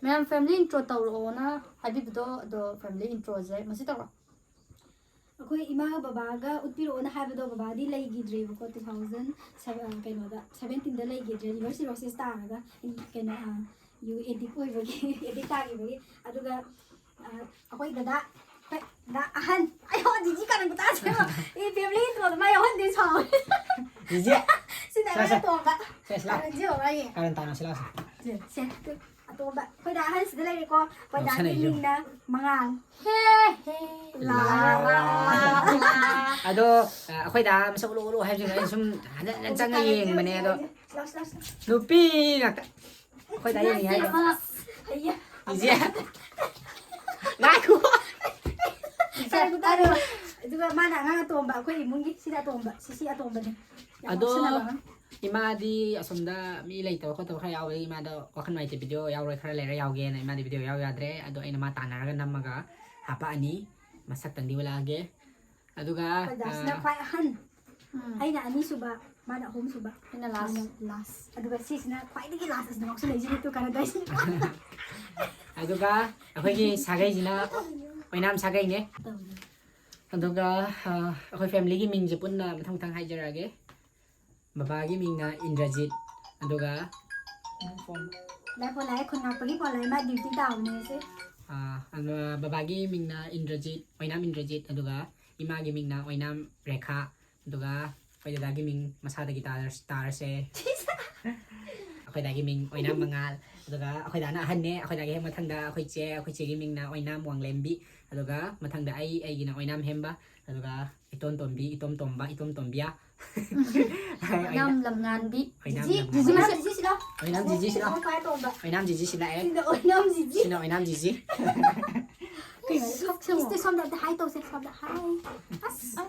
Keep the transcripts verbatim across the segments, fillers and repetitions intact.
ꯃꯌꯥꯝ family intro ꯇꯧꯔꯛꯑꯣꯅ ꯍꯥꯏꯕꯤꯕꯗꯣ, ꯑꯗꯣ family introꯁꯦ ꯃꯁꯤ ꯇꯧꯔꯣ꯫ ꯑꯩꯈꯣꯏ ꯏꯃꯥꯒ ꯕꯕꯥꯒ ꯎꯠꯄꯤꯔꯛꯑꯣꯅ ꯍꯥꯏꯕꯗꯣ ꯕꯕꯥꯗꯤ ꯂꯩꯈꯤꯗ꯭ꯔꯦꯕꯀꯣ, two thousand ꯀꯩꯅꯣꯗ seventeenꯗ ꯂꯩꯈꯤꯗ꯭ꯔꯦ, liver cirrhosis ꯇꯥꯔꯒ ꯀꯩꯅꯣ ꯌꯨ addict ꯑꯣꯏꯕꯒꯤ addict ꯇꯥꯈꯤꯕꯒꯤ꯫ ꯑꯗꯨꯒ ꯑ, ꯑꯩꯈꯣꯏ ꯗꯗꯥ, ꯑꯩꯈꯣꯏ ꯗꯗꯥ ꯑꯍꯟ, ꯑꯩ ꯍꯣ ꯖꯤꯖꯤ ꯀꯥꯔꯟ ꯈꯨꯇꯥꯁꯦ ꯌꯦꯡꯉꯣ꯫ ꯑꯩ family introꯗ ꯃꯥ ꯌꯥꯎꯍꯟꯗꯦ ꯁꯥꯎꯔꯦ꯫ ꯖꯤꯖꯤ꯫ ꯁꯤꯅ ꯁꯦ, ꯑꯩꯈꯣꯏ ꯁꯦ꯫ ꯑꯇꯣꯝꯕ꯫ ꯁꯦ, ꯁꯤ ꯂꯥꯎ꯫ ꯀꯥꯔꯟꯁꯦ ꯌꯦꯡꯉꯣ ꯃꯥꯒꯤ꯫ ꯀꯥꯔꯟ ꯇꯥꯅꯁꯤ ꯂꯥꯎꯁꯦ꯫ ꯁꯦ, ꯁꯦ, ꯑꯇꯣꯝꯕ꯫ ꯑꯩꯈꯣꯏ ꯗꯥ ꯑꯍꯟꯁꯤꯗ ꯂꯩꯔꯦꯀꯣ꯫ ꯑꯩꯈꯣꯏ ꯗꯥꯒꯤ ꯂꯥꯎꯁꯜꯂꯛꯏꯁꯦ ꯌꯦꯡꯉꯣ꯫ ꯃꯤꯡꯅ ꯃꯉꯥꯜ꯫ ꯍꯦ, ꯍꯦ, ꯂꯥ, ꯂꯥ, ꯂꯥ, ꯂꯥ, ꯂꯥ꯫ ꯑꯗꯣ, ꯑ, ꯑꯩꯈꯣꯏ ꯗꯥ ꯃꯁꯛ ꯎꯠꯂꯨ, ꯎꯠꯂꯨ ꯍꯥꯏꯕꯁꯤꯡꯗꯣ ꯑꯩꯅ ꯁꯨꯝ ꯍꯟꯖꯟ ꯍꯟꯖꯟ ꯆꯪꯉ ꯌꯦꯡꯕꯅꯦ ꯑꯗꯣ꯫ ꯂꯥꯎ, ꯂꯥꯎ, ꯂꯥꯎ꯫ ꯅꯨꯄꯤ ꯉꯥꯛꯇ꯫ ꯑꯩꯈꯣꯏ ꯗꯥ ꯌꯦꯡꯉꯤ ꯍꯥꯏꯗꯣ꯫ ꯑꯩꯌꯥ꯫ ꯏꯆꯦ꯫ ꯉꯥꯏꯈꯣ꯫ ꯑꯗꯨꯒ ꯃꯥꯅ ꯑꯉꯥꯡ ꯑꯇꯣꯝꯕ, ꯑꯩꯈꯣꯏ ꯏꯃꯨꯡꯒꯤ ꯁꯤꯗ ꯑꯇꯣꯝꯕ, ꯁꯤꯁꯤ ꯑꯇꯣꯝꯕꯅꯤ꯫ ꯌꯥꯝ ꯑꯗꯣ ꯉꯥꯎꯁꯟꯅꯕ ꯑꯉꯥꯡ꯫ ꯏꯃꯥꯗꯤ ꯑꯁꯣꯝꯗ ꯃꯤ ꯂꯩꯇꯕ ꯈꯣꯠꯇꯕ ꯈꯔ ꯌꯥꯎꯕꯒꯤ ꯏꯃꯥꯗꯣ ꯋꯥꯈꯜ ꯅꯨꯡꯉꯥꯏꯇꯦ, video ꯌꯥꯎꯔꯣꯏ, ꯈꯔ ꯂꯩꯔ ꯌꯥꯎꯒꯦꯅ ꯏꯃꯥꯗꯤ video ꯌꯥꯎ ꯌꯥꯗ꯭ꯔꯦ꯫ ꯑꯗꯣ ꯑꯩꯅ ꯃꯥ ꯇꯥꯟꯅꯔꯒ ꯅꯝꯃꯒ ꯍꯥꯄꯛꯑꯅꯤ꯫ ꯃꯁꯛꯇꯪꯗꯤ ꯎꯠꯂꯛꯑꯒꯦ꯫ ꯑꯗꯨꯒ, ꯑꯩꯈꯣꯏ ꯗꯥꯁꯤꯅ ꯑ, ꯈ꯭ꯋꯥꯏ ꯑꯍꯟ꯫ ꯎꯝ꯫ ꯑꯩꯅ ꯑꯅꯤꯁꯨꯕ, ꯃꯥꯅ ꯑꯍꯨꯝꯁꯨꯕ꯫ ꯑꯩꯅ last꯫ ꯃꯥꯅ last꯫ ꯑꯗꯨꯒ ꯁꯤꯁꯤꯅ ꯈ꯭ꯋꯥꯏꯗꯒꯤ last ꯑꯁꯤꯗ ꯉꯥꯎꯁꯜꯂꯛꯏꯁꯤꯅ ꯇꯨ ꯀꯥꯔꯟ ꯇꯧꯔꯤꯁꯤꯅ꯫ ꯑꯗꯨꯒ ꯑꯩꯈꯣꯏꯒꯤ ꯁꯥꯒꯩꯁꯤꯅ ꯑꯣꯏꯅꯥꯝ ꯁꯥꯒꯩꯅꯦ꯫ ꯇꯧꯔꯤ꯫ ꯑꯗꯨꯒ, ꯑ, ꯑꯩꯈꯣꯏ familyꯒꯤ ꯃꯤꯡꯁꯦ ꯄꯨꯟꯅ ꯃꯊꯪ ꯃꯊꯪ ꯍꯥꯏꯖꯔꯛꯑꯒꯦ꯫ ꯕꯕꯥꯒꯤ ꯃꯤꯡꯅ ꯏꯟꯗ꯭ꯔꯖꯤꯠ, ꯑꯗꯨꯒ ꯂꯥꯏ ꯄꯣꯂꯥꯏ, ꯈꯨꯟ ꯉꯥꯛꯄꯒꯤ ꯄꯣꯂꯥꯏ ꯃꯥ duty ꯇꯥꯕꯅꯦ ꯉꯁꯤ꯫ ꯑꯥ, ꯑꯗꯨꯒ ꯕꯕꯥꯒꯤ ꯃꯤꯡꯅ ꯏꯟꯗ꯭ꯔꯖꯤꯠ, ꯑꯣꯏꯅꯥꯝ ꯏꯟꯗ꯭ꯔꯖꯤꯠ, ꯑꯗꯨꯒ ꯏꯃꯥꯒꯤ ꯃꯤꯡꯅ ꯑꯣꯏꯅꯥꯝ ꯔꯦꯈꯥ, ꯑꯗꯨꯒ ꯑꯩꯈꯣꯏ ꯗꯗꯥꯒꯤ ꯃꯤꯡ ꯃꯁꯥꯗꯒꯤ ꯇꯥꯔ-, ꯇꯥꯔꯁꯦ꯫ ꯑꯩꯈꯣꯏ ꯗꯥꯒꯤ ꯃꯤꯡ ꯑꯣꯏꯅꯥꯝ ꯃꯉꯥꯜ, ꯑꯗꯨꯒ ꯑꯩꯈꯣꯏ ꯗꯥꯅ ꯑꯍꯟꯅꯦ, ꯑꯩꯈꯣꯏ ꯗꯥꯒꯤ ꯍꯦꯛ ꯃꯊꯪꯗ ꯑꯩꯈꯣꯏ ꯆꯦ, ꯑꯩꯈꯣꯏ ꯆꯦꯒꯤ ꯃꯤꯡꯅ ꯑꯣꯏꯅꯥꯝ ꯋꯥꯡꯂꯦꯝꯕꯤ, ꯑꯗꯨꯒ ꯃꯊꯪꯗ ꯑꯩ, ꯑꯩꯒꯤꯅ ꯑꯣꯏꯅꯥꯝ ꯍꯦꯝꯕ, ꯑꯗꯨꯒ ꯏꯇꯣꯟ ꯇꯣꯝꯕꯤ, ꯏꯇꯣꯝ ꯇꯣꯝꯕ, ꯏꯇꯣꯝ ꯇꯣꯝꯕꯤꯌꯥ꯫ ꯑꯣꯏꯅꯥꯝ ꯂꯝꯉꯥꯟꯕꯤ꯫ ꯑꯣꯏꯅꯥꯝ ꯖꯤꯖꯤ, ꯂꯝꯉꯥꯟꯕꯤ꯫ ꯖꯤꯖꯤ, ꯖꯤꯖꯤ ꯁꯤꯂꯥꯎ꯫ ꯑꯣꯏꯅꯥꯝ ꯖꯤꯖꯤ ꯁꯤꯂꯥꯎ꯫ ꯁꯤꯅ ꯈ꯭ꯋꯥꯏ ꯑꯇꯣꯝꯕ꯫ ꯑꯣꯏꯅꯥꯝ ꯖꯤꯖꯤ ꯁꯤꯂꯥꯛꯑꯦ꯫ ꯁꯤꯅ ꯑꯣꯏꯅꯥꯝ ꯖꯤꯖꯤ꯫ ꯁꯤꯅ ꯑꯣꯏꯅꯥꯝ ꯖꯤꯖꯤ꯫ ꯀꯩꯅꯣ, ꯁꯣꯝꯗ ꯑꯝꯇ hi ꯇꯧꯁꯦ, ꯁꯣꯝꯗ hi꯫ ꯑꯁ꯫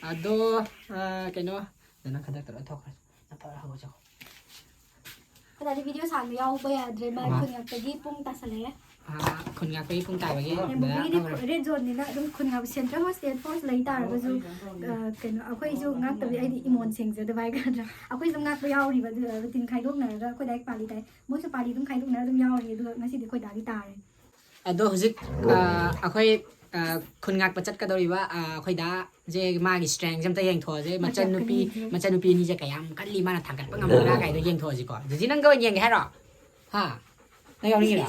ꯑꯗꯣ, ꯑ, ꯀꯩꯅꯣ, ꯅꯪ ꯈꯗꯛꯇ ꯂꯣꯏ ꯊꯣꯛꯈ꯭ꯔꯦ꯫ ꯅꯪ ꯐꯔ ꯍꯧꯒꯠꯆꯧ꯫ ꯀꯗꯥꯏꯗ video ꯁꯥꯡꯕ ꯌꯥꯎꯕ ꯌꯥꯗ꯭ꯔꯦ, ꯃꯥꯏ ꯑ꯫ ꯈꯨꯟ ꯉꯥꯛꯇꯒꯤ ꯄꯨꯡ ꯇꯥꯁꯜꯂꯛꯑꯦ꯫ ꯑꯥ, ꯈꯨꯟ ꯉꯥꯛꯄꯒꯤ ꯄꯨꯡ ꯇꯥꯕꯒꯤ ꯗꯗꯥ ꯌꯥꯝꯕꯨꯡꯒꯤꯗꯤ ꯈꯪꯕ꯭ꯔꯥ? ꯔꯦꯗ ꯖꯣꯟꯅꯤꯅ ꯑꯗꯨꯝ ꯈꯨꯟ ꯉꯥꯛꯄ ꯁꯦꯟꯇ꯭ꯔꯦꯜ ꯍꯣꯁꯇꯦꯜ ꯐꯣꯔꯁ ꯂꯩ ꯇꯥꯔꯒꯁꯨ, ꯑ, ꯀꯩꯅꯣ, ꯑꯩꯈꯣꯏꯁꯨ ꯉꯥꯛꯇꯕꯤ, ꯑꯩꯗꯤ ꯏꯃꯣꯟ ꯁꯦꯡꯖꯗꯕ ꯍꯥꯏꯒꯗ꯭ꯔꯥ, ꯑꯩꯈꯣꯏꯁꯨ ꯑꯗꯨꯝ ꯉꯥꯛꯄ ꯌꯥꯎꯔꯤꯕ, ꯑꯗꯨ ꯔꯨꯇꯤꯟ ꯈꯥꯏꯗꯣꯛꯅꯔꯒ ꯑꯩꯈꯣꯏ ꯗꯥꯏꯔꯦꯛ ꯄꯥꯜꯂꯤ ꯇꯥꯏ, ꯃꯣꯏꯁꯨ ꯄꯥꯜꯂꯤ ꯑꯗꯨꯝ ꯈꯥꯏꯗꯣꯛꯅꯔꯒ ꯑꯗꯨꯝ ꯌꯥꯎꯔꯤ꯫ ꯑꯗꯨꯒ ꯉꯁꯤꯗꯤ ꯑꯩꯈꯣꯏ ꯗꯥꯒꯤ ꯇꯥꯔꯦ꯫ ꯑꯗꯣ ꯍꯧꯖꯤꯛ, ꯑ, ꯑꯩꯈꯣꯏ, ꯑ, ꯈꯨꯟ ꯉꯥꯛꯄ ꯆꯠꯀꯗꯧꯔꯤꯕ, ꯑ, ꯑꯩꯈꯣꯏ ꯗꯥꯁꯦ, ꯃꯥꯒꯤ ꯁ꯭ꯇꯔꯦꯡꯁꯦ ꯑꯝꯇ ꯌꯦꯡꯊꯣꯛꯑꯁꯦ꯫ ꯃꯆꯟꯅꯨꯄꯤ, ꯃꯆꯟꯅꯨꯄꯤ ꯑꯅꯤꯁꯦ ꯀꯌꯥꯝ ꯀꯜꯂꯤ, ꯃꯥꯅ ꯊꯥꯡꯒꯠꯄ ꯉꯝꯒꯗ꯭ꯔꯥ ꯀꯥꯏꯗꯣ ꯌꯦꯡꯊꯣꯛꯑꯁꯤꯀꯣ꯫ ꯖꯤꯖꯤ, ꯅꯪꯒ ꯑꯣꯏꯅ ꯌꯦꯡꯒꯦ ꯍꯥꯏꯔꯣ? ꯍꯥ? ꯅꯪ ꯌꯥꯎꯅꯤꯡꯉꯤꯔꯣ?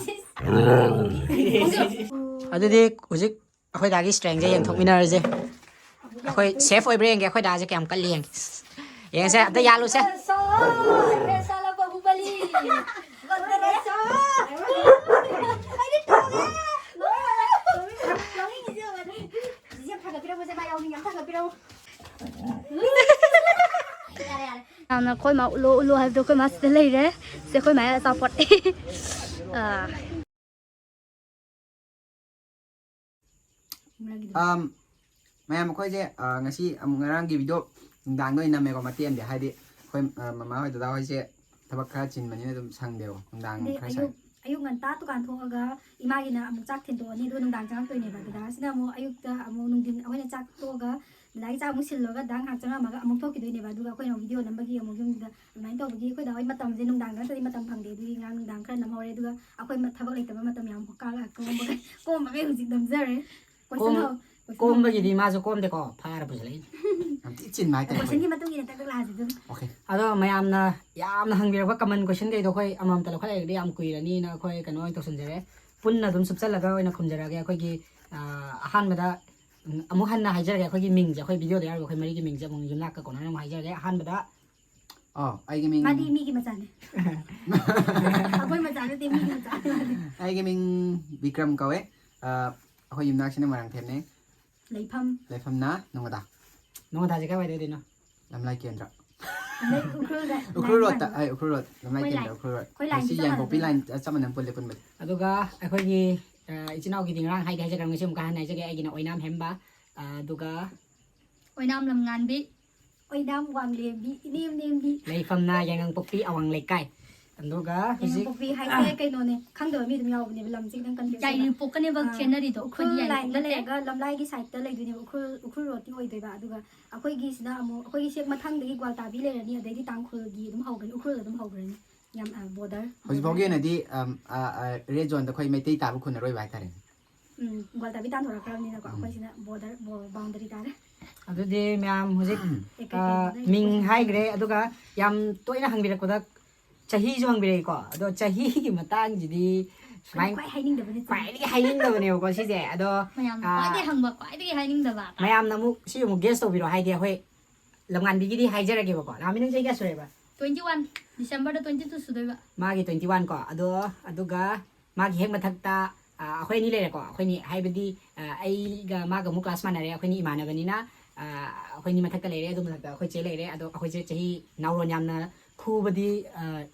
ꯑꯗꯨꯗꯤ ꯍꯧꯖꯤꯛ ꯑꯩꯈꯣꯏ ꯗꯥꯒꯤ ꯁ꯭ꯇꯔꯦꯡꯁꯦ ꯌꯦꯡꯊꯣꯛꯃꯤꯟꯅꯔꯁꯦ꯫ ꯑꯩꯈꯣꯏ ꯁꯦꯐ ꯑꯣꯏꯕ꯭ꯔꯥ ꯌꯦꯡꯒꯦ, ꯑꯩꯈꯣꯏ ꯗꯥꯁꯦ ꯀꯌꯥꯝ ꯀꯜꯂꯤ ꯌꯦꯡꯒꯦ꯫ ꯌꯦꯡꯁꯦ, ꯑꯝꯇ ꯌꯥꯜꯂꯨꯁꯦ꯫ ꯌꯥꯝꯅ ꯑꯩꯈꯣꯏ ꯃꯥ ꯎꯠꯂꯣ ꯎꯠꯂꯣ ꯍꯥꯏꯕꯗꯣ ꯑꯩꯈꯣꯏ ꯃꯥ ꯁꯤꯗ ꯂꯩꯔꯦ꯫ ꯁꯦ ꯑꯩꯈꯣꯏ ꯃꯥ ꯑꯆꯥꯄꯣꯠ꯫ ꯑꯥ꯫ ꯑꯝ, ꯃꯌꯥꯝ ꯑꯩꯈꯣꯏꯁꯦ, ꯑ, ꯉꯁꯤ ꯑꯃꯨꯛ ꯉꯔꯥꯡꯒꯤ ꯚꯤꯗꯤꯑꯣ ꯅꯨꯡꯗꯥꯡꯗ ꯑꯣꯏꯅ ꯅꯝꯃꯦꯀꯣ, ꯃꯇꯦꯛ ꯑꯃꯗꯤ꯫ ꯍꯥꯏꯗꯤ ꯑꯩꯈꯣꯏ, ꯑ, ꯃꯃꯥ ꯍꯣꯏ ꯗꯗꯥ ꯍꯣꯏꯁꯦ ꯊꯕꯛ ꯈꯔ ꯆꯤꯟꯕꯅꯤꯅ ꯑꯗꯨꯝ ꯁꯪꯗꯦꯕ, ꯅꯨꯡꯗꯥꯡ ꯑꯗꯩ ꯈꯔ ꯑꯌꯨꯛ ꯁꯪꯉꯦ꯫ ꯑꯌꯨꯛ ꯉꯟꯇꯥ ꯗꯨꯀꯥꯟ ꯊꯣꯛꯑꯒ ꯏꯃꯥꯒꯤꯅ ꯑꯃꯨꯛ ꯆꯥꯛ ꯊꯤꯟꯗꯣꯛꯑꯅꯤ, ꯑꯗꯨꯒ ꯅꯨꯡꯗꯥꯡ ꯆꯪꯉꯛꯇꯣꯏꯅꯦꯕ꯫ ꯗꯗꯥꯁꯤꯅ ꯑꯃꯨꯛ ꯑꯌꯨꯛꯇ ꯑꯃꯨꯛ ꯅꯨꯡꯊꯤꯟ ꯑꯩꯈꯣꯏꯅ ꯆꯥꯛ ꯇꯣꯛꯑꯒ ꯗꯗꯥꯒꯤ ꯆꯥꯛ ꯑꯃꯨꯛ ꯁꯤꯜꯂꯒ ꯗꯗꯥ ꯉꯥꯏꯍꯥꯛ ꯆꯪꯉꯝꯃꯒ ꯑꯃꯨꯛ ꯊꯣꯛꯈꯤꯗꯣꯏꯅꯦꯕ꯫ ꯑꯗꯨꯒ ꯑꯩꯈꯣꯏꯅ ꯑꯃꯨꯛ ꯚꯤꯗꯤꯑꯣ ꯅꯝꯕꯒꯤ ꯑꯃꯨꯛ ꯌꯨꯝꯗ ꯑꯗꯨꯃꯥꯏꯅ ꯇꯧꯕꯒꯤ ꯑꯩꯈꯣꯏ ꯗꯥ ꯍꯣꯏ ꯃꯇꯝꯁꯦ ꯅꯨꯡꯗꯥꯡꯗ ꯅꯠꯇ꯭ꯔꯗꯤ ꯃꯇꯝ ꯐꯪꯗꯦ꯫ ꯑꯗꯨꯒꯤ ꯉꯔꯥꯡ ꯅꯨꯡꯗꯥꯡ ꯈꯔ ꯅꯝꯍꯧꯔꯦ꯫ ꯑꯗꯨꯒ ꯑꯩꯈꯣꯏ ꯃ-, ꯊꯕꯛ ꯂꯩꯇꯕ ꯃꯇꯝ ꯌꯥꯝ ꯀꯥ-, ꯀꯣꯝꯕ-, ꯀꯣꯝꯕꯈꯩ ꯍꯧꯖꯤꯛ ꯅꯝꯖꯔꯦ꯫ Question ꯀꯣꯝ-, ꯍꯪ-, question ꯀꯣꯝꯕꯒꯤꯗꯤ ꯃꯥꯁꯨ ꯀꯣꯝꯗꯦꯀꯣ, ꯐꯥꯔ ꯄꯨꯁꯤꯜꯂꯛꯏꯅꯦ꯫ ꯌꯥꯝ ꯊꯤ ꯆꯤꯟꯕ ꯍꯥꯏꯇꯥꯔꯦ Questionꯒꯤ ꯑꯩꯈꯣꯏ꯫ ꯃꯇꯨꯡ ꯏꯟꯅ ꯇꯛ ꯇꯛ ꯂꯥꯛꯑꯁꯤ ꯑꯗꯨꯝ꯫ Okay. ꯑꯗꯣ ꯃꯌꯥꯝꯅ ꯌꯥꯝꯅ ꯍꯪꯕꯤꯔꯛꯄ common questionꯈꯩꯗꯣ ꯑꯩꯈꯣꯏ ꯑꯃꯃꯝꯇ ꯂꯧꯈꯠꯂꯛꯑꯒꯗꯤ ꯌꯥꯝ ꯀꯨꯏꯔꯅꯤꯅ ꯑꯩꯈꯣꯏ ꯀꯩꯅꯣ ꯑꯣꯏꯅ ꯇꯧꯁꯤꯟꯖꯔꯦ꯫ ꯄꯨꯟꯅ ꯑꯗꯨꯝ ꯁꯨꯞꯆꯜꯂꯒ ꯑꯣꯏꯅ ꯈꯨꯝꯖꯔꯛꯑꯒꯦ꯫ ꯑꯩꯈꯣꯏꯒꯤ, ꯑ, ꯑꯍꯥꯟꯕꯗ, ꯎꯝ, ꯑꯃꯨꯛ ꯍꯟꯅ ꯍꯥꯏꯖꯔꯒꯦ, ꯑꯩꯈꯣꯏꯒꯤ ꯃꯤꯡꯁꯦ, ꯑꯩꯈꯣꯏ ꯚꯤꯗꯤꯑꯣꯗ ꯌꯥꯎꯔꯤꯕ ꯑꯩꯈꯣꯏ ꯃꯔꯤꯒꯤ ꯃꯤꯡꯁꯦ ꯑꯃꯨꯛ ꯌꯨꯝꯅꯥꯛꯀ ꯀꯣꯟꯅꯅ ꯑꯃꯨꯛ ꯍꯥꯏꯖꯔꯒꯦ꯫ ꯑꯍꯥꯟꯕꯗ, ꯑꯣ, ꯑꯩꯒꯤ ꯃꯤꯡ ꯃꯥꯗꯤ ꯃꯤꯒꯤ ꯃꯆꯥꯅꯦ꯫ ꯑꯩꯈꯣꯏ ꯃꯆꯥ ꯅꯠꯇꯦ, ꯃꯤꯒꯤ ꯃꯆꯥꯅꯦ ꯃꯥꯗꯤ꯫ ꯑꯩꯒꯤ ꯃꯤꯡ ꯕꯤꯀ꯭ꯔꯝ ꯀꯧꯋꯦ꯫ ꯑ, ꯑꯩꯈꯣꯏ ꯌꯨꯝꯅꯥꯛꯁꯤꯅ ꯃꯣꯏꯔꯥꯡꯊꯦꯝꯅꯦ꯫ ꯂꯩꯐꯝ꯫ ꯂꯩꯐꯝꯅ ꯅꯣꯡꯒꯗꯥ꯫ ꯅꯣꯡꯒꯗꯥꯁꯦ ꯀꯥꯏꯋꯥꯏꯗ ꯑꯣꯏꯗꯣꯏꯅꯣ? ꯂꯝꯂꯥꯏ ꯀꯦꯟꯗ꯭ꯔ꯫ ꯑꯗꯩ ꯎꯈ꯭ꯔꯨꯜꯗ ꯎꯈ꯭ꯔꯨꯜ line ꯔꯣꯗꯇ, ꯃꯥꯟꯅꯕ꯫ ꯑꯩ ꯎꯈ꯭ꯔꯨꯜ ꯔꯣꯗ, ꯂꯝꯂꯥꯏ ꯑꯩꯈꯣꯏ ꯀꯦꯟꯗ꯭ꯔ, line, ꯎꯈ꯭ꯔꯨꯜ ꯔꯣꯗ꯫ ꯑꯩꯈꯣꯏ lineꯁꯦ ꯉꯁꯤ ꯆꯞ ꯌꯥꯡꯈꯣꯛꯄꯤ ꯃꯥꯟꯅꯗꯣꯏꯅꯦ꯫ line ꯆꯞ ꯃꯥꯟꯅꯅ ꯄꯨꯜꯂꯦ ꯄꯨꯟꯕꯗꯤ꯫ ꯑꯗꯨꯒ ꯑꯩꯈꯣꯏꯒꯤ, ꯑ, ꯏꯆꯤꯟ ꯏꯅꯥꯎꯒꯤꯗꯤ ꯉꯔꯥꯡ ꯍꯥꯏꯗꯤ ꯍꯥꯏꯖꯈ꯭ꯔꯕꯅꯤ, ꯉꯁꯤ ꯑꯃꯨꯛꯀ ꯍꯟꯅ ꯍꯥꯏꯖꯒꯦ꯫ ꯑꯩꯒꯤꯅ ꯑꯣꯏꯅꯥꯝ ꯍꯦꯝꯕ, ꯑ, ꯑꯗꯨꯒ ꯑꯣꯏꯅꯥꯝ ꯂꯝꯉꯥꯟꯕꯤ, ꯑꯣꯏꯅꯥꯝ ꯋꯥꯡꯂꯦꯝꯕꯤ, ꯏꯅꯦꯝ ꯅꯦꯝꯕꯤ꯫ ꯂꯩꯐꯝꯅ ꯌꯥꯏꯉꯪꯄꯣꯛꯄꯤ ꯑꯋꯥꯡ ꯂꯩꯀꯥꯏ꯫ ꯑꯗꯨꯒ ꯍꯧꯖꯤꯛ ꯌꯥꯏꯔꯤꯄꯣꯛꯄꯤ ꯍꯥꯏꯁꯦ ꯀꯩꯅꯣꯅꯦ, ꯈꯪꯗꯕ ꯃꯤ ꯑꯗꯨꯝ ꯌꯥꯎꯕꯅꯦꯕ, ꯂꯝꯁꯦ ꯈꯤꯇꯪ confuse ꯑꯣꯏꯕ꯫ ꯌꯥꯏꯔꯤꯄꯣꯛꯀꯅꯦꯕ ꯑꯥ, ꯈꯦꯠꯅꯔꯤꯗꯣ, ꯎꯈ꯭ꯔꯨꯜ ꯑꯩꯈꯣꯏꯗꯤ ꯌꯥꯏꯔꯤꯄꯣꯛ ꯂꯥꯏꯟꯗ ꯅꯠꯇꯦ꯫ ꯂꯩꯔꯒ ꯂꯝꯂꯥꯏꯒꯤ ꯁꯥꯏꯠꯇ ꯂꯩꯗꯣꯏꯅꯦꯕ, ꯎꯈ꯭ꯔꯨꯜ, ꯎꯈ꯭ꯔꯨꯜ ꯔꯣꯗꯇꯤ ꯑꯣꯏꯗꯣꯏꯕ꯫ ꯑꯗꯨꯒ ꯑꯩꯈꯣꯏꯒꯤꯁꯤꯅ ꯑꯃꯨꯛ, ꯑꯩꯈꯣꯏꯒꯤ ꯁꯦꯛ ꯃꯊꯪꯗꯒꯤ ꯒ꯭ꯋꯥꯜꯇꯥꯕꯤ ꯂꯩꯔꯅꯤ, ꯑꯗꯩꯗꯤ ꯇꯥꯡꯈꯨꯜꯒꯤ ꯑꯗꯨꯝ ꯍꯧꯒꯅꯤ, ꯎꯈ꯭ꯔꯨꯜ ꯑꯗꯨꯝ ꯍꯧꯒ꯭ꯔꯅꯤ꯫ ꯌꯥꯝ, ꯑ, ꯕꯣꯔꯗꯔ, ꯍꯧꯖꯤꯛ ꯐꯥꯎꯒꯤ ꯕꯣꯔꯗꯔ ꯑꯣꯏꯅꯗꯤ, ꯑꯝ, ꯑ, ꯑ, ꯔꯦꯗ ꯖꯣꯟꯗ ꯑꯩꯈꯣꯏ ꯃꯩꯇꯩ ꯇꯥꯕ ꯈꯨꯟ ꯑꯔꯣꯏꯕ ꯍꯥꯏꯇꯥꯔꯦꯅꯦ꯫ ꯎꯝ, ꯒ꯭ꯋꯥꯜꯇꯥꯕꯤ ꯇꯥꯟꯊꯣꯔꯛꯈ꯭ꯔꯕꯅꯤꯅꯀꯣ, ꯎꯝ꯫ ꯑꯩꯈꯣꯏꯁꯤꯅ ꯕꯣꯔꯗꯔ, ꯕꯣ-, ꯕꯥꯎꯟꯗꯔꯤ ꯇꯥꯔꯦ꯫ ꯑꯗꯨꯗꯤ ꯃꯌꯥꯝ ꯍꯧꯖꯤꯛ, ꯑꯦ, ꯀꯩ ꯑ, ꯀꯩꯅꯣ ꯅꯪ ꯃꯤꯡ ꯀꯣꯏꯁꯟ? ꯍꯥꯏꯈ꯭ꯔꯦ, ꯑꯗꯨꯒ ꯌꯥꯝ ꯇꯣꯏꯅ ꯍꯪꯕꯤꯔꯛꯄꯗ ꯆꯍꯤꯁꯨ ꯍꯪꯕꯤꯔꯛꯏꯀꯣ꯫ ꯑꯗꯣ ꯆꯍꯤꯒꯤ ꯃꯇꯥꯡꯁꯤꯗꯤ ꯑꯩꯈꯣꯏꯅ ꯁꯨꯃꯥꯏꯅ ꯈ꯭ꯋꯥꯏ ꯍꯥꯏꯅꯤꯡꯗꯕꯅ ꯆꯍꯤ꯫ ꯈ꯭ꯋꯥꯏꯗꯒꯤ ꯍꯥꯏꯅꯤꯡꯗꯕꯅꯦꯕꯀꯣ ꯁꯤꯁꯦ꯫ ꯑꯗꯣ, ꯃꯌꯥꯝꯅ ꯑ, ꯈ꯭ꯋꯥꯏꯗꯒꯤ ꯍꯪꯕ, ꯈ꯭ꯋꯥꯏꯗꯒꯤ ꯍꯥꯏꯅꯤꯡꯗꯕ꯫ ꯃꯌꯥꯝꯅ ꯑꯃꯨꯛ ꯁꯤ ꯑꯃꯨꯛ ꯒꯦꯁ ꯇꯧꯕꯤꯔꯣ, ꯍꯥꯏꯗꯤ ꯑꯩꯈꯣꯏ ꯂꯝꯉꯥꯟꯕꯤꯒꯤꯗꯤ ꯍꯥꯏꯖꯔꯒꯦꯕꯀꯣ꯫ ꯂꯝꯉꯥꯟꯕꯤ, ꯅꯪ ꯆꯍꯤ ꯀꯌꯥ ꯁꯨꯔꯦꯕ? Twenty one, December ꯗ twenty two ꯁꯨꯗꯣꯏꯕ꯫ ꯃꯥꯒꯤ twenty one ꯀꯣ꯫ ꯑꯗꯣ, ꯑꯗꯨꯒ ꯃꯥꯒꯤ ꯍꯦꯛ ꯃꯊꯛꯇ, ꯑ, ꯑꯩꯈꯣꯏ ꯑꯅꯤ ꯂꯩꯔꯦꯀꯣ꯫ ꯑꯩꯈꯣꯏꯅꯤ ꯍꯥꯏꯕꯗꯤ, ꯑ, ꯑꯩꯒ ꯃꯥꯒ ꯑꯃꯨꯛ ꯀ꯭ꯂꯥꯁ ꯃꯥꯟꯅꯔꯦ, ꯑꯩꯈꯣꯏꯅꯤ ꯏꯃꯥꯟꯅꯕꯅꯤꯅ꯫ ꯑ, ꯑꯩꯈꯣꯏꯅꯤ ꯃꯊꯛꯇ ꯂꯩꯔꯦ, ꯑꯗꯨ ꯃꯊꯛꯇ ꯑꯩꯈꯣꯏ ꯆꯦ ꯂꯩꯔꯦ꯫ ꯑꯗꯣ ꯑꯩꯈꯣꯏ ꯆꯦ ꯆꯍꯤ ꯅꯥꯎꯔꯣꯟ ꯌꯥꯝꯅ ꯈꯨꯕꯗꯤ, ꯑ,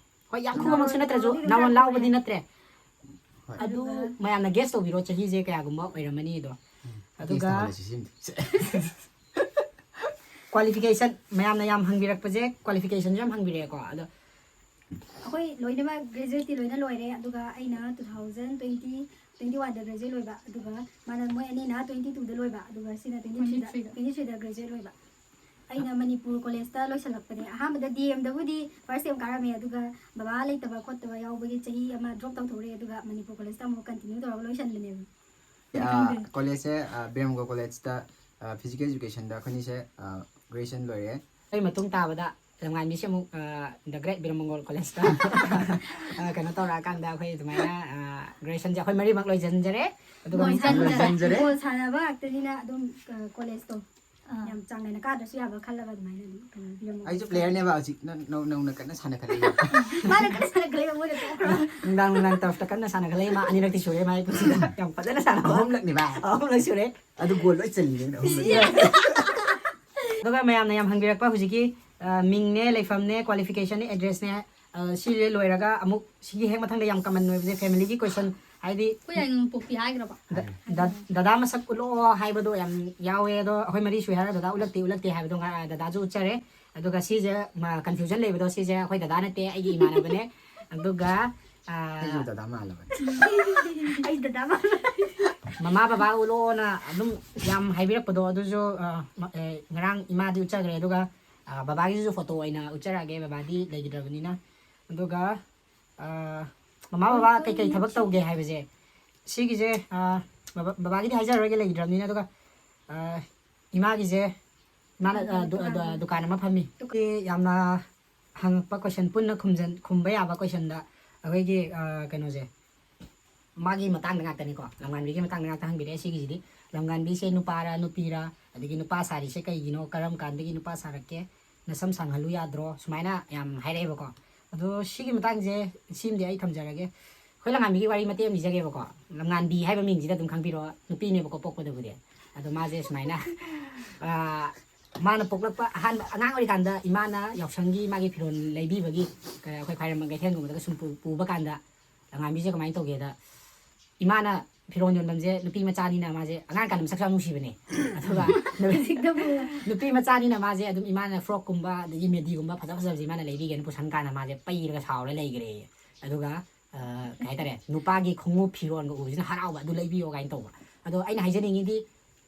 ꯍꯣꯏ, ꯌꯥꯝ ꯈꯨꯕꯃꯛꯁꯨ ꯅꯠꯇ꯭ꯔꯁꯨ ꯅꯥꯎꯔꯣꯟ ꯅꯥꯎꯔꯣꯟ ꯂꯥꯎꯕꯗꯤ ꯂꯥꯎꯕꯅꯦ꯫ ꯅꯠꯇ꯭ꯔꯦ꯫ ꯍꯣꯏ꯫ ꯑꯗꯨ ꯑꯗꯨꯒ ꯃꯌꯥꯝꯅ ꯒꯦꯁ ꯇꯧꯕꯤꯔꯣ ꯆꯍꯤꯁꯦ ꯀꯌꯥꯒꯨꯝꯕ ꯑꯣꯏꯔꯝꯃꯅꯤ ꯑꯗꯣ꯫ ꯎꯝ, ꯑꯗꯨꯒ ꯒꯦꯁ ꯇꯧꯍꯜꯂꯁꯤ ꯁꯤꯝꯗꯤ꯫ Qualification, ꯃꯌꯥꯝꯅ ꯌꯥꯝ ꯍꯪꯕꯤꯔꯛꯄꯁꯦ, qualificationꯁꯨ ꯌꯥꯝ ꯍꯪꯕꯤꯔꯛꯑꯦꯀꯣ꯫ ꯑꯗꯣ ꯑꯩꯈꯣꯏ ꯂꯣꯏꯅꯃꯛ graduateꯇꯤ ꯂꯣꯏꯅ ꯂꯣꯏꯔꯦ, ꯑꯗꯨꯒ ꯑꯩꯅ two thousand twenty, twenty oneꯗ graduate ꯂꯣꯏꯕ, ꯑꯗꯨꯒ ꯃꯥꯅ, ꯃꯣꯏ ꯑꯅꯤꯅ twenty twoꯗ ꯂꯣꯏꯕ, ꯑꯗꯨꯒ ꯁꯤꯅ twenty threeꯗ, twenty threeꯗ꯫ Twenty threeꯗ graduate ꯂꯣꯏꯕ꯫ ꯑꯩꯅ ꯃꯅꯤꯄꯨꯔ ꯀꯣꯂꯦꯖꯇ ꯂꯣꯏꯁꯜꯂꯛꯄꯅꯦ꯫ ꯑꯍꯥꯟꯕꯗ DMꯗꯕꯨꯗꯤ first sem ꯀꯥꯔꯝꯃꯦ, ꯑꯗꯨꯒ ꯕꯕꯥ ꯂꯩꯇꯕ ꯈꯣꯠꯇꯕ ꯌꯥꯎꯕꯒꯤ ꯆꯍꯤ ꯑꯃ drop ꯇꯧꯊꯣꯛꯎꯔꯦ, ꯑꯗꯨꯒ ꯃꯅꯤꯄꯨꯔ ꯀꯣꯂꯦꯖꯇ ꯑꯃꯨꯛ continue ꯇꯧꯔꯒ ꯂꯣꯏꯁꯟꯕꯅꯦꯕ꯫ ꯑ, ꯈꯪꯗꯦ꯫ ꯀꯣꯂꯦꯖꯁꯦ, ꯑ, ꯕꯤꯔꯝꯒꯣꯜ ꯀꯣꯂꯦꯖꯇ, ꯑ, physical educationꯗ ꯑꯩꯈꯣꯏꯅꯤꯁꯦ, ꯑ, graduation ꯂꯣꯏꯔꯦ꯫ ꯑꯩ ꯃꯇꯨꯡ ꯇꯥꯕꯗ ꯂꯝꯉꯥꯟꯕꯤꯁꯦ ꯑꯃꯨꯛ, ꯑ, the great ꯕꯤꯔꯝꯒꯣꯜ ꯀꯣꯂꯦꯖꯇ, ꯑ, ꯀꯩꯅꯣ ꯇꯧꯔꯛꯑꯀꯥꯟꯗ ꯑꯩꯈꯣꯏ ꯑꯗꯨꯃꯥꯏꯅ, ꯑ, graduationꯁꯦ ꯑꯩꯈꯣꯏ ꯃꯔꯤꯃꯛ ꯂꯣꯏꯁꯤꯟꯖꯔꯦ꯫ ꯑꯗꯨꯒ ꯂꯣꯏꯁꯤꯟꯖꯔꯦ꯫ ꯕꯣꯜ ꯁꯥꯟꯅꯕ ꯉꯥꯛꯇꯅꯤꯅ ꯑꯗꯨꯝ, ꯑ, ꯀꯣꯂꯦꯖꯇꯣ ꯑꯥ꯫ ꯌꯥꯝ ꯆꯥꯡ ꯅꯥꯏꯅ ꯀꯥꯗ꯭ꯔꯁꯨ ꯌꯥꯕ ꯈꯜꯂꯒ ꯑꯗꯨꯃꯥꯏꯅ ꯑꯗꯨꯝ ꯀꯩꯅꯣ ꯄꯤꯔꯝꯕ ꯑꯩꯁꯨ ꯈꯣꯠꯄ꯫ Playerꯅꯦꯕ ꯍꯧꯖꯤꯛ꯫ ꯅꯪ, ꯅꯧ-, ꯅꯧꯅ ꯀꯟꯅ ꯁꯥꯟꯅꯈꯠꯂꯛꯏꯕ꯫ ꯃꯥꯅ ꯀꯟꯅ ꯁꯥꯟꯅꯈꯠꯂꯛꯏꯕ, ꯃꯣꯏꯅ ꯇꯣꯛꯈ꯭ꯔꯣ꯫ ꯅꯨꯡꯗꯥꯡ ꯅꯨꯡꯗꯥꯡ turfꯇ ꯀꯟꯅ ꯁꯥꯟꯅꯈꯠꯂꯛꯏ ꯃꯥ ꯑꯅꯤꯔꯛꯇꯤ ꯁꯨꯔꯦ ꯃꯥꯒꯤ ꯄꯨꯟꯁꯤꯗ꯫ ꯌꯥꯝ ꯐꯖꯅ ꯁꯥꯟꯅꯕ꯫ ꯑꯍꯨꯝꯂꯛꯅꯤ ꯚꯥꯏ꯫ ꯑꯍꯨꯝꯂꯛ ꯁꯨꯔꯦ꯫ ꯑꯗꯨ ꯒꯣꯜ ꯂꯣꯏ ꯆꯜꯂꯤꯅꯦ ꯑꯍꯨꯝꯂꯛ꯫ ꯑꯗꯨꯒ ꯃꯌꯥꯝꯅ ꯌꯥꯝ ꯍꯪꯕꯤꯔꯛꯄ ꯍꯧꯖꯤꯛꯀꯤ, ꯑ, ꯃꯤꯡꯅꯦ, ꯂꯩꯐꯝꯅꯦ, qualificationꯅꯦ, addressꯅꯦ, ꯑ, ꯁꯤꯁꯦ ꯂꯣꯏꯔꯒ ꯑꯃꯨꯛ ꯁꯤꯒꯤ ꯍꯦꯛ ꯃꯊꯪꯗ ꯌꯥꯝ common ꯑꯣꯏꯕꯁꯦ familyꯒꯤ question, ꯍꯥꯏꯗꯤ ꯑꯩꯈꯣꯏ ꯌꯥꯏꯉꯪꯄꯣꯛꯄꯤ ꯍꯥꯏꯈ꯭ꯔꯕ? ꯗ-, ꯗ-, ꯗꯗꯥ ꯃꯁꯛ ꯎꯠꯂꯛꯑꯣ ꯍꯥꯏꯕꯗꯣ ꯌꯥꯝ ꯌꯥꯎꯋꯦ, ꯑꯗꯣ ꯑꯩꯈꯣꯏ ꯃꯔꯤ ꯁꯨꯏ ꯍꯥꯏꯔꯒ ꯗꯗꯥ ꯎꯠꯂꯛꯇꯦ, ꯎꯠꯂꯛꯇꯦ ꯍꯥꯏꯕꯗꯣ ꯉ-, ꯗꯗꯥꯁꯨ ꯎꯠꯆꯔꯦ꯫ ꯑꯗꯨꯒ ꯁꯤꯁꯦ ꯃ-, confusion ꯂꯩꯕꯗꯣ, ꯁꯤꯁꯦ ꯑꯩꯈꯣꯏ ꯗꯗꯥ ꯅꯠꯇꯦ, ꯑꯩꯒꯤ ꯏꯃꯥꯟꯅꯕꯅꯦ꯫ ꯑꯗꯨꯒ ꯑ, ꯑꯩꯁꯨ ꯗꯗꯥ ꯃꯥꯜꯂꯕꯅꯤ꯫ ꯑꯩ ꯗꯗꯥ ꯃꯥꯜꯂꯦ꯫ ꯃꯃꯥ ꯕꯕꯥ ꯎꯠꯂꯛꯑꯣꯅ ꯑꯗꯨꯝ ꯌꯥꯝ ꯍꯥꯏꯕꯤꯔꯛꯄꯗꯣ, ꯑꯗꯨꯁꯨ ꯑ, ꯃ- ꯑꯦ, ꯉꯔꯥꯡ ꯏꯃꯥꯗꯤ ꯎꯠꯆꯈ꯭ꯔꯦ, ꯑꯗꯨꯒ ꯑ, ꯕꯕꯥꯒꯤꯁꯨ ꯐꯣꯇꯣ ꯑꯣꯏꯅ ꯎꯠꯆꯔꯛꯑꯒꯦ, ꯕꯕꯥꯗꯤ ꯂꯩꯈꯤꯗ꯭ꯔꯕꯅꯤꯅ꯫ ꯑꯗꯨꯒ ꯑ, ꯃꯃꯥ ꯕꯕꯥ ꯀꯩꯀꯩ ꯊꯕꯛ ꯇꯧꯒꯦ ꯍꯥꯏꯕꯁꯦ, ꯁꯤꯒꯤꯁꯦ ꯑ, ꯕꯕꯥ- ꯕꯕꯥꯒꯤꯗꯤ ꯍꯥꯏꯖꯔꯔꯣꯏꯒꯦ, ꯂꯩꯈꯤꯗ꯭ꯔꯕꯅꯤꯅ꯫ ꯑꯗꯨꯒ ꯑ, ꯏꯃꯥꯒꯤꯁꯦ ꯏꯃꯥꯅ ꯑ, ꯗꯨ- ꯑ, ꯗꯨ- ꯗꯨꯀꯥꯟ ꯑꯃ ꯐꯝꯃꯤ꯫ ꯌꯥꯝꯅ ꯍꯪꯉꯛꯄ ꯀꯣꯏꯁꯟ ꯄꯨꯟꯅ ꯈꯨꯝꯖꯟ ꯈꯨꯝꯕ ꯌꯥꯕ ꯀꯣꯏꯁꯟꯗ ꯑꯩꯈꯣꯏꯒꯤ ꯑ, ꯀꯩꯅꯣꯁꯦ, ꯃꯥꯒꯤ ꯃꯇꯥꯡꯗ ꯉꯥꯛꯇꯅꯤꯀꯣ, ꯂꯝꯉꯥꯟꯕꯤꯒꯤ ꯃꯇꯥꯡꯗ ꯉꯥꯛꯇ ꯍꯪꯕꯤꯔꯛꯑꯦ꯫ ꯁꯤꯒꯤꯁꯤꯗꯤ ꯂꯝꯉꯥꯟꯕꯤꯁꯦ ꯅꯨꯄꯥꯔ ꯅꯨꯄꯤꯔ, ꯑꯗꯒꯤ ꯅꯨꯄꯥ ꯁꯥꯔꯤꯁꯦ ꯀꯩꯒꯤꯅꯣ, ꯀꯔꯝ ꯀꯥꯟꯗꯒꯤ ꯅꯨꯄꯥ ꯁꯥꯔꯛꯀꯦ, ꯅꯁꯝ ꯁꯥꯡꯍꯜꯂꯨ ꯌꯥꯗ꯭ꯔꯣ, ꯁꯨꯃꯥꯏꯅ ꯌꯥꯝ ꯍꯥꯏꯔꯛꯑꯦꯕꯀꯣ꯫ ꯑꯗꯣ ꯁꯤꯒꯤ ꯃꯇꯥꯡꯁꯦ ꯁꯤꯃꯗꯤ ꯑꯩ ꯊꯝꯖꯔꯒꯦ꯫ ꯑꯩꯈꯣꯏ ꯂꯝꯉꯥꯟꯕꯤꯒꯤ ꯋꯥꯔꯤ ꯃꯇꯦꯛ ꯑꯃ ꯂꯤꯖꯒꯦꯕꯀꯣ꯫ ꯂꯝꯉꯥꯟꯕꯤ ꯍꯥꯏꯕ ꯃꯤꯡꯁꯤꯗ ꯑꯗꯨꯝ ꯈꯪꯕꯤꯔꯣ, ꯅꯨꯄꯤꯅꯦꯕꯀꯣ ꯄꯣꯛꯄꯗꯕꯨꯗꯤ꯫ ꯑꯗꯣ ꯃꯥꯁꯦ ꯁꯨꯃꯥꯏꯅ ꯑ, ꯃꯥꯅ ꯄꯣꯛꯂꯛꯄ ꯑꯍꯥꯟꯕ ꯑꯉꯥꯡ ꯑꯣꯏꯔꯤꯀꯥꯟꯗ ꯏꯃꯥꯅ ꯌꯥꯎꯁꯪꯒꯤ ꯃꯥꯒꯤ ꯐꯤꯔꯣꯜ ꯂꯩꯕꯤꯕꯒꯤ, ꯀ- ꯑꯩꯈꯣꯏ ꯈ꯭ꯋꯥꯏꯔꯝꯕꯟ ꯀꯩꯊꯦꯜꯒꯨꯝꯕꯗꯒ ꯁꯨꯝ ꯄꯨ- ꯄꯨꯕ ꯀꯥꯟꯗ, ꯂꯝꯉꯥꯟꯕꯤꯁꯦ ꯀꯃꯥꯏꯅ ꯇꯧꯒꯦꯗ, ꯏꯃꯥꯅ ꯐꯤꯔꯣꯜ ꯌꯣꯟꯐꯝꯁꯦ, ꯅꯨꯄꯤ ꯃꯆꯥꯅꯤꯅ ꯃꯥꯁꯦ ꯑꯉꯥꯡ ꯀꯥꯟꯗ ꯃꯁꯛꯁꯨ ꯌꯥꯝ ꯅꯨꯡꯁꯤꯕꯅꯦ꯫ ꯑꯗꯨꯒ ꯅꯨꯄꯤ ꯃꯆꯥꯅꯤꯅ ꯃꯥꯁꯦ ꯑꯗꯨꯝ ꯏꯃꯥꯅ ꯐ꯭ꯔꯣꯛꯀꯨꯝꯕ ꯑꯗꯒꯤ ꯃꯦꯗꯤꯒꯨꯝꯕ ꯐꯖ ꯐꯖꯕꯁꯦ ꯏꯃꯥꯅ ꯂꯩꯕꯤꯒꯦꯅ ꯄꯨꯁꯟ ꯀꯥꯟꯗ ꯃꯥꯁꯦ ꯄꯩꯔꯒ ꯁꯥꯎꯔ ꯂꯩꯈ꯭ꯔꯦ꯫ ꯑꯗꯨꯒ ꯑ, ꯀꯩ ꯍꯥꯏꯇꯥꯔꯦ, ꯅꯨꯄꯥꯒꯤ ꯈꯣꯡꯎꯞ ꯐꯤꯔꯣꯟꯒ ꯎꯕꯁꯤꯅ ꯍꯔꯥꯎꯕ, "ꯑꯗꯨ ꯂꯩꯕꯤꯌꯣ" ꯀꯥꯏꯅ ꯇꯧꯕ꯫ ꯑꯗꯣ ꯑꯩꯅ ꯍꯥꯏꯖꯅꯤꯡꯉꯤꯗꯤ,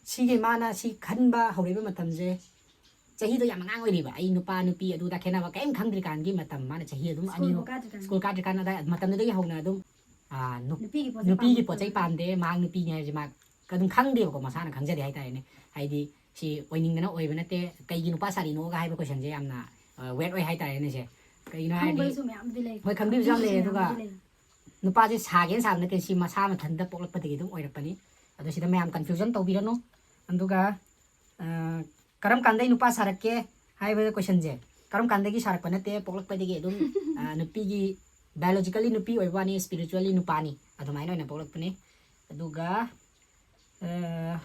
ꯁꯤꯒꯤ ꯃꯥꯅ ꯁꯤ ꯈꯟꯕ ꯍꯧꯔꯛꯏꯕ ꯃꯇꯝꯁꯦ, ꯆꯍꯤꯗꯣ ꯌꯥꯝ ꯑꯉꯥꯡ ꯑꯣꯏꯔꯤꯕ, ꯑꯩ ꯅꯨꯄꯥ ꯅꯨꯄꯤ ꯑꯗꯨꯗ ꯈꯦꯠꯅꯕ ꯀꯔꯤꯝ ꯈꯪꯗ꯭ꯔꯤꯀꯥꯟꯒꯤ ꯃꯇꯝ, ꯃꯥꯅ ꯆꯍꯤ ꯑꯗꯨꯝ ꯑꯅꯤ ꯁ꯭ꯀꯨꯜ ꯑꯍꯨꯝ ꯀꯥꯗ꯭ꯔꯤꯀꯥꯟꯗ꯫ ꯁ꯭ꯀꯨꯜ ꯀꯥꯗ꯭ꯔꯤꯀꯥꯟ ꯑꯗꯥꯏ ꯃꯇꯝꯗꯨꯗꯒꯤ ꯍꯧꯅ ꯑꯗꯨꯝ ꯑ, ꯅꯨ- ꯅꯨꯄꯤꯒꯤ ꯄꯣꯠ ꯅꯨꯄꯤꯒꯤ ꯄꯣꯠ ꯆꯩ ꯄꯥꯝꯗꯦ, ꯃꯍꯥꯛ ꯅꯨꯄꯤꯅꯤ ꯍꯥꯏꯕꯁꯦ ꯃꯥ ꯑꯗꯨꯝ ꯈꯪꯗꯦꯕꯀꯣ, ꯃꯁꯥꯅ ꯈꯪꯖꯗꯦ ꯍꯥꯏꯇꯥꯔꯦꯅꯦ꯫ ꯍꯥꯏꯗꯤ ꯁꯤ ꯑꯣꯏꯅꯤꯡꯗꯅ ꯑꯣꯏꯕ ꯅꯠꯇꯦ, "ꯀꯩꯒꯤ ꯅꯨꯄꯥ ꯁꯥꯔꯤꯅꯣꯒ" ꯍꯥꯏꯕ ꯀꯣꯏꯁꯟꯁꯦ ꯌꯥꯝꯅ ꯋꯦꯠ ꯑꯣꯏ ꯍꯥꯏꯇꯥꯔꯦꯅꯦ꯫ ꯁꯦ ꯀꯩꯒꯤꯅꯣ ꯍꯥꯏꯔꯗꯤ, ꯈꯪꯕꯁꯨ ꯃꯌꯥꯝꯗꯤ ꯂꯩ꯫ ꯍꯣꯏ, ꯈꯪꯕꯤꯕꯁꯨ ꯌꯥꯝ ꯂꯩ꯫ ꯈꯪꯕꯁꯨ ꯑꯗꯨꯒ ꯃꯌꯥꯝꯗꯤ ꯂꯩ꯫ ꯅꯨꯄꯥꯁꯦ ꯁꯥꯒꯦꯅ ꯁꯥꯕ ꯅꯠꯇꯦ, ꯁꯤ ꯃꯁꯥ ꯃꯊꯟꯇ ꯄꯣꯛꯂꯛꯄꯗꯒꯤ ꯑꯗꯨꯝ ꯑꯣꯏꯔꯛꯄꯅꯤ꯫ ꯑꯗꯣ ꯁꯤꯗ ꯃꯌꯥꯝ ꯀꯟꯐ꯭ꯌꯨꯖꯟ ꯇꯧꯕꯤꯔꯅꯨ꯫ ꯑꯗꯨꯒ ꯑ, ꯀꯔꯝ ꯀꯥꯟꯗꯩ ꯅꯨꯄꯥ ꯁꯥꯔꯛꯀꯦ ꯍꯥꯏꯕ ꯀꯣꯏꯁꯟꯁꯦ, ꯀꯔꯝ ꯀꯥꯟꯗꯒꯤ ꯁꯥꯔꯛꯄ ꯅꯠꯇꯦ, ꯄꯣꯛꯂꯛꯄꯗꯒꯤ ꯑꯗꯨꯝ ꯑ, ꯅꯨꯄꯤꯒꯤ ꯕꯥꯏꯑꯣꯂꯣꯖꯤꯀꯦꯜꯂꯤ ꯅꯨꯄꯤ ꯑꯣꯏꯕ ꯋꯥꯅꯤ, ꯏꯁꯄꯤꯔꯤꯆꯨꯋꯦꯜꯂꯤ ꯅꯨꯄꯥꯅꯤ, ꯑꯗꯨꯃꯥꯏꯅ ꯑꯣꯏꯅ ꯄꯣꯛꯂꯛꯄꯅꯤ꯫ ꯑꯗꯨꯒ ꯑ,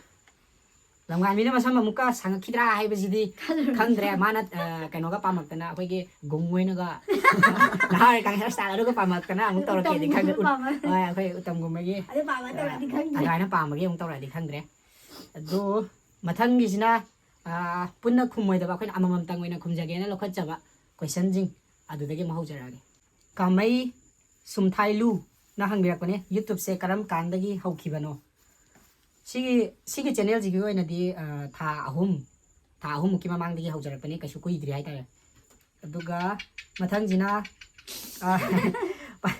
ꯂꯝꯉꯥꯟꯕꯤꯅ ꯃꯁꯝ ꯑꯃꯨꯛꯀ ꯁꯥꯡꯉꯛꯈꯤꯗ꯭ꯔꯥ ꯍꯥꯏꯕꯁꯤꯗꯤ ꯈꯪꯗ꯭ꯔꯦ꯫ ꯃꯥꯅ ꯑ, ꯀꯩꯅꯣꯒ ꯄꯥꯝꯃꯛꯇꯅ, ꯑꯩꯈꯣꯏꯒꯤ ꯒꯨꯡ ꯑꯣꯏꯅꯒ ꯅꯍꯥ ꯑꯣꯏꯔꯤꯀꯥꯟꯒꯤ ꯍꯦꯌꯔ ꯁ꯭ꯇꯥꯏꯜ ꯑꯗꯨꯒ ꯄꯥꯝꯃꯛꯇꯅ ꯑꯃꯨꯛ ꯇꯧꯔꯛꯀꯦꯗꯤ ꯈꯪꯗꯦ꯫ ꯎꯇꯝꯒꯨꯝꯕ ꯄꯥꯝꯃꯛ- ꯍꯣꯏ, ꯑꯩꯈꯣꯏ ꯎꯇꯝꯒꯨꯝꯕꯒꯤ ꯑꯗꯨ ꯄꯥꯝꯃꯛ ꯇꯧꯔꯗꯤ ꯈꯪꯗ꯭ꯔꯦ꯫ ꯑꯗꯨꯃꯥꯏꯅ ꯄꯥꯝꯕꯒꯤ ꯑꯃꯨꯛ ꯇꯧꯔꯛꯑꯗꯤ ꯈꯪꯗ꯭ꯔꯦ꯫ ꯑꯗꯣ ꯃꯊꯪꯒꯤꯁꯤꯅ ꯑ, ꯄꯨꯟꯅ ꯈꯨꯝꯃꯣꯏꯗꯕ, ꯑꯩꯈꯣꯏꯅ ꯑꯃꯃꯝꯇꯪ ꯑꯣꯏꯅ ꯈꯨꯝꯖꯒꯦꯅ ꯂꯧꯈꯠꯆꯕ ꯀꯣꯏꯁꯟꯁꯤꯡ ꯑꯗꯨꯗꯒꯤ ꯑꯃꯨꯛ ꯍꯧꯖꯔꯛꯑꯒꯦ꯫ ꯀꯥꯃꯩ ꯁꯨꯝꯊꯥꯏꯂꯨꯅ ꯍꯪꯕꯤꯔꯛꯄꯅꯦ, YouTubeꯁꯦ ꯀꯔꯝ ꯀꯥꯟꯗꯒꯤ ꯍꯧꯈꯤꯕꯅꯣ? ꯁꯤꯒꯤ, ꯁꯤꯒꯤ channelꯁꯤꯒꯤ ꯑꯣꯏꯅꯗꯤ, ꯑ, ꯊꯥ ꯑꯍꯨꯝ, ꯊꯥ ꯑꯍꯨꯝꯃꯨꯛꯀꯤ ꯃꯃꯥꯡꯗꯒꯤ ꯍꯧꯖꯔꯛꯄꯅꯦ, ꯀꯩꯁꯨ ꯀꯨꯏꯗ꯭ꯔꯤ ꯍꯥꯏꯇꯥꯔꯦ꯫ ꯑꯗꯨꯒ ꯃꯊꯪꯁꯤꯅ, ꯑ, ꯄꯥ-,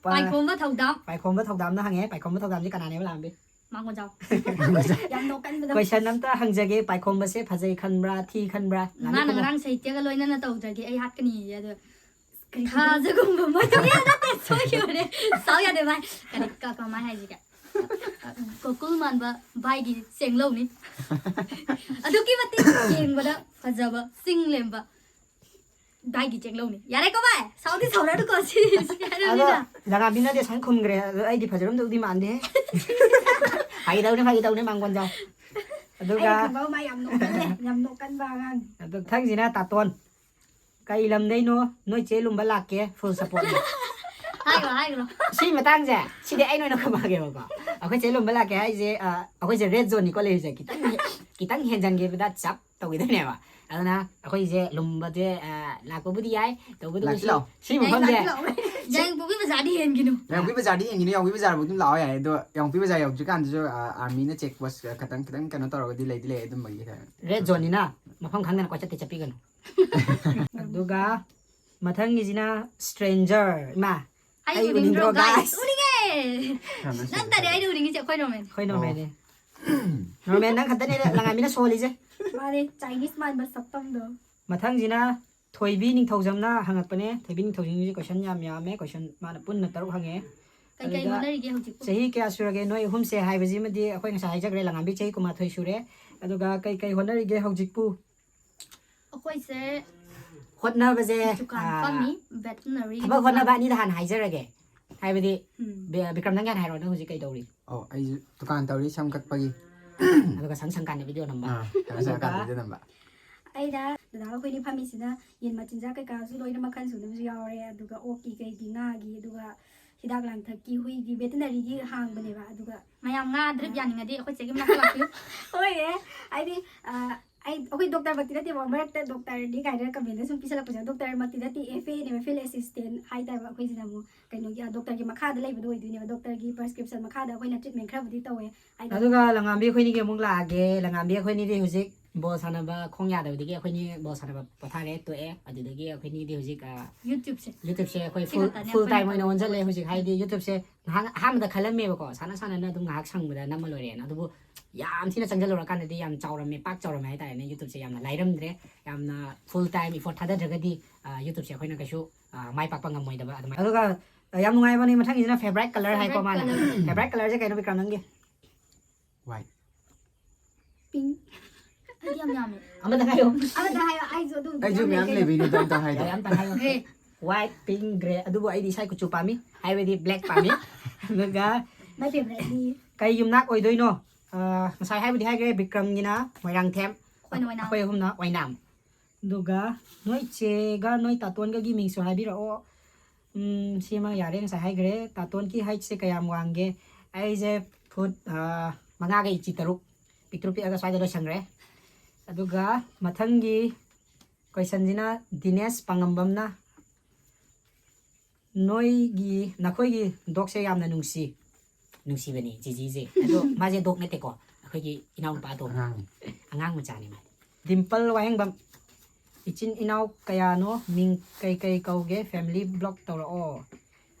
ꯄꯥ-, ꯄꯥꯏꯈꯣꯝꯕ ꯊꯧꯗꯥꯝ꯫ ꯄꯥꯏꯈꯣꯝꯕ ꯊꯧꯗꯥꯝꯅ ꯍꯪꯉꯦ꯫ ꯄꯥꯏꯈꯣꯝꯕ ꯊꯧꯗꯥꯝꯁꯦ ꯀꯅꯥꯅꯦꯕ ꯂꯥꯛꯑꯝꯕꯤ? ꯃꯥꯡꯒꯣꯟꯖꯥꯎ꯫ ꯌꯥꯝ ꯅꯣꯛꯀꯟꯕꯗꯣ꯫ Question ꯑꯝꯇ ꯍꯪꯖꯒꯦ, ꯄꯥꯏꯈꯣꯝꯕꯁꯦ ꯐꯖꯩ ꯈꯟꯕ꯭ꯔꯥ, ꯊꯤ ꯈꯟꯕ꯭ꯔꯥ? ꯂꯥꯛꯑꯝꯃꯤ ꯃꯥꯅ ꯈꯨꯝꯃꯣ꯫ ꯉꯔꯥꯡ ꯁꯥꯍꯤꯇ꯭ꯌꯒ ꯂꯣꯏꯅꯅ ꯇꯧꯗ꯭ꯔꯗꯤ ꯑꯩ ꯍꯥꯠꯀꯅꯤꯌꯦ, ꯑꯗꯣ ꯀꯔꯤ ꯊꯥꯖꯒꯨꯝꯕ ꯃꯣꯏ ꯇꯧꯕ ꯌꯥ-, ꯅꯠꯇꯦ, ꯁꯣꯏꯈꯤꯕꯅꯦ꯫ ꯁꯥꯎ ꯌꯥꯗꯦ ꯚꯥꯏ꯫ ꯀꯔꯤ ꯀ-, ꯀꯃꯥꯏ ꯍꯥꯏꯁꯤꯒꯦ? ꯒꯣꯀꯨꯜ ꯃꯥꯟꯕ ꯚꯥꯏꯒꯤ ꯆꯦꯡꯂꯧꯅꯤ꯫ ꯑꯗꯨꯛꯀꯤ ꯃꯇꯤꯛ ꯌꯦꯡꯕꯗ ꯐꯖꯕ, ꯆꯤꯡ ꯂꯦꯝꯕ ꯚꯥꯏꯒꯤ ꯆꯦꯡꯂꯧꯅꯤ꯫ ꯌꯥꯔꯦꯀꯣ ꯚꯥꯏ? ꯁꯥꯎꯗꯤ ꯁꯥꯎꯔꯅꯨꯀꯣ, ꯁꯤ, ꯁꯤ ꯑꯗꯣ ꯍꯥꯏꯔꯕꯅꯤꯅ꯫ ꯂꯒꯥꯕꯤꯅꯗꯤ ꯑꯁꯨꯃꯥꯏꯅ ꯈꯨꯝꯈ꯭ꯔꯦ, ꯑꯗꯣ ꯑꯩꯗꯤ ꯐꯖꯔꯝꯗꯧꯗꯤ ꯃꯥꯟꯗꯦ꯫ ꯐꯥꯒꯤ ꯇꯧꯅꯦ, ꯐꯥꯒꯤ ꯇꯧꯅꯦ, ꯃꯥꯡꯒꯣꯟꯖꯥꯎ꯫ ꯑꯗꯨꯒ ꯑꯩꯅ ꯈꯪꯕ ꯃꯥ ꯌꯥꯝ ꯅꯣꯛꯀꯜꯂꯦ, ꯌꯥꯝ ꯅꯣꯛꯀꯟꯕ ꯑꯉꯥꯡꯅꯤ꯫ ꯑꯗꯣ ꯃꯊꯪꯁꯤꯅ ꯇꯥꯇꯣꯟ꯫ ꯀꯩ ꯂꯝꯗꯩꯅꯣ? ꯅꯣꯏ ꯆꯦ ꯂꯨꯝꯕ ꯂꯥꯛꯀꯦ, full supportꯅꯦ꯫ ꯍꯥꯏꯈ꯭ꯔꯣ, ꯍꯥꯏꯈ꯭ꯔꯣ꯫ ꯁꯤ ꯃꯇꯥꯡꯁꯦ, ꯁꯤꯗꯤ ꯑꯩꯅ ꯑꯣꯏꯅ ꯈꯨꯝꯃꯛꯑꯒꯦꯕꯀꯣ꯫ ꯑꯩꯈꯣꯏ ꯆꯦ ꯂꯨꯝꯕ ꯂꯥꯛꯀꯦ ꯍꯥꯏꯁꯦ, ꯑ, ꯑꯩꯈꯣꯏꯁꯦ red zoneꯅꯤꯀꯣ ꯂꯩꯔꯤꯁꯦ꯫ ꯈꯤꯇꯪ ꯍꯦ-, ꯈꯤꯇꯪ ꯍꯦꯟꯖꯟꯈꯤꯕꯗ ꯆꯞ ꯇꯧꯈꯤꯗꯣꯏꯅꯦꯕ꯫ ꯑꯗꯨꯅ ꯑꯩꯈꯣꯏꯁꯦ ꯂꯨꯝꯕꯁꯦ, ꯑ, ꯂꯥꯛꯄꯕꯨꯗꯤ ꯌꯥꯏ, ꯇꯧꯕꯗꯨ ꯂꯥꯛꯁꯤ ꯁꯤ, ꯂꯥꯛꯑꯣ꯫ ꯁꯤ ꯌꯥꯏ, ꯃꯐꯝꯁꯦ ꯂꯥꯛꯁꯤ ꯂꯥꯛꯑꯣ꯫ ꯌꯥꯏꯉꯪꯄꯣꯛꯄꯤ ꯕꯖꯥꯔꯗꯤ ꯍꯦꯟꯈꯤꯅꯨ꯫ ꯌꯥꯏꯉꯪꯄꯣꯛꯄꯤ ꯕꯖꯥꯔꯗꯤ ꯍꯦꯟꯈꯤꯅꯨ, ꯌꯥꯏꯉꯪꯄꯣꯛꯄꯤ ꯕꯖꯥꯔꯕꯨ ꯑꯗꯨꯝ ꯂꯥꯛꯑꯣ ꯌꯥꯏ꯫ ꯑꯗꯣ ꯌꯥꯏꯉꯪꯄꯣꯛꯄꯤ ꯕꯖꯥꯔ ꯌꯧꯗ꯭ꯔꯤꯀꯥꯟꯗꯁꯨ, ꯑ, armyꯅ check post ꯈꯇꯪ, ꯈꯤꯇꯪ ꯀꯩꯅꯣ ꯇꯧꯔꯒꯗꯤ ꯂꯩꯗꯤ ꯂꯩ ꯑꯗꯨꯝꯕꯒꯤ꯫ Red zoneꯅꯤꯅ ꯃꯐꯝ ꯈꯪꯗꯅ ꯀꯣꯏꯆꯠꯇꯤ ꯆꯠꯄꯤꯒꯅꯨ꯫ ꯑꯗꯨꯒ ꯃꯊꯪꯒꯤꯁꯤꯅ stranger꯫ ꯏꯃꯥ, ꯑꯩ ꯑꯩ ꯎꯅꯤꯡꯗ꯭ꯔꯣ, ꯎꯅꯤꯡꯗ꯭ꯔꯣ, guys? Guys? ꯎꯅꯤꯡꯉꯦ! ꯌꯥꯝꯅ ꯅꯪꯇꯅꯦ ꯁꯦꯡꯅ ꯑꯩꯅ ꯎꯅꯤꯡꯉꯤꯁꯦ, ꯑꯩꯈꯣꯏ ꯅꯣꯔꯃꯦꯜ꯫ ꯑꯩꯈꯣꯏ ꯅꯣꯔꯃꯦꯜꯅꯦ꯫ ꯅꯣꯔꯃꯦꯜ ꯅꯪ ꯈꯛꯇꯅꯦ ꯂꯪꯉꯥꯏꯃꯤꯅ ꯁꯣꯜꯂꯤꯁꯦ꯫ ꯃꯥꯅꯦ, Chinese ꯃꯥꯟꯕ ꯁꯛꯇꯝꯗꯣ꯫ ꯃꯊꯪꯁꯤꯅ ꯊꯣꯏꯕꯤ ꯅꯤꯡꯊꯧꯖꯝꯅ ꯍꯪꯉꯛꯄꯅꯦ꯫ ꯊꯣꯏꯕꯤ ꯅꯤꯡꯊꯧꯖꯝꯒꯤꯁꯦ question ꯌꯥꯝ ꯌꯥꯝꯃꯦ, question ꯃꯥꯅ ꯄꯨꯟꯅ ꯇꯔꯨꯛ ꯍꯪꯉꯛꯑꯦ꯫ ꯀꯩ ꯀꯩ ꯑꯗꯨꯗ ꯍꯣꯠꯅꯔꯤꯒꯦ ꯍꯧꯖꯤꯛꯄꯨ? ꯆꯍꯤ ꯀꯌꯥ ꯁꯨꯔꯒꯦ ꯅꯣꯏ ꯑꯍꯨꯝꯁꯦ ꯍꯥꯏꯕꯁꯤꯃꯗꯤ ꯑꯩꯈꯣꯏ ꯉꯁꯥꯏ ꯍꯥꯏꯖꯈ꯭ꯔꯦ, ꯂꯪꯉꯥꯟꯕꯤ ꯆꯍꯤ ꯀꯨꯟꯃꯥꯊꯣꯏ ꯁꯨꯔꯦ꯫ ꯑꯗꯨꯒ ꯀꯩ ꯀꯩ ꯍꯣꯠꯅꯔꯤꯒꯦ ꯍꯧꯖꯤꯛꯄꯨ? ꯑꯩꯈꯣꯏꯁꯦ ꯍꯣꯠꯅꯕꯁꯦ, ꯗꯨꯀꯥꯟ ꯑꯥ, ꯐꯝꯃꯤ, veterinary ꯊꯕꯛ ꯗꯨꯀꯥꯟ꯫ ꯍꯣꯠꯅꯕ ꯑꯅꯤꯗ ꯍꯥꯟꯅ ꯍꯥꯏꯖꯔꯒꯦ꯫ ꯍꯥꯏꯕꯗꯤ, ꯎꯝ꯫ ꯕꯤ-, ꯕꯤꯀ꯭ꯔꯝ, ꯅꯪꯒꯤ ꯍꯥꯟꯅ ꯍꯥꯏꯔꯣ, ꯅꯪ ꯍꯧꯖꯤꯛ ꯀꯩ ꯇꯧꯔꯤ? ꯑꯣ, ꯑꯩꯁꯨ ꯗꯨꯀꯥꯟ ꯇꯧꯔꯤ, ꯁꯝ ꯀꯛꯄꯒꯤ꯫ ꯑꯗꯨꯒ ꯁꯪ ꯁꯪꯀꯥꯟꯗ video ꯅꯝꯕ꯫ ꯑꯥ, ꯁꯪ ꯁꯪꯀꯥꯟꯗ ꯑꯗꯨꯒ video ꯅꯝꯕ꯫ ꯑꯩꯅ ꯗꯗꯥ ꯑꯩꯈꯣꯏꯅꯤ ꯐꯝꯃꯤꯁꯤꯅ ꯌꯦꯟ ꯃꯆꯤꯟꯖꯥꯛ ꯀꯩꯀꯥꯁꯨ ꯂꯣꯏꯅ ꯃꯈꯜ ꯁꯨꯅꯕꯁꯨ ꯌꯥꯎꯔꯦ, ꯑꯗꯨꯒ ꯑꯣꯛꯀꯤ, ꯀꯩꯒꯤ, ꯉꯥꯒꯤ, ꯑꯗꯨꯒ ꯍꯤꯗꯥꯛ ꯂꯥꯡꯊꯛꯀꯤ, ꯍꯨꯏꯒꯤ, veterinary ꯒꯤ ꯍꯥꯡꯕꯅꯦꯕ꯫ ꯑꯗꯨꯒ ꯃꯌꯥꯝ ꯉꯥ drip ꯌꯥꯅꯤꯡꯉꯗꯤ ꯑꯩꯈꯣꯏ ꯆꯦꯒꯤ ꯃꯅꯥꯛꯇ ꯂꯥꯛꯄꯤꯌꯨ꯫ ꯍꯣꯏꯅꯦ, ꯍꯥꯏꯗꯤ, ꯑ, ꯑꯩ ꯑꯩꯈꯣꯏ ꯗꯣꯛꯇꯔꯃꯛꯇꯤ ꯅꯠꯇꯦꯕ, ꯃꯔꯛꯇ ꯗꯣꯛꯇꯔꯅꯤ ꯀꯥꯏꯅ ꯀꯃꯦꯟꯗ ꯁꯨꯝ ꯄꯤꯁꯜꯂꯛꯄꯁꯦ, ꯗꯣꯛꯇꯔꯃꯛꯇꯤ ꯅꯠꯇꯦ, ꯑꯦꯐ ꯑꯦꯅꯦꯕ, ꯐꯤꯜ ꯑꯦꯁꯤꯁꯇꯦꯟ ꯍꯥꯏꯇꯥꯔꯦꯕ꯫ ꯑꯩꯈꯣꯏꯁꯤꯅ ꯑꯃꯨꯛ ꯀꯩꯅꯣꯒꯤ, ꯑ, ꯗꯣꯛꯇꯔꯒꯤ ꯃꯈꯥꯗ ꯂꯩꯕꯗꯣ ꯑꯣꯏꯗꯣꯏꯅꯦꯕ, ꯗꯣꯛꯇꯔꯒꯤ ꯄ꯭ꯔꯦꯁꯀ꯭ꯔꯤꯞꯁꯟ ꯃꯈꯥꯗ ꯑꯩꯈꯣꯏꯅ ꯇ꯭ꯔꯤꯠꯃꯦꯟ ꯈꯔꯕꯨꯗꯤ ꯇꯧꯋꯦ ꯍꯥꯏꯗꯤ꯫ ꯑꯗꯨꯒ ꯂꯪꯉꯥꯝꯕꯤ ꯑꯩꯈꯣꯏꯅꯤꯒꯤ ꯑꯃꯨꯛ ꯂꯥꯛꯑꯒꯦ꯫ ꯂꯪꯉꯥꯝꯕꯤ ꯑꯩꯈꯣꯏꯅꯤꯗꯤ ꯍꯧꯖꯤꯛ ꯕꯣꯜ ꯁꯥꯟꯅꯕ ꯈꯣꯡ ꯌꯥꯗꯕꯗꯒꯤ ꯑꯩꯈꯣꯏꯅꯤ ꯕꯣꯜ ꯁꯥꯟꯅꯕ ꯄꯣꯊꯥꯔꯦ, ꯇꯣꯛꯑꯦ꯫ ꯑꯗꯨꯗꯒꯤ ꯑꯩꯈꯣꯏꯅꯤꯗꯤ ꯍꯧꯖꯤꯛ, ꯑ, ꯌꯨꯇ꯭ꯌꯨꯕꯁꯦ꯫ ꯌꯨꯇ꯭ꯌꯨꯕꯁꯦ ꯑꯩꯈꯣꯏ ꯁꯤ ꯐꯨꯜ, ꯈꯛꯇꯅꯦ ꯐꯨꯜ ꯑꯩꯈꯣꯏꯅ ꯇꯥꯏꯝ ꯑꯣꯏꯅ ꯇꯧꯔꯤꯁꯦ꯫ ꯑꯣꯟꯁꯤꯜꯂꯦ ꯍꯧꯖꯤꯛ꯫ ꯍꯥꯏꯗꯤ ꯌꯨꯇ꯭ꯌꯨꯕꯁꯦ ꯉꯥꯏꯍꯥꯛ ꯑꯍꯥꯟꯕꯗ ꯈꯜꯂꯝꯃꯦꯕꯀꯣ, ꯁꯥꯟꯅ ꯁꯥꯟꯅꯅ ꯑꯗꯨꯝ ꯉꯥꯏꯍꯥꯛ ꯁꯪꯕꯗ ꯅꯝꯃ ꯂꯣꯏꯔꯦꯅ꯫ ꯑꯗꯨꯕꯨ ꯌꯥꯝ ꯊꯤꯅ ꯆꯪꯁꯤꯜꯂꯨꯔꯀꯥꯟꯗꯗꯤ ꯌꯥꯝ ꯆꯥꯎꯔꯝꯃꯦ, ꯄꯥꯛ ꯆꯥꯎꯔꯝꯃꯦ ꯍꯥꯏꯇꯥꯔꯦꯅꯦ꯫ ꯌꯨꯇ꯭ꯌꯨꯕꯁꯦ ꯌꯥꯝꯅ ꯂꯥꯏꯔꯝꯗ꯭ꯔꯦ, ꯌꯥꯝꯅ ꯐꯨꯜ ꯇꯥꯏꯝ ꯏꯐꯣꯔꯠ ꯊꯥꯗꯗ꯭ꯔꯒꯗꯤ, ꯑ, ꯌꯨꯇ꯭ꯌꯨꯕꯁꯦ ꯑꯩꯈꯣꯏꯅ ꯀꯩꯁꯨ, ꯑ, ꯃꯥꯏ ꯄꯥꯛꯄ ꯉꯝꯃꯣꯏꯗꯕ ꯑꯗꯨꯃꯥꯏꯅ꯫ ꯑꯗꯨꯒ, ꯑ, ꯌꯥꯝ ꯅꯨꯡꯉꯥꯏꯕꯅꯤ꯫ ꯃꯊꯪꯒꯤꯁꯤꯅ ꯐꯦꯕꯣꯔꯥꯏꯠ ꯀꯂꯔ ꯍꯥꯏꯀꯣ ꯐꯦꯕꯣꯔꯥꯏꯠ ꯃꯥꯅ꯫ ꯀꯂꯔ꯫ ꯐꯦꯕꯣꯔꯥꯏꯠ ꯀꯂꯔꯁꯦ ꯀꯩꯅꯣ, ꯕꯤꯀ꯭ꯔꯝ, ꯅꯪꯒꯤ? ꯋꯥꯏꯠ꯫ ꯄꯤꯡ꯫ ꯑꯩꯗꯤ ꯌꯥꯝ ꯌꯥꯝꯃꯦ꯫ ꯑꯃꯗ ꯍꯥꯏꯌꯣ꯫ ꯑꯃꯗ ꯍꯥꯏꯌꯣ, ꯑꯩꯁꯨ ꯑꯗꯨꯝ ꯑꯩꯁꯨ ꯌꯥꯝ ꯃꯌꯥꯝ ꯂꯩ ꯂꯩꯕꯩꯅꯦ, ꯑꯗꯣ ꯑꯝꯇ ꯍꯥꯏꯗꯣ꯫ ꯌꯥꯝ ꯇꯪꯈꯥꯏ ꯌꯣ꯫ ꯍꯦ꯫ ꯋꯥꯏꯠ, ꯄꯤꯡ, ꯒ꯭ꯔꯦ꯫ ꯑꯗꯨꯕꯨ ꯑꯩꯗꯤ ꯏꯁꯥ ꯀꯨꯆꯨ ꯄꯥꯝꯃꯤ, ꯍꯥꯏꯕꯗꯤ ꯕ꯭ꯂꯦꯛ ꯄꯥꯝꯃꯤ꯫ ꯑꯗꯨꯒ ꯃꯥꯏ ꯐꯦꯕꯣꯔꯥꯏꯠꯅꯤ꯫ ꯀꯩ ꯌꯨꯝꯅꯥꯛ ꯑꯣꯏꯗꯣꯏꯅꯣ? ꯑ, ꯉꯁꯥꯏ ꯍꯥꯏꯕꯨꯗꯤ ꯍꯥꯏꯈ꯭ꯔꯦ, ꯕꯤꯀ꯭ꯔꯝꯒꯤꯅ ꯃꯣꯏꯔꯥꯡꯊꯦꯝ꯫ ꯑꯩꯈꯣꯏꯅ ꯑꯣꯏꯅꯥꯝ꯫ ꯑꯩꯈꯣꯏ ꯑꯍꯨꯝꯅ ꯑꯣꯏꯅꯥꯝ꯫ ꯑꯗꯨꯒ ꯅꯣꯏ ꯆꯦꯒ ꯅꯣꯏ ꯇꯥꯇꯣꯟꯒꯒꯤ ꯃꯤꯡꯁꯨ ꯍꯥꯏꯕꯤꯔꯛꯑꯣ꯫ ꯎꯝ, ꯁꯤꯃ ꯌꯥꯔꯦ, ꯉꯁꯥꯏ ꯍꯥꯏꯈ꯭ꯔꯦ꯫ ꯇꯥꯇꯣꯟꯒꯤ ꯍꯥꯏꯠꯁꯦ ꯀꯌꯥꯝ ꯋꯥꯡꯒꯦ? ꯑꯩꯁꯦ ꯐꯨꯠ, ꯑ, ꯃꯉꯥꯒ ꯏꯟꯆꯤ ꯇꯔꯨꯛ, ꯄꯤꯛꯇ꯭ꯔꯨ ꯄꯤꯛꯑꯒ ꯁ꯭ꯋꯥꯏꯗ ꯂꯣꯏꯁꯟꯈ꯭ꯔꯦ꯫ ꯑꯗꯨꯒ ꯃꯊꯪꯒꯤ ꯀꯣꯏꯁꯟꯁꯤꯅ ꯗꯤꯅꯦꯁ ꯄꯥꯉꯝꯕꯝꯅ, ꯅꯣꯏꯒꯤ, ꯅꯈꯣꯏꯒꯤ ꯗꯣꯛꯁꯦ ꯌꯥꯝꯅ ꯅꯨꯡꯁꯤ꯫ ꯅꯨꯡꯁꯤꯕꯅꯤ ꯖꯤꯖꯤꯁꯦ꯫ ꯑꯗꯣ ꯃꯥꯁꯦ ꯗꯣꯛ ꯅꯠꯇꯦꯀꯣ, ꯑꯩꯈꯣꯏꯒꯤ ꯏꯅꯥꯎꯅꯨꯄꯥ ꯑꯇꯣꯝꯕ꯫ ꯑꯉꯥꯡꯅꯤ꯫ ꯑꯉꯥꯡ ꯃꯆꯥꯅꯤ ꯃꯥꯗꯤ꯫ ꯗꯤꯝꯄꯜ ꯋꯥꯍꯦꯡꯕꯝ, ꯏꯆꯤꯟ ꯏꯅꯥꯎ ꯀꯌꯥꯅꯣ? ꯃꯤꯡ ꯀꯩ ꯀꯩ ꯀꯧꯒꯦ? ꯐꯦꯃꯤꯂꯤ ꯕ꯭ꯂꯣꯛ ꯇꯧꯔꯛꯑꯣ꯫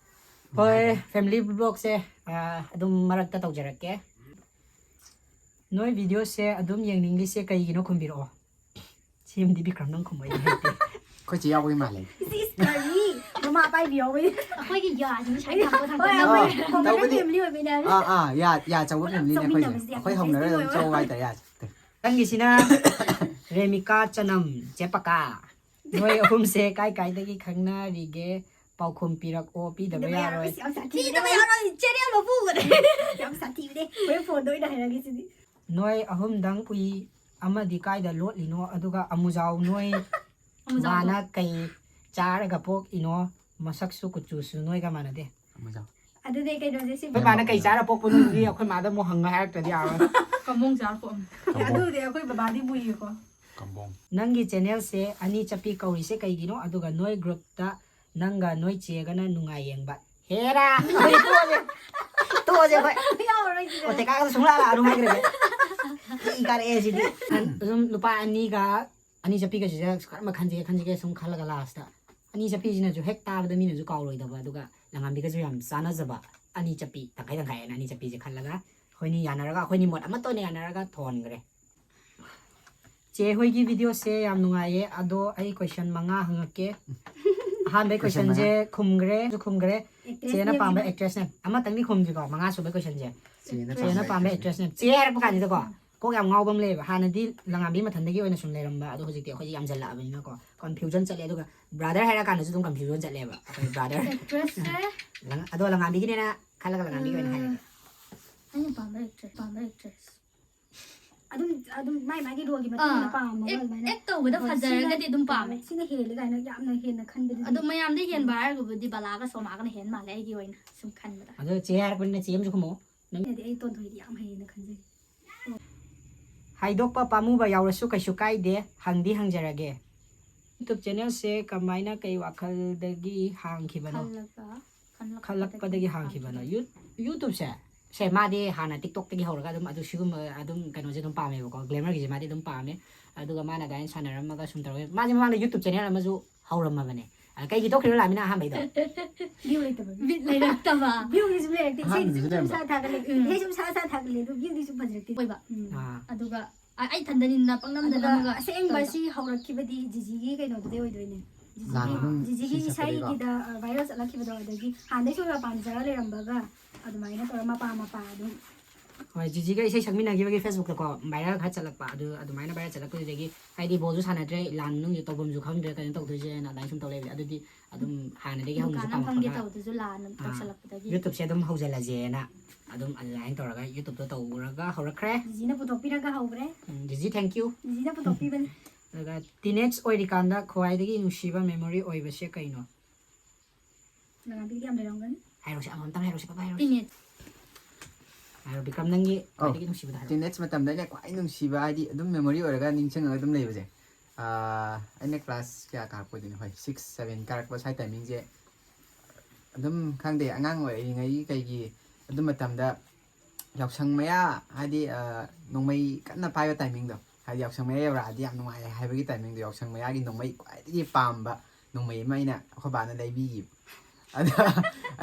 ꯍꯣꯏ, ꯐꯦꯃꯤꯂꯤ ꯕ꯭ꯂꯣꯛꯁꯦ, ꯑ, ꯑꯗꯨꯝ ꯃꯔꯛꯇ ꯇꯧꯖꯔꯛꯀꯦ꯫ ꯅꯣꯏ ꯚꯤꯗꯤꯑꯣꯁꯦ ꯑꯗꯨꯝ ꯌꯦꯡꯅꯤꯡꯂꯤꯁꯦ ꯀꯩꯒꯤꯅꯣ? ꯈꯨꯝꯕꯤꯔꯛꯑꯣ꯫ ꯁꯤꯃꯗꯤ ꯕꯤꯀ꯭ꯔꯝ ꯅꯪ ꯈꯨꯝꯕ ꯑꯩ ꯍꯩꯇꯦ꯫ ꯑꯩꯈꯣꯏ ꯆꯦ ꯌꯥꯎꯕꯒꯤ ꯃꯥꯜꯂꯦ꯫ ꯏꯁ, ꯏꯁ, ꯀꯔꯤ? ꯃꯃꯥ ꯑꯄꯥꯏꯕꯤ ꯌꯥꯎꯕꯩ꯫ ꯑꯩꯈꯣꯏꯒꯤ ꯌꯥꯁꯤꯅ ꯁꯥꯏꯠ ꯊꯥꯡꯕ ꯊꯥꯡꯕ ꯍꯣꯏ, ꯑꯩꯈꯣꯏ ꯅꯝꯕꯅꯦ꯫ ꯍꯧꯅꯔ ꯇꯧꯕꯗꯤ ꯐꯦꯃꯤꯂꯤ ꯑꯣꯏꯕꯅꯦ ꯍꯥꯏꯕ꯫ ꯑꯥ, ꯑꯥ, ꯌꯥ, ꯌꯥ ꯆꯧꯕ ꯄꯨꯂꯞ ꯐꯦꯃꯤꯂꯤꯅꯦ ꯑꯩꯈꯣꯏꯁꯦ꯫ ꯆꯧꯃꯤꯟꯅꯕꯁꯤꯗꯤ ꯌꯥꯝ ꯑꯩꯈꯣꯏ ꯍꯧꯅꯔ ꯏꯟꯇꯔꯦꯁꯇꯤꯡ ꯑꯗꯨꯝ ꯑꯣꯏꯕ꯫ ꯆꯧ ꯍꯥꯏꯇꯥꯔꯦ, ꯌꯥ꯫ ꯅꯪꯒꯤꯁꯤꯅ ꯔꯦꯃꯤꯀꯥ ꯆꯅꯝ, ꯆꯦ ꯄꯀꯥ꯫ ꯅꯣꯏ ꯑꯍꯨꯝꯁꯦ ꯀꯥꯏ ꯀꯥꯏꯗꯒꯤ ꯈꯪꯅꯔꯤꯒꯦ? ꯄꯥꯎꯈꯨꯝ ꯄꯤꯔꯛꯑꯣ, ꯄꯤꯗꯕ ꯄꯤꯗꯕ ꯌꯥꯔꯣꯏ꯫ ꯌꯥꯔꯣꯏ, ꯌꯥꯝ ꯁꯥꯊꯤꯕꯅꯦ꯫ ꯄꯤꯗꯕ ꯌꯥꯔꯣꯏ, ꯆꯦꯅꯦꯜ ꯃꯄꯨꯒꯅꯦ꯫ ꯌꯥꯝ ꯁꯥꯊꯤꯕꯅꯦ꯫ ꯍꯣꯔꯦꯟ ꯐꯣꯟꯗ ꯑꯣꯏꯅ ꯍꯥꯏꯔꯒꯦ ꯁꯤꯗꯤ꯫ ꯅꯣꯏ ꯑꯍꯨꯝꯗꯪ ꯎꯏ, ꯑꯃꯗꯤ ꯀꯥꯏꯗ ꯂꯣꯠꯂꯤꯅꯣ? ꯑꯗꯨꯒ ꯑꯃꯨꯖꯥꯎ, ꯅꯣꯏ ꯑꯃꯨꯖꯥꯎꯗꯣ꯫ ꯃꯥꯅ ꯀꯩ ꯆꯥꯔꯒ ꯄꯣꯛꯏꯅꯣ? ꯃꯁꯛꯁꯨ ꯀꯨꯆꯨꯁꯨ ꯅꯣꯏꯒ ꯃꯥꯟꯅꯗꯦ꯫ ꯑꯃꯨꯖꯥꯎ꯫ ꯑꯗꯨꯗꯤ ꯀꯩꯅꯣꯁꯦ ꯁꯤ ꯑꯩꯈꯣꯏ ꯃꯥꯅ ꯀꯩ ꯆꯥꯔ ꯄꯣꯛꯄꯅꯣꯗꯤ ꯑꯩꯈꯣꯏ ꯃꯥꯗ ꯑꯃꯨꯛ ꯍꯪꯉ ꯍꯥꯏꯔꯛꯇ꯭ꯔꯗꯤ ꯌꯥꯔꯣꯏ꯫ ꯀꯝꯕꯣꯡ ꯆꯥꯔ ꯄꯣꯛꯑꯝꯃꯦ꯫ ꯀꯝꯕꯣꯡ꯫ ꯑꯗꯨꯕꯨꯗꯤ ꯑꯩꯈꯣꯏ ꯕꯕꯥꯗꯤ ꯃꯨꯏꯌꯦꯀꯣ꯫ ꯀꯝꯕꯣꯡ꯫ ꯅꯪꯒꯤ ꯆꯦꯅꯦꯜꯁꯦ ꯑꯅꯤ ꯆꯠꯄꯤ ꯀꯧꯔꯤꯁꯦ ꯀꯩꯒꯤꯅꯣ? ꯑꯗꯨꯒ ꯅꯣꯏ ꯒ꯭ꯔꯨꯞꯇ ꯅꯪꯒ ꯅꯣꯏ ꯆꯦꯒꯅ ꯅꯨꯡꯉꯥꯏ ꯌꯦꯡꯕ꯫ ꯍꯦꯔꯥ! ꯑꯩꯈꯣꯏ ꯇꯣꯛꯑꯁꯦ꯫ ꯇꯣꯛꯑꯁꯦ ꯑꯩꯈꯣꯏ꯫ ꯌꯥꯎꯔꯔꯣꯏ ꯁꯤꯗ꯫ ꯑꯣꯇꯦꯀꯥꯒ ꯁꯨꯡꯂꯥꯛ ꯂꯥꯛꯑꯅꯨ ꯍꯥꯏꯈ꯭ꯔꯒꯦ꯫ ꯏ ꯀꯥꯔꯛꯑꯦ ꯁꯤꯗꯤ꯫ ꯑꯗꯨꯝ ꯂꯨꯄꯥ ꯑꯅꯤꯒ ꯑꯅꯤ ꯆꯠꯄꯤꯒꯁꯤꯗ ꯀꯔꯝꯕ ꯈꯟꯁꯤꯒꯦ ꯈꯟꯁꯤꯒꯦ ꯁꯨꯝ ꯈꯜꯂꯒ ꯂꯥꯁꯇ ꯑꯅꯤ ꯆꯠꯄꯤꯁꯤꯅꯁꯨ ꯍꯦꯛ ꯇꯥꯕꯗ ꯃꯤꯅꯁꯨ ꯀꯥꯎꯔꯣꯏꯗꯕ, ꯑꯗꯨꯒ ꯂꯪꯉꯥꯝꯕꯤꯒꯁꯨ ꯌꯥꯝ ꯆꯥꯟꯅꯖꯕ ꯑꯅꯤ ꯆꯠꯄꯤ ꯇꯪꯈꯥꯏ ꯇꯪꯈꯥꯏ ꯍꯥꯏꯅ ꯑꯅꯤ ꯆꯠꯄꯤꯁꯦ ꯈꯜꯂꯒ ꯑꯩꯈꯣꯏꯅꯤ ꯌꯥꯅꯔꯒ ꯑꯩꯈꯣꯏꯅꯤ ꯃꯣꯠ ꯑꯃꯠꯇ ꯑꯣꯏꯅ ꯌꯥꯅꯔꯒ ꯊꯣꯟꯈ꯭ꯔꯦ꯫ ꯆꯦ ꯍꯣꯏꯒꯤ ꯚꯤꯗꯤꯑꯣꯁꯦ ꯌꯥꯝ ꯅꯨꯡꯉꯥꯏꯌꯦ, ꯑꯗꯣ ꯑꯩ ꯀꯣꯏꯁꯟ ꯃꯉꯥ ꯍꯪꯉꯛꯀꯦ꯫ ꯑꯍꯥꯟꯕꯒꯤ ꯀꯣꯏꯁꯟ ꯀꯣꯏꯁꯟꯁꯦ ꯈꯨꯝꯈ꯭ꯔꯦ, ꯈꯨꯝꯈ꯭ꯔꯦ꯫ ꯆꯦꯅ ꯄꯥꯝꯕ ꯑꯦꯛꯇ꯭ꯔꯦꯁꯅꯦ꯫ ꯑꯃꯇꯪꯗꯤ ꯈꯨꯝꯁꯤꯀꯣ, ꯃꯉꯥ ꯁꯨꯕꯩ ꯀꯣꯏꯁꯟꯁꯦ꯫ ꯆꯦꯅ ꯆꯦꯅ ꯄꯥꯝꯕ ꯄꯥꯝꯕ ꯑꯦꯛꯇ꯭ꯔꯦꯁꯅꯦ꯫ ꯆꯦ ꯍꯥꯏꯔꯛꯄ ꯀꯥꯟꯁꯤꯗꯀꯣ ꯀꯣꯛ ꯌꯥꯝ ꯉꯥꯎꯕ ꯑꯃ ꯂꯩꯌꯦꯕ꯫ ꯍꯥꯟꯅꯗꯤ ꯂꯪꯉꯥꯝꯕꯤ ꯃꯊꯟꯗꯒꯤ ꯑꯣꯏꯅ ꯁꯨꯝ ꯂꯩꯔꯝꯕ, ꯑꯗꯣ ꯍꯧꯖꯤꯛꯇꯤ ꯑꯩꯈꯣꯏꯁꯦ ꯌꯥꯝꯁꯤꯜꯂꯛꯑꯕꯅꯤꯅꯀꯣ ꯀꯟꯐ꯭ꯌꯨꯖꯟ ꯆꯠꯂꯦ꯫ ꯑꯗꯨꯒ ꯕ꯭ꯔꯥꯗꯔ ꯍꯥꯏꯔ ꯀꯥꯟꯗꯁꯨ ꯑꯗꯨꯝ ꯀꯟꯐ꯭ꯌꯨꯖꯟ ꯆꯠꯂꯦꯕ ꯑꯩꯈꯣꯏ ꯕ꯭ꯔꯥꯗꯔ꯫ ꯑꯦꯛꯇ꯭ꯔꯦꯁꯁꯦ ꯑꯗꯣ ꯂꯪꯉꯥꯝꯕꯤꯒꯤꯅꯦꯅ ꯈꯜꯂꯒ ꯂꯪꯉꯥꯝꯕꯤꯒꯤ ꯑꯣꯏꯅ ꯍꯥꯏꯔꯒꯦ꯫ ꯑꯩꯅ ꯄꯥꯝꯕ ꯑꯦꯛꯇ꯭ꯔꯦꯁ ꯄꯥꯝꯕ ꯑꯦꯛꯇ꯭ꯔꯦꯁ꯫ ꯑꯗꯨꯝ ꯑꯗꯨꯝ ꯃꯥꯏ ꯃꯥꯒꯤ ꯔꯣꯜꯒꯤ ꯃꯇꯨꯡ ꯏꯟꯅ ꯑꯥ, ꯄꯥꯝꯕ ꯑꯦꯛ- ꯑꯗꯨꯃꯥꯏꯅ꯫ ꯑꯦꯛ ꯇꯧꯕꯗ ꯍꯣꯏ, ꯐꯖꯔꯒꯗꯤ ꯁꯤꯅ- ꯑꯗꯨꯝ ꯄꯥꯝꯃꯦ꯫ ꯁꯤꯅ ꯍꯦꯜꯂꯤ ꯀꯥꯏꯅ ꯌꯥꯝꯅ ꯍꯦꯟꯅ ꯈꯟꯕꯗꯨꯗꯤ꯫ ꯑꯗꯣ ꯃꯌꯥꯝꯗꯩ ꯍꯦꯟꯕ ꯍꯥꯏꯔꯒꯕꯨꯗꯤ ꯕꯂꯥꯒ ꯁꯣꯃꯥꯒꯅ ꯍꯦꯟ ꯃꯥꯜꯂꯦ ꯑꯩꯒꯤ ꯑꯣꯏꯅ ꯁꯨꯝ ꯈꯟꯕꯗ꯫ ꯑꯗꯣ ꯆꯦ ꯍꯥꯏꯔꯛꯄꯅꯤꯅ ꯆꯦ ꯑꯃꯁꯨ ꯈꯨꯝꯃꯛꯑꯣ꯫ ꯑꯩꯅꯗꯤ ꯑꯩ ꯇꯣꯟꯊꯣꯏꯗꯤ ꯌꯥꯝ ꯍꯩꯌꯦꯅ ꯈꯟꯖꯩ꯫ ꯍꯥꯏꯗꯣꯛꯄ ꯄꯥꯝꯃꯨꯕ ꯌꯥꯎꯔꯁꯨ ꯀꯩꯁꯨ ꯀꯥꯏꯗꯦ, ꯍꯪꯗꯤ ꯍꯪꯖꯔꯒꯦ꯫ ꯌꯨꯇꯨꯕ ꯆꯦꯅꯦꯜꯁꯦ ꯀꯃꯥꯏꯅ ꯀꯩ ꯋꯥꯈꯜꯗꯒꯤ ꯍꯥꯡꯈꯤꯕꯅꯣ? ꯈꯜꯂꯒ ꯈꯜꯂꯛꯄꯗꯒꯤ ꯈꯜꯂꯛꯄꯗꯒꯤ ꯍꯥꯡꯈꯤꯕꯅꯣ? ꯌꯨ- ꯌꯨꯇꯨꯕꯁꯦ ꯁꯦ ꯃꯥꯗꯤ ꯍꯥꯟꯅ ꯇꯤꯛꯇꯣꯛꯇꯒꯤ ꯍꯧꯔꯒ ꯑꯗꯨꯝ ꯑꯗꯨ ꯁꯤꯒꯨꯝꯕ ꯑꯗꯨꯝ ꯀꯩꯅꯣꯁꯦ ꯑꯗꯨꯝ ꯄꯥꯝꯃꯦꯕꯀꯣ, ꯒ꯭ꯂꯦꯃꯔꯒꯤꯁꯦ ꯃꯥꯗꯤ ꯑꯗꯨꯝ ꯄꯥꯝꯃꯦ꯫ ꯑꯗꯨꯒ ꯃꯥꯅ ꯑꯗꯨꯃꯥꯏꯅ ꯁꯥꯟꯅꯔꯝꯃꯒ ꯁꯨꯝ ꯇꯧꯔꯒ ꯃꯥꯁꯦ ꯃꯃꯥꯡꯗ ꯌꯨꯇꯨꯕ ꯆꯦꯅꯦꯜ ꯑꯃꯁꯨ ꯍꯧꯔꯝꯃꯕꯅꯦ꯫ ꯑ, ꯀꯩꯒꯤ ꯇꯣꯛꯈ꯭ꯔꯤꯅꯣ ꯂꯥꯛꯃꯤꯅ ꯑꯍꯥꯟꯕꯩꯗꯣ? ꯚ꯭ꯌꯨ ꯂꯩꯇꯕꯒꯤ꯫ ꯕꯤꯠ ꯂꯩꯔꯛꯇꯕ꯫ ꯚ꯭ꯌꯨꯒꯤꯁꯨ ꯂꯩꯔꯛꯇꯦ꯫ ꯏꯁꯩꯗꯤ ꯑꯍꯥꯟꯕꯗꯨꯁꯨ ꯁꯨꯝ ꯂꯩꯔꯝꯕ꯫ ꯁꯥ ꯊꯥꯒꯠꯂꯦ꯫ ꯎꯝ꯫ ꯏꯁꯩ ꯁꯨꯝ ꯁꯥ ꯁꯥ ꯊꯥꯒꯠꯂꯦ ꯑꯗꯨ ꯚ꯭ꯌꯨꯗꯤ ꯁꯨꯝ ꯐꯖꯔꯛꯇꯦ꯫ ꯑꯣꯏꯕ꯫ ꯎꯝ꯫ ꯑꯥ, ꯑꯗꯨꯒ ꯑ- ꯑꯩ ꯏꯊꯟꯗꯅꯤꯅ ꯄꯪꯅꯝꯗ ꯑꯗꯨꯒ ꯅꯝꯃꯒ ꯑꯁꯦꯡꯕ ꯇꯧꯕ꯫ ꯁꯤ ꯍꯧꯔꯛꯈꯤꯕꯗꯤ ꯖꯤꯖꯤꯒꯤ ꯀꯩꯅꯣꯗꯨꯗꯩ ꯑꯣꯏꯗꯣꯏꯅꯦ꯫ ꯖꯤꯖꯤꯒꯤ ꯂꯥꯟ ꯃꯅꯨꯡ ꯖꯤꯖꯤꯒꯤ ꯏꯁꯩ ꯁꯛꯄꯗꯒꯤꯀꯣ꯫ ꯏꯁꯩꯒꯤꯗ, ꯑ, ꯚꯥꯏꯔꯦꯜ ꯆꯠꯂꯛꯈꯤꯕꯗꯣ, ꯑꯗꯒꯤ ꯍꯥꯟꯅꯗꯩꯁꯨ ꯌꯥꯝ ꯄꯥꯝꯖꯔ ꯂꯩꯔꯝꯕꯒ ꯑꯗꯨꯃꯥꯏꯅ ꯇꯧꯔ ꯃꯄꯥ ꯃꯄꯥ ꯑꯗꯨꯝ꯫ ꯍꯣꯏ, ꯖꯤꯖꯤꯒ ꯏꯁꯩ ꯁꯛꯃꯤꯟꯅꯈꯤꯕꯒꯤ ꯐꯦꯁꯕꯨꯛꯇꯀꯣ ꯚꯥꯏꯔꯦꯜ ꯈꯔ ꯆꯠꯂꯛꯄ, ꯑꯗꯨ ꯑꯗꯨꯃꯥꯏꯅ ꯚꯥꯏꯔꯦꯜ ꯆꯠꯂꯛꯄꯗꯨꯗꯒꯤ ꯍꯥꯏꯗꯤ ꯕꯣꯜꯁꯨ ꯁꯥꯟꯅꯗ꯭ꯔꯦ, ꯂꯥꯟ ꯃꯅꯨꯡꯁꯦ ꯇꯧꯐꯝꯁꯨ ꯈꯪꯗ꯭ꯔꯦ, ꯀꯩꯅꯣ ꯇꯧꯗꯣꯏꯁꯦꯅ ꯑꯗꯨꯃꯥꯏꯅ ꯁꯨꯝ ꯇꯧ ꯂꯩꯕꯗꯤ ꯑꯗꯨꯗꯤ ꯑꯗꯨꯝ ꯍꯥꯟꯅꯗꯒꯤ ꯍꯧꯅꯁꯨ ꯗꯨꯀꯥꯟ ꯑꯃ ꯐꯝꯒꯦ ꯄꯥꯝꯃꯛꯄꯒ ꯇꯧꯕꯗꯨꯁꯨ ꯂꯥꯟ ꯑꯃꯨꯛ ꯑꯥ, ꯇꯧꯁꯜꯂꯛꯄꯗꯒꯤ꯫ ꯌꯨꯇꯨꯕꯁꯦ ꯑꯗꯨꯝ ꯍꯧꯖꯤꯜꯂꯁꯦꯅ ꯑꯗꯨꯝ ꯑꯗꯨꯃꯥꯏꯅ ꯇꯧꯔꯒ ꯌꯨꯇꯨꯕꯇꯣ ꯇꯧꯔꯒ ꯍꯧꯔꯛꯈ꯭ꯔꯦ꯫ ꯖꯤꯖꯤꯅ ꯄꯨꯊꯣꯛꯄꯤꯔꯒ ꯍꯧꯈ꯭ꯔꯦ꯫ ꯎꯝ, ꯖꯤꯖꯤ, thank you꯫ ꯖꯤꯖꯤꯅ ꯄꯨꯊꯣꯛꯄꯤꯕꯅꯤ꯫ ꯑꯗꯨꯒ ꯇꯤꯅꯦꯖ ꯑꯣꯏꯔꯤꯀꯥꯟꯗ ꯈ꯭ꯋꯥꯏꯗꯒꯤ ꯅꯨꯡꯁꯤꯕ ꯃꯦꯃꯣꯔꯤ ꯑꯣꯏꯕꯁꯦ ꯀꯩꯅꯣ? ꯂꯪꯉꯥꯕꯤꯒꯤꯗꯤ ꯌꯥꯝ ꯂꯩꯔꯝꯒꯅꯤ꯫ ꯍꯥꯏꯔꯣꯁꯦ, ꯑꯃꯃꯝꯇꯪ ꯍꯥꯏꯔꯣꯁꯦ, ꯄꯞ ꯍꯥꯏꯔꯣꯁꯦ꯫ ꯇꯤꯅꯦꯖ꯫ ꯍꯥꯏꯔꯣ ꯕꯤꯀ꯭ꯔꯝ, ꯅꯪꯒꯤ ꯑꯧ꯫ ꯈ꯭ꯋꯥꯏꯗꯒꯤ ꯅꯨꯡꯁꯤꯕꯗ ꯍꯥꯏꯔꯣ꯫ ꯇꯤꯅꯦꯖ ꯃꯇꯝꯗ ꯑꯩꯅ ꯈ꯭ꯋꯥꯏ ꯅꯨꯡꯁꯤꯕ, ꯍꯥꯏꯗꯤ ꯑꯗꯨꯝ ꯃꯦꯃꯣꯔꯤ ꯑꯣꯏꯔꯒ ꯅꯤꯡꯁꯤꯡꯉꯒ ꯑꯗꯨꯝ ꯂꯩꯕꯁꯦ, ꯑꯥ, ꯑꯩꯅ ꯀ꯭ꯂꯥꯁ ꯀꯌꯥ ꯀꯥꯔꯛꯄ ꯑꯣꯏꯗꯣꯏꯅꯣ? ꯍꯣꯏ, ꯁꯤꯛꯁ ꯁꯚꯦꯟ ꯀꯥꯔꯛꯄ ꯁ꯭ꯋꯥꯏ ꯇꯥꯏꯃꯤꯡꯁꯦ꯫ ꯑꯗꯨꯝ ꯈꯪꯗꯦ, ꯑꯉꯥꯡ ꯑꯣꯏꯔꯤꯉꯩꯒꯤ ꯀꯩꯒꯤ ꯑꯗꯨ ꯃꯇꯝꯗ ꯌꯥꯎꯁꯪ ꯃꯌꯥ, ꯍꯥꯏꯗꯤ, ꯑꯥ, ꯅꯣꯡꯃꯩ ꯀꯟꯅ ꯄꯥꯏꯕ ꯇꯥꯏꯃꯤꯡꯗꯣ, ꯍꯥꯏꯗꯤ ꯌꯥꯎꯁꯪ ꯃꯌꯥ ꯌꯧꯔꯛꯑꯗꯤ ꯌꯥꯝ ꯅꯨꯡꯉꯥꯏ ꯍꯥꯏꯕꯒꯤ ꯇꯥꯏꯃꯤꯡꯗꯣ, ꯌꯥꯎꯁꯪ ꯃꯌꯥꯒꯤ ꯅꯣꯡꯃꯩ ꯈ꯭ꯋꯥꯏꯗꯒꯤ ꯄꯥꯝꯕ ꯅꯣꯡꯃꯩ ꯑꯃ ꯑꯩꯅ ꯑꯩꯈꯣꯏ ꯕꯥꯅ ꯂꯩꯕꯤꯈꯤꯕ꯫ ꯑꯗ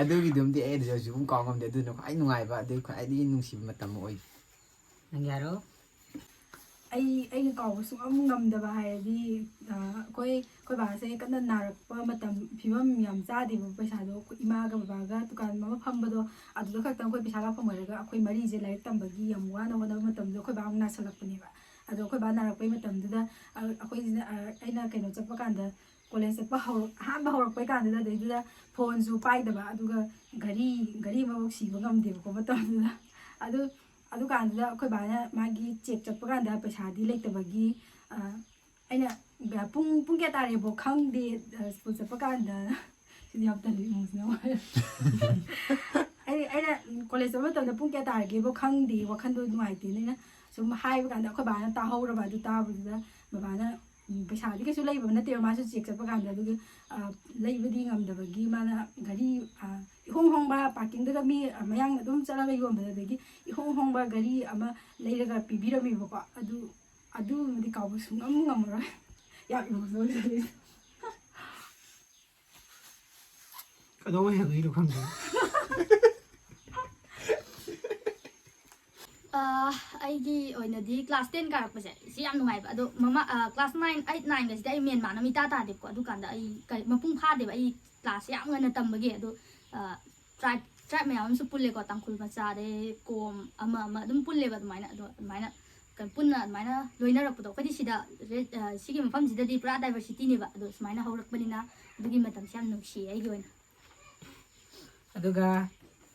ꯑꯗꯨꯒꯤꯗꯨꯝꯗꯤ ꯑꯩ ꯑꯗꯨꯁꯨ ꯍꯧꯖꯤꯛ ꯐꯥꯎ ꯀꯥꯎ ꯉꯝꯗꯦ꯫ ꯑꯗꯨꯅ ꯈ꯭ꯋꯥꯏ ꯅꯨꯡꯉꯥꯏꯕ, ꯑꯗꯩ ꯈ꯭ꯋꯥꯏꯗꯒꯤ ꯅꯨꯡꯁꯤꯕ ꯃꯇꯝ ꯑꯃ ꯑꯣꯏꯈꯤ꯫ ꯅꯪꯒꯤ ꯍꯥꯏꯔꯣ꯫ ꯑꯩ ꯑꯩꯅ ꯀꯥꯎꯕ ꯁꯨꯡꯉꯝ ꯉꯝꯗꯕ ꯍꯥꯏꯔꯗꯤ, ꯑ, ꯑꯩꯈꯣꯏ ꯑꯩꯈꯣꯏ ꯕꯥꯁꯦ ꯀꯟꯅ ꯅꯥꯔꯛꯄ ꯃꯇꯝ, ꯐꯤꯕꯝ ꯌꯥꯝ ꯆꯥꯗꯦꯕ꯫ ꯄꯩꯁꯥꯗꯣ ꯑꯩꯈꯣꯏ ꯏꯃꯥꯒ ꯕꯕꯥꯒ ꯗꯨꯀꯥꯟ ꯑꯃ ꯐꯝꯕꯗꯣ, ꯑꯗꯨꯗ ꯈꯛꯇꯪ ꯑꯩꯈꯣꯏ ꯄꯩꯁꯥ ꯂꯥꯛꯐꯝ ꯑꯣꯏꯔꯒ ꯑꯩꯈꯣꯏ ꯃꯔꯤꯁꯦ ꯂꯥꯏꯔꯤꯛ ꯇꯝꯕꯒꯤ ꯌꯥꯝ ꯋꯥꯅ ꯍꯣꯠꯅꯕ ꯃꯇꯝꯗꯨꯗ ꯑꯩꯈꯣꯏ ꯕꯥ ꯑꯃꯨꯛ ꯅꯥꯁꯜꯂꯛꯄꯅꯦꯕ꯫ ꯑꯗꯣ ꯑꯩꯈꯣꯏ ꯕꯥ ꯅꯥꯔꯛꯄꯩ ꯃꯇꯝꯗꯨꯗ, ꯑ, ꯑꯩꯈꯣꯏꯁꯤꯅ, ꯑ, ꯑꯩꯅ ꯀꯩꯅꯣ ꯆꯠꯄ ꯀꯥꯟꯗ, ꯀꯣꯂꯦꯖ ꯆꯠꯄ ꯍꯧꯔꯛ ꯑꯍꯥꯟꯕ ꯍꯧꯔꯛꯄꯩ ꯀꯥꯟꯗꯨꯗ, ꯑꯗꯩꯗꯨꯗ ꯐꯣꯟꯁꯨ ꯄꯥꯏꯗꯕ, ꯑꯗꯨꯒ ꯘꯔꯤ ꯘꯔꯤ ꯑꯃꯐꯥꯎ ꯁꯤꯕ ꯉꯝꯗꯦꯕꯀꯣ ꯃꯇꯝꯗꯨꯗ꯫ ꯑꯗꯨ ꯑꯗꯨꯀꯥꯟꯗꯨꯗ ꯑꯩꯈꯣꯏ ꯕꯥꯅ ꯃꯥꯒꯤ ꯆꯦꯛ ꯆꯠꯄ ꯀꯥꯟꯗ ꯄꯩꯁꯥꯗꯤ ꯂꯩꯇꯕꯒꯤ, ꯑ, ꯑꯩꯅ ꯄꯨꯡ ꯄꯨꯡ ꯀꯌꯥ ꯇꯥꯔꯦꯕꯣ ꯈꯪꯗꯦ, ꯑ, ꯁ꯭ꯀꯨꯜ ꯆꯠꯄ ꯀꯥꯟꯗ꯫ ꯁꯤꯗꯤ ꯌꯥꯝ ꯇꯜꯂꯤ, emotional ꯑꯣꯏ꯫ ꯑꯩ ꯑꯩꯅ ꯀꯣꯂꯦꯖ ꯆꯠꯄ ꯃꯇꯝꯗ ꯄꯨꯡ ꯀꯌꯥ ꯇꯥꯔꯒꯦꯕꯣ ꯈꯪꯗꯦ, ꯋꯥꯈꯟꯗꯣ ꯅꯨꯡꯉꯥꯏꯇꯦꯅ ꯑꯩꯅ ꯁꯨꯝ ꯍꯥꯏꯕ ꯀꯥꯟꯗ ꯑꯩꯈꯣꯏ ꯕꯥꯅ ꯇꯥꯍꯧꯔꯕ꯫ ꯑꯗꯨ ꯇꯥꯕꯗꯨꯗ ꯕꯕꯥꯅ, ꯎꯝ, ꯄꯩꯁꯥꯗꯤ ꯀꯩꯁꯨ ꯂꯩꯕ ꯅꯠꯇꯦꯕ ꯃꯥꯁꯨ ꯆꯦꯛ ꯆꯠꯄ ꯀꯥꯟꯗ, ꯑꯗꯨꯒꯤ, ꯑ, ꯂꯩꯕꯗꯤ ꯉꯝꯗꯕꯒꯤ ꯃꯥꯅ ꯘꯔꯤ, ꯑ, ꯏꯍꯣꯡ ꯍꯣꯡꯕ ꯄꯥꯔꯀꯤꯡꯗꯒ ꯃꯤ, ꯑ, ꯃꯌꯥꯡ ꯑꯗꯨꯝ ꯆꯠꯂꯒ ꯌꯣꯟꯕꯗꯣ, ꯑꯗꯒꯤ ꯏꯍꯣꯡ ꯍꯣꯡꯕ ꯘꯔꯤ ꯑꯃ ꯂꯩꯔꯒ ꯄꯤꯕꯤꯔꯝꯃꯦꯕꯀꯣ꯫ ꯑꯗꯨ ꯑꯗꯨꯃꯗꯤ ꯀꯥꯎꯕ ꯁꯨꯡꯉꯝ ꯉꯝꯃꯔꯣꯏ꯫ ꯌꯥꯝ emotional ꯑꯣꯏ꯫ ꯀꯩꯗꯧꯕꯩ ꯍꯪꯉꯛꯏꯅꯣ ꯈꯪꯗꯦ꯫ ꯑ, ꯑꯩꯒꯤ ꯑꯣꯏꯅꯗꯤ ꯀ꯭ꯂꯥꯁ ꯇꯦꯟ ꯀꯥꯔꯛꯄꯁꯦ ꯁꯤ ꯌꯥꯝ ꯅꯨꯡꯉꯥꯏꯕ꯫ ꯑꯗꯣ ꯃꯃꯥ, ꯑ, ꯀ꯭ꯂꯥꯁ ꯅꯥꯏꯟ, ꯑꯩꯠ, ꯅꯥꯏꯟꯒꯁꯤꯗꯤ ꯑꯩ ꯃꯦꯟ ꯃꯥꯟ ꯑꯃ ꯏꯇꯥ ꯇꯥꯗꯦꯕꯀꯣ꯫ ꯑꯗꯨꯀꯥꯟꯗ ꯑꯩ ꯀꯩ, ꯃꯄꯨꯡ ꯐꯥꯗꯦꯕ꯫ ꯑꯩ ꯀ꯭ꯂꯥꯁꯁꯦ ꯌꯥꯝ ꯉꯟꯅ ꯇꯝꯕꯒꯤ꯫ ꯑꯗꯣ, ꯑ, ꯇ꯭ꯔꯥꯏꯕ, ꯇ꯭ꯔꯥꯏꯕ ꯃꯌꯥꯝ ꯑꯃꯁꯨ ꯄꯨꯜꯂꯦꯀꯣ, ꯇꯥꯡꯈꯨꯜ ꯃꯆꯥ, ꯑꯗꯩ ꯀꯣꯝ, ꯑꯃ ꯑꯃ ꯑꯗꯨꯝ ꯄꯨꯜꯂꯦꯕ ꯑꯗꯨꯃꯥꯏꯅ꯫ ꯑꯗꯣ ꯑꯗꯨꯃꯥꯏꯅ ꯀꯩ-, ꯄꯨꯟꯅ ꯑꯗꯨꯃꯥꯏꯅ ꯂꯣꯏꯅꯔꯛꯄꯗꯣ꯫ ꯑꯩꯈꯣꯏꯗꯤ ꯁꯤꯗ ꯔꯦ-, ꯑ, ꯁꯤꯒꯤ ꯃꯐꯝꯁꯤꯗꯗꯤ ꯄꯨꯔꯥ ꯗꯥꯏꯕꯔꯁꯤꯇꯤꯅꯦꯕ꯫ ꯑꯗꯣ ꯁꯨꯃꯥꯏꯅ ꯍꯧꯔꯛꯄꯅꯤꯅ ꯑꯗꯨꯒꯤ ꯃꯇꯝꯁꯦ ꯌꯥꯝ ꯅꯨꯡꯁꯤꯌꯦ ꯑꯩꯒꯤ ꯑꯣꯏꯅ꯫ ꯑꯗꯨꯒ,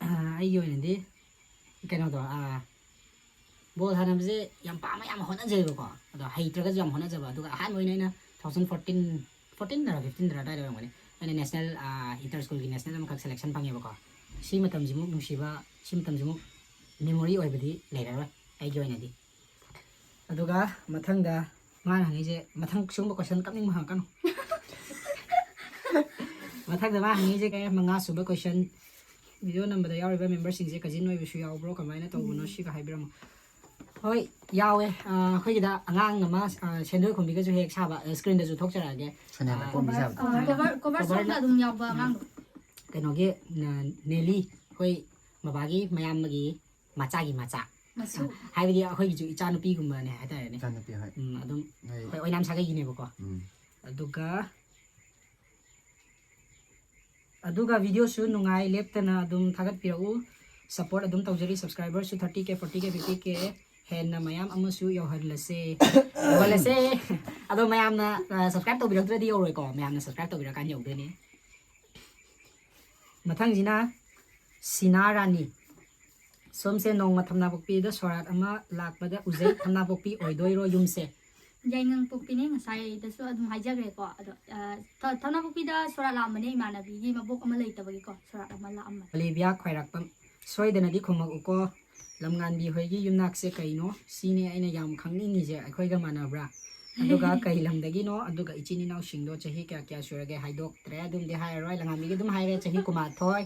ꯑ, ꯑꯩꯒꯤ ꯑꯣꯏꯅꯗꯤ ꯀꯩꯅꯣꯗꯣ, ꯑ, ꯕꯣꯜ ꯁꯥꯟꯅꯕꯁꯦ ꯌꯥꯝ ꯄꯥꯝꯃ ꯌꯥꯝ ꯍꯣꯠꯅꯖꯩꯕꯀꯣ꯫ ꯑꯗꯣ ꯍꯩꯇ꯭ꯔꯒꯁꯨ ꯌꯥꯝ ꯍꯣꯠꯅꯖꯕ꯫ ꯑꯗꯨꯒ ꯑꯍꯥꯟꯕ ꯑꯣꯏꯅ ꯑꯩꯅ two thousand fourteen, fourteen ꯗꯔ fifteen ꯗꯔ ꯑꯗꯨꯋꯥꯏꯗ ꯑꯣꯏꯔꯝꯒꯅꯤ, ꯑꯩꯅ ꯅꯦꯁꯅꯦꯜ, ꯑ, ꯏꯟꯇꯔ ꯁ꯭ꯀꯨꯜꯒꯤ ꯅꯦꯁꯅꯦꯜ ꯑꯃꯈꯛ ꯁꯦꯂꯦꯛꯁꯟ ꯐꯪꯉꯦꯕꯀꯣ꯫ ꯁꯤ ꯃꯇꯝꯁꯤꯃꯨꯛ ꯅꯨꯡꯁꯤꯕ, ꯁꯤ ꯃꯇꯝꯁꯤꯃꯨꯛ ꯃꯦꯃꯣꯔꯤ ꯑꯣꯏꯕꯗꯤ ꯂꯩꯔꯔꯣꯏ ꯑꯩꯒꯤ ꯑꯣꯏꯅꯗꯤ꯫ ꯑꯗꯨꯒ ꯃꯊꯪꯗ ꯃꯥꯅ ꯍꯪꯉꯤꯁꯦ, ꯃꯊꯪ ꯁꯤꯒꯨꯝꯕ ꯀꯣꯏꯁꯟ ꯀꯞꯅꯤꯡꯕ ꯍꯪꯉꯛꯀꯅꯨ꯫ ꯃꯊꯪꯗ ꯃꯥ ꯍꯪꯉꯤꯁꯦ ꯀꯩ, ꯃꯉꯥ ꯁꯨꯕ ꯀꯣꯏꯁꯟ, ꯚꯤꯗꯤꯑꯣ ꯅꯝꯕꯗ ꯌꯥꯎꯔꯤꯕ ꯃꯦꯝꯕꯔꯁꯤꯡꯁꯦ ꯀꯖꯤꯟ ꯑꯣꯏꯕꯁꯨ ꯌꯥꯎꯕ꯭ꯔꯣ, ꯀꯃꯥꯏꯅ ꯇꯧꯕꯅꯣ, ꯁꯤꯒ ꯍꯥꯏꯕꯤꯔꯝꯃꯣ꯫ ꯍꯣꯏ, ꯌꯥꯎꯋꯦ꯫ ꯑ, ꯑꯩꯈꯣꯏꯒꯤꯗ ꯑꯉꯥꯡ ꯑꯃ, ꯑ, ꯁꯦꯟꯗꯣꯏ ꯈꯣꯝꯕꯤꯒꯁꯨ ꯍꯦꯛ ꯁꯥꯕ, ꯑ, ꯁ꯭ꯀ꯭ꯔꯤꯟꯗꯁꯨ ꯊꯣꯛꯆꯔꯛꯑꯒꯦ꯫ ꯁꯣꯅꯤꯌꯥ ꯑ, ꯀꯣꯝꯕꯤ ꯁꯥꯕꯗꯣ꯫ ꯀꯣꯚꯔ, ꯀꯣꯚꯔ ꯀꯣꯚꯔꯅ ꯁꯣꯞꯇ ꯑꯗꯨꯝ ꯌꯥꯎꯕ ꯑꯉꯥꯡꯗꯣ꯫ ꯀꯩꯅꯣꯒꯤ, ꯅ-, ꯅꯦꯂꯤ, ꯑꯩꯈꯣꯏ ꯃꯕꯥꯒꯤ ꯃꯌꯥꯝꯕꯒꯤ ꯃꯆꯥꯒꯤ ꯃꯆꯥ꯫ ꯃꯁꯨ꯫ ꯍꯥꯏꯕꯗꯤ ꯑꯩꯈꯣꯏꯒꯤꯁꯨ ꯏꯆꯥꯅꯨꯄꯤꯒꯨꯝꯕꯅꯦ ꯍꯥꯏꯇꯥꯔꯦꯅꯦ꯫ ꯏꯆꯥꯅꯨꯄꯤ, ꯍꯣꯏ꯫ ꯎꯝ, ꯑꯗꯨꯝ ꯅꯣꯏ ꯑꯩꯈꯣꯏ ꯑꯣꯏꯅꯥꯝ ꯁꯥꯒꯩꯒꯤꯅꯦꯕꯀꯣ꯫ ꯎꯝ꯫ ꯑꯗꯨꯒ, ꯑꯗꯨꯒ ꯚꯤꯗꯤꯑꯣꯁꯨ ꯅꯨꯡꯉꯥꯏ, ꯂꯦꯞꯇꯅ ꯑꯗꯨꯝ ꯊꯥꯒꯠꯄꯤꯔꯛꯎ꯫ ꯁꯞꯄꯣꯔꯠ ꯑꯗꯨꯝ ꯇꯧꯖꯔꯤ꯫ ꯁꯕꯁꯀ꯭ꯔꯥꯏꯕꯔꯁꯨ thirty K, forty K, fifty K ꯍꯦꯟꯅ ꯃꯌꯥꯝ ꯑꯃꯁꯨ ꯌꯧꯍꯜꯂꯁꯦ꯫ ꯌꯧꯍꯜꯂꯁꯦ꯫ ꯑꯗꯣ ꯃꯌꯥꯝꯅ, ꯑ, ꯁꯕꯁꯀ꯭ꯔꯥꯏꯕ ꯇꯧꯕꯤꯔꯛꯇ꯭ꯔꯗꯤ ꯌꯧꯔꯣꯏꯀꯣ꯫ ꯃꯌꯥꯝꯅ ꯁꯕꯁꯀ꯭ꯔꯥꯏꯕ ꯇꯧꯕꯤꯔꯀꯥꯟꯗ ꯌꯧꯗꯣꯏꯅꯦ꯫ ꯃꯊꯪꯁꯤꯅ ꯁꯤꯅꯥ ꯔꯥꯅꯤ꯫ ꯁꯣꯝꯁꯦ ꯅꯣꯡꯃ ꯊꯝꯅꯥꯄꯣꯛꯄꯤꯗ ꯁꯣꯔꯥꯠ ꯑꯃ ꯂꯥꯛꯄꯗ ꯎꯖꯩ꯫ ꯊꯝꯅꯥꯄꯣꯛꯄꯤ ꯑꯣꯏꯗꯣꯏꯔꯣ ꯌꯨꯝꯁꯦ? ꯌꯥꯏꯉꯪꯄꯣꯛꯄꯤꯅꯦ, ꯉꯁꯥꯏꯗꯁꯨ ꯑꯗꯨꯝ ꯍꯥꯏꯖꯈ꯭ꯔꯦꯀꯣ꯫ ꯑꯗꯣ, ꯑ, ꯊ-, ꯊꯝꯅꯥꯄꯣꯛꯄꯤꯗ ꯁꯣꯔꯥꯠ ꯂꯥꯛꯑꯝꯕꯅꯦ, ꯏꯃꯥꯟꯅꯕꯤꯒꯤ ꯃꯕꯣꯛ ꯑꯃ ꯂꯩꯇꯕꯒꯤꯀꯣ, ꯁꯣꯔꯥꯠ ꯑꯃ ꯂꯥꯛꯑꯝꯕꯅꯦ꯫ ꯑꯣꯂꯤꯚꯤꯌꯥ ꯈ꯭ꯋꯥꯏꯔꯥꯛꯄꯝ, ꯁꯣꯏꯗꯅꯗꯤ ꯈꯨꯝꯃꯛꯎꯀꯣ꯫ ꯂꯝꯉꯥꯟꯕꯤ ꯍꯣꯏꯒꯤ ꯌꯨꯝꯅꯥꯛꯁꯦ ꯀꯩꯅꯣ? ꯁꯤꯅꯦ ꯑꯩꯅ ꯌꯥꯝ ꯈꯪꯅꯤꯡꯉꯤꯁꯦ, ꯑꯩꯈꯣꯏꯒ ꯃꯥꯟꯅꯕ꯭ꯔꯥ? ꯑꯗꯨꯒ ꯀꯩ ꯂꯝꯗꯒꯤꯅꯣ? ꯑꯗꯨꯒ ꯏꯆꯤꯟ ꯏꯅꯥꯎꯁꯤꯡꯗꯣ ꯆꯍꯤ ꯀꯌꯥ ꯀꯌꯥ ꯁꯨꯔꯒꯦ? ꯍꯥꯏꯗꯣꯛꯇ꯭ꯔꯦ, ꯑꯗꯨꯝꯗꯤ ꯍꯥꯏꯔꯔꯣꯏ꯫ ꯂꯝꯉꯥꯟꯕꯤꯒꯤ ꯑꯗꯨꯝ ꯍꯥꯏꯔꯦ, ꯆꯍꯤ ꯀꯨꯟꯃꯥꯊꯣꯏ꯫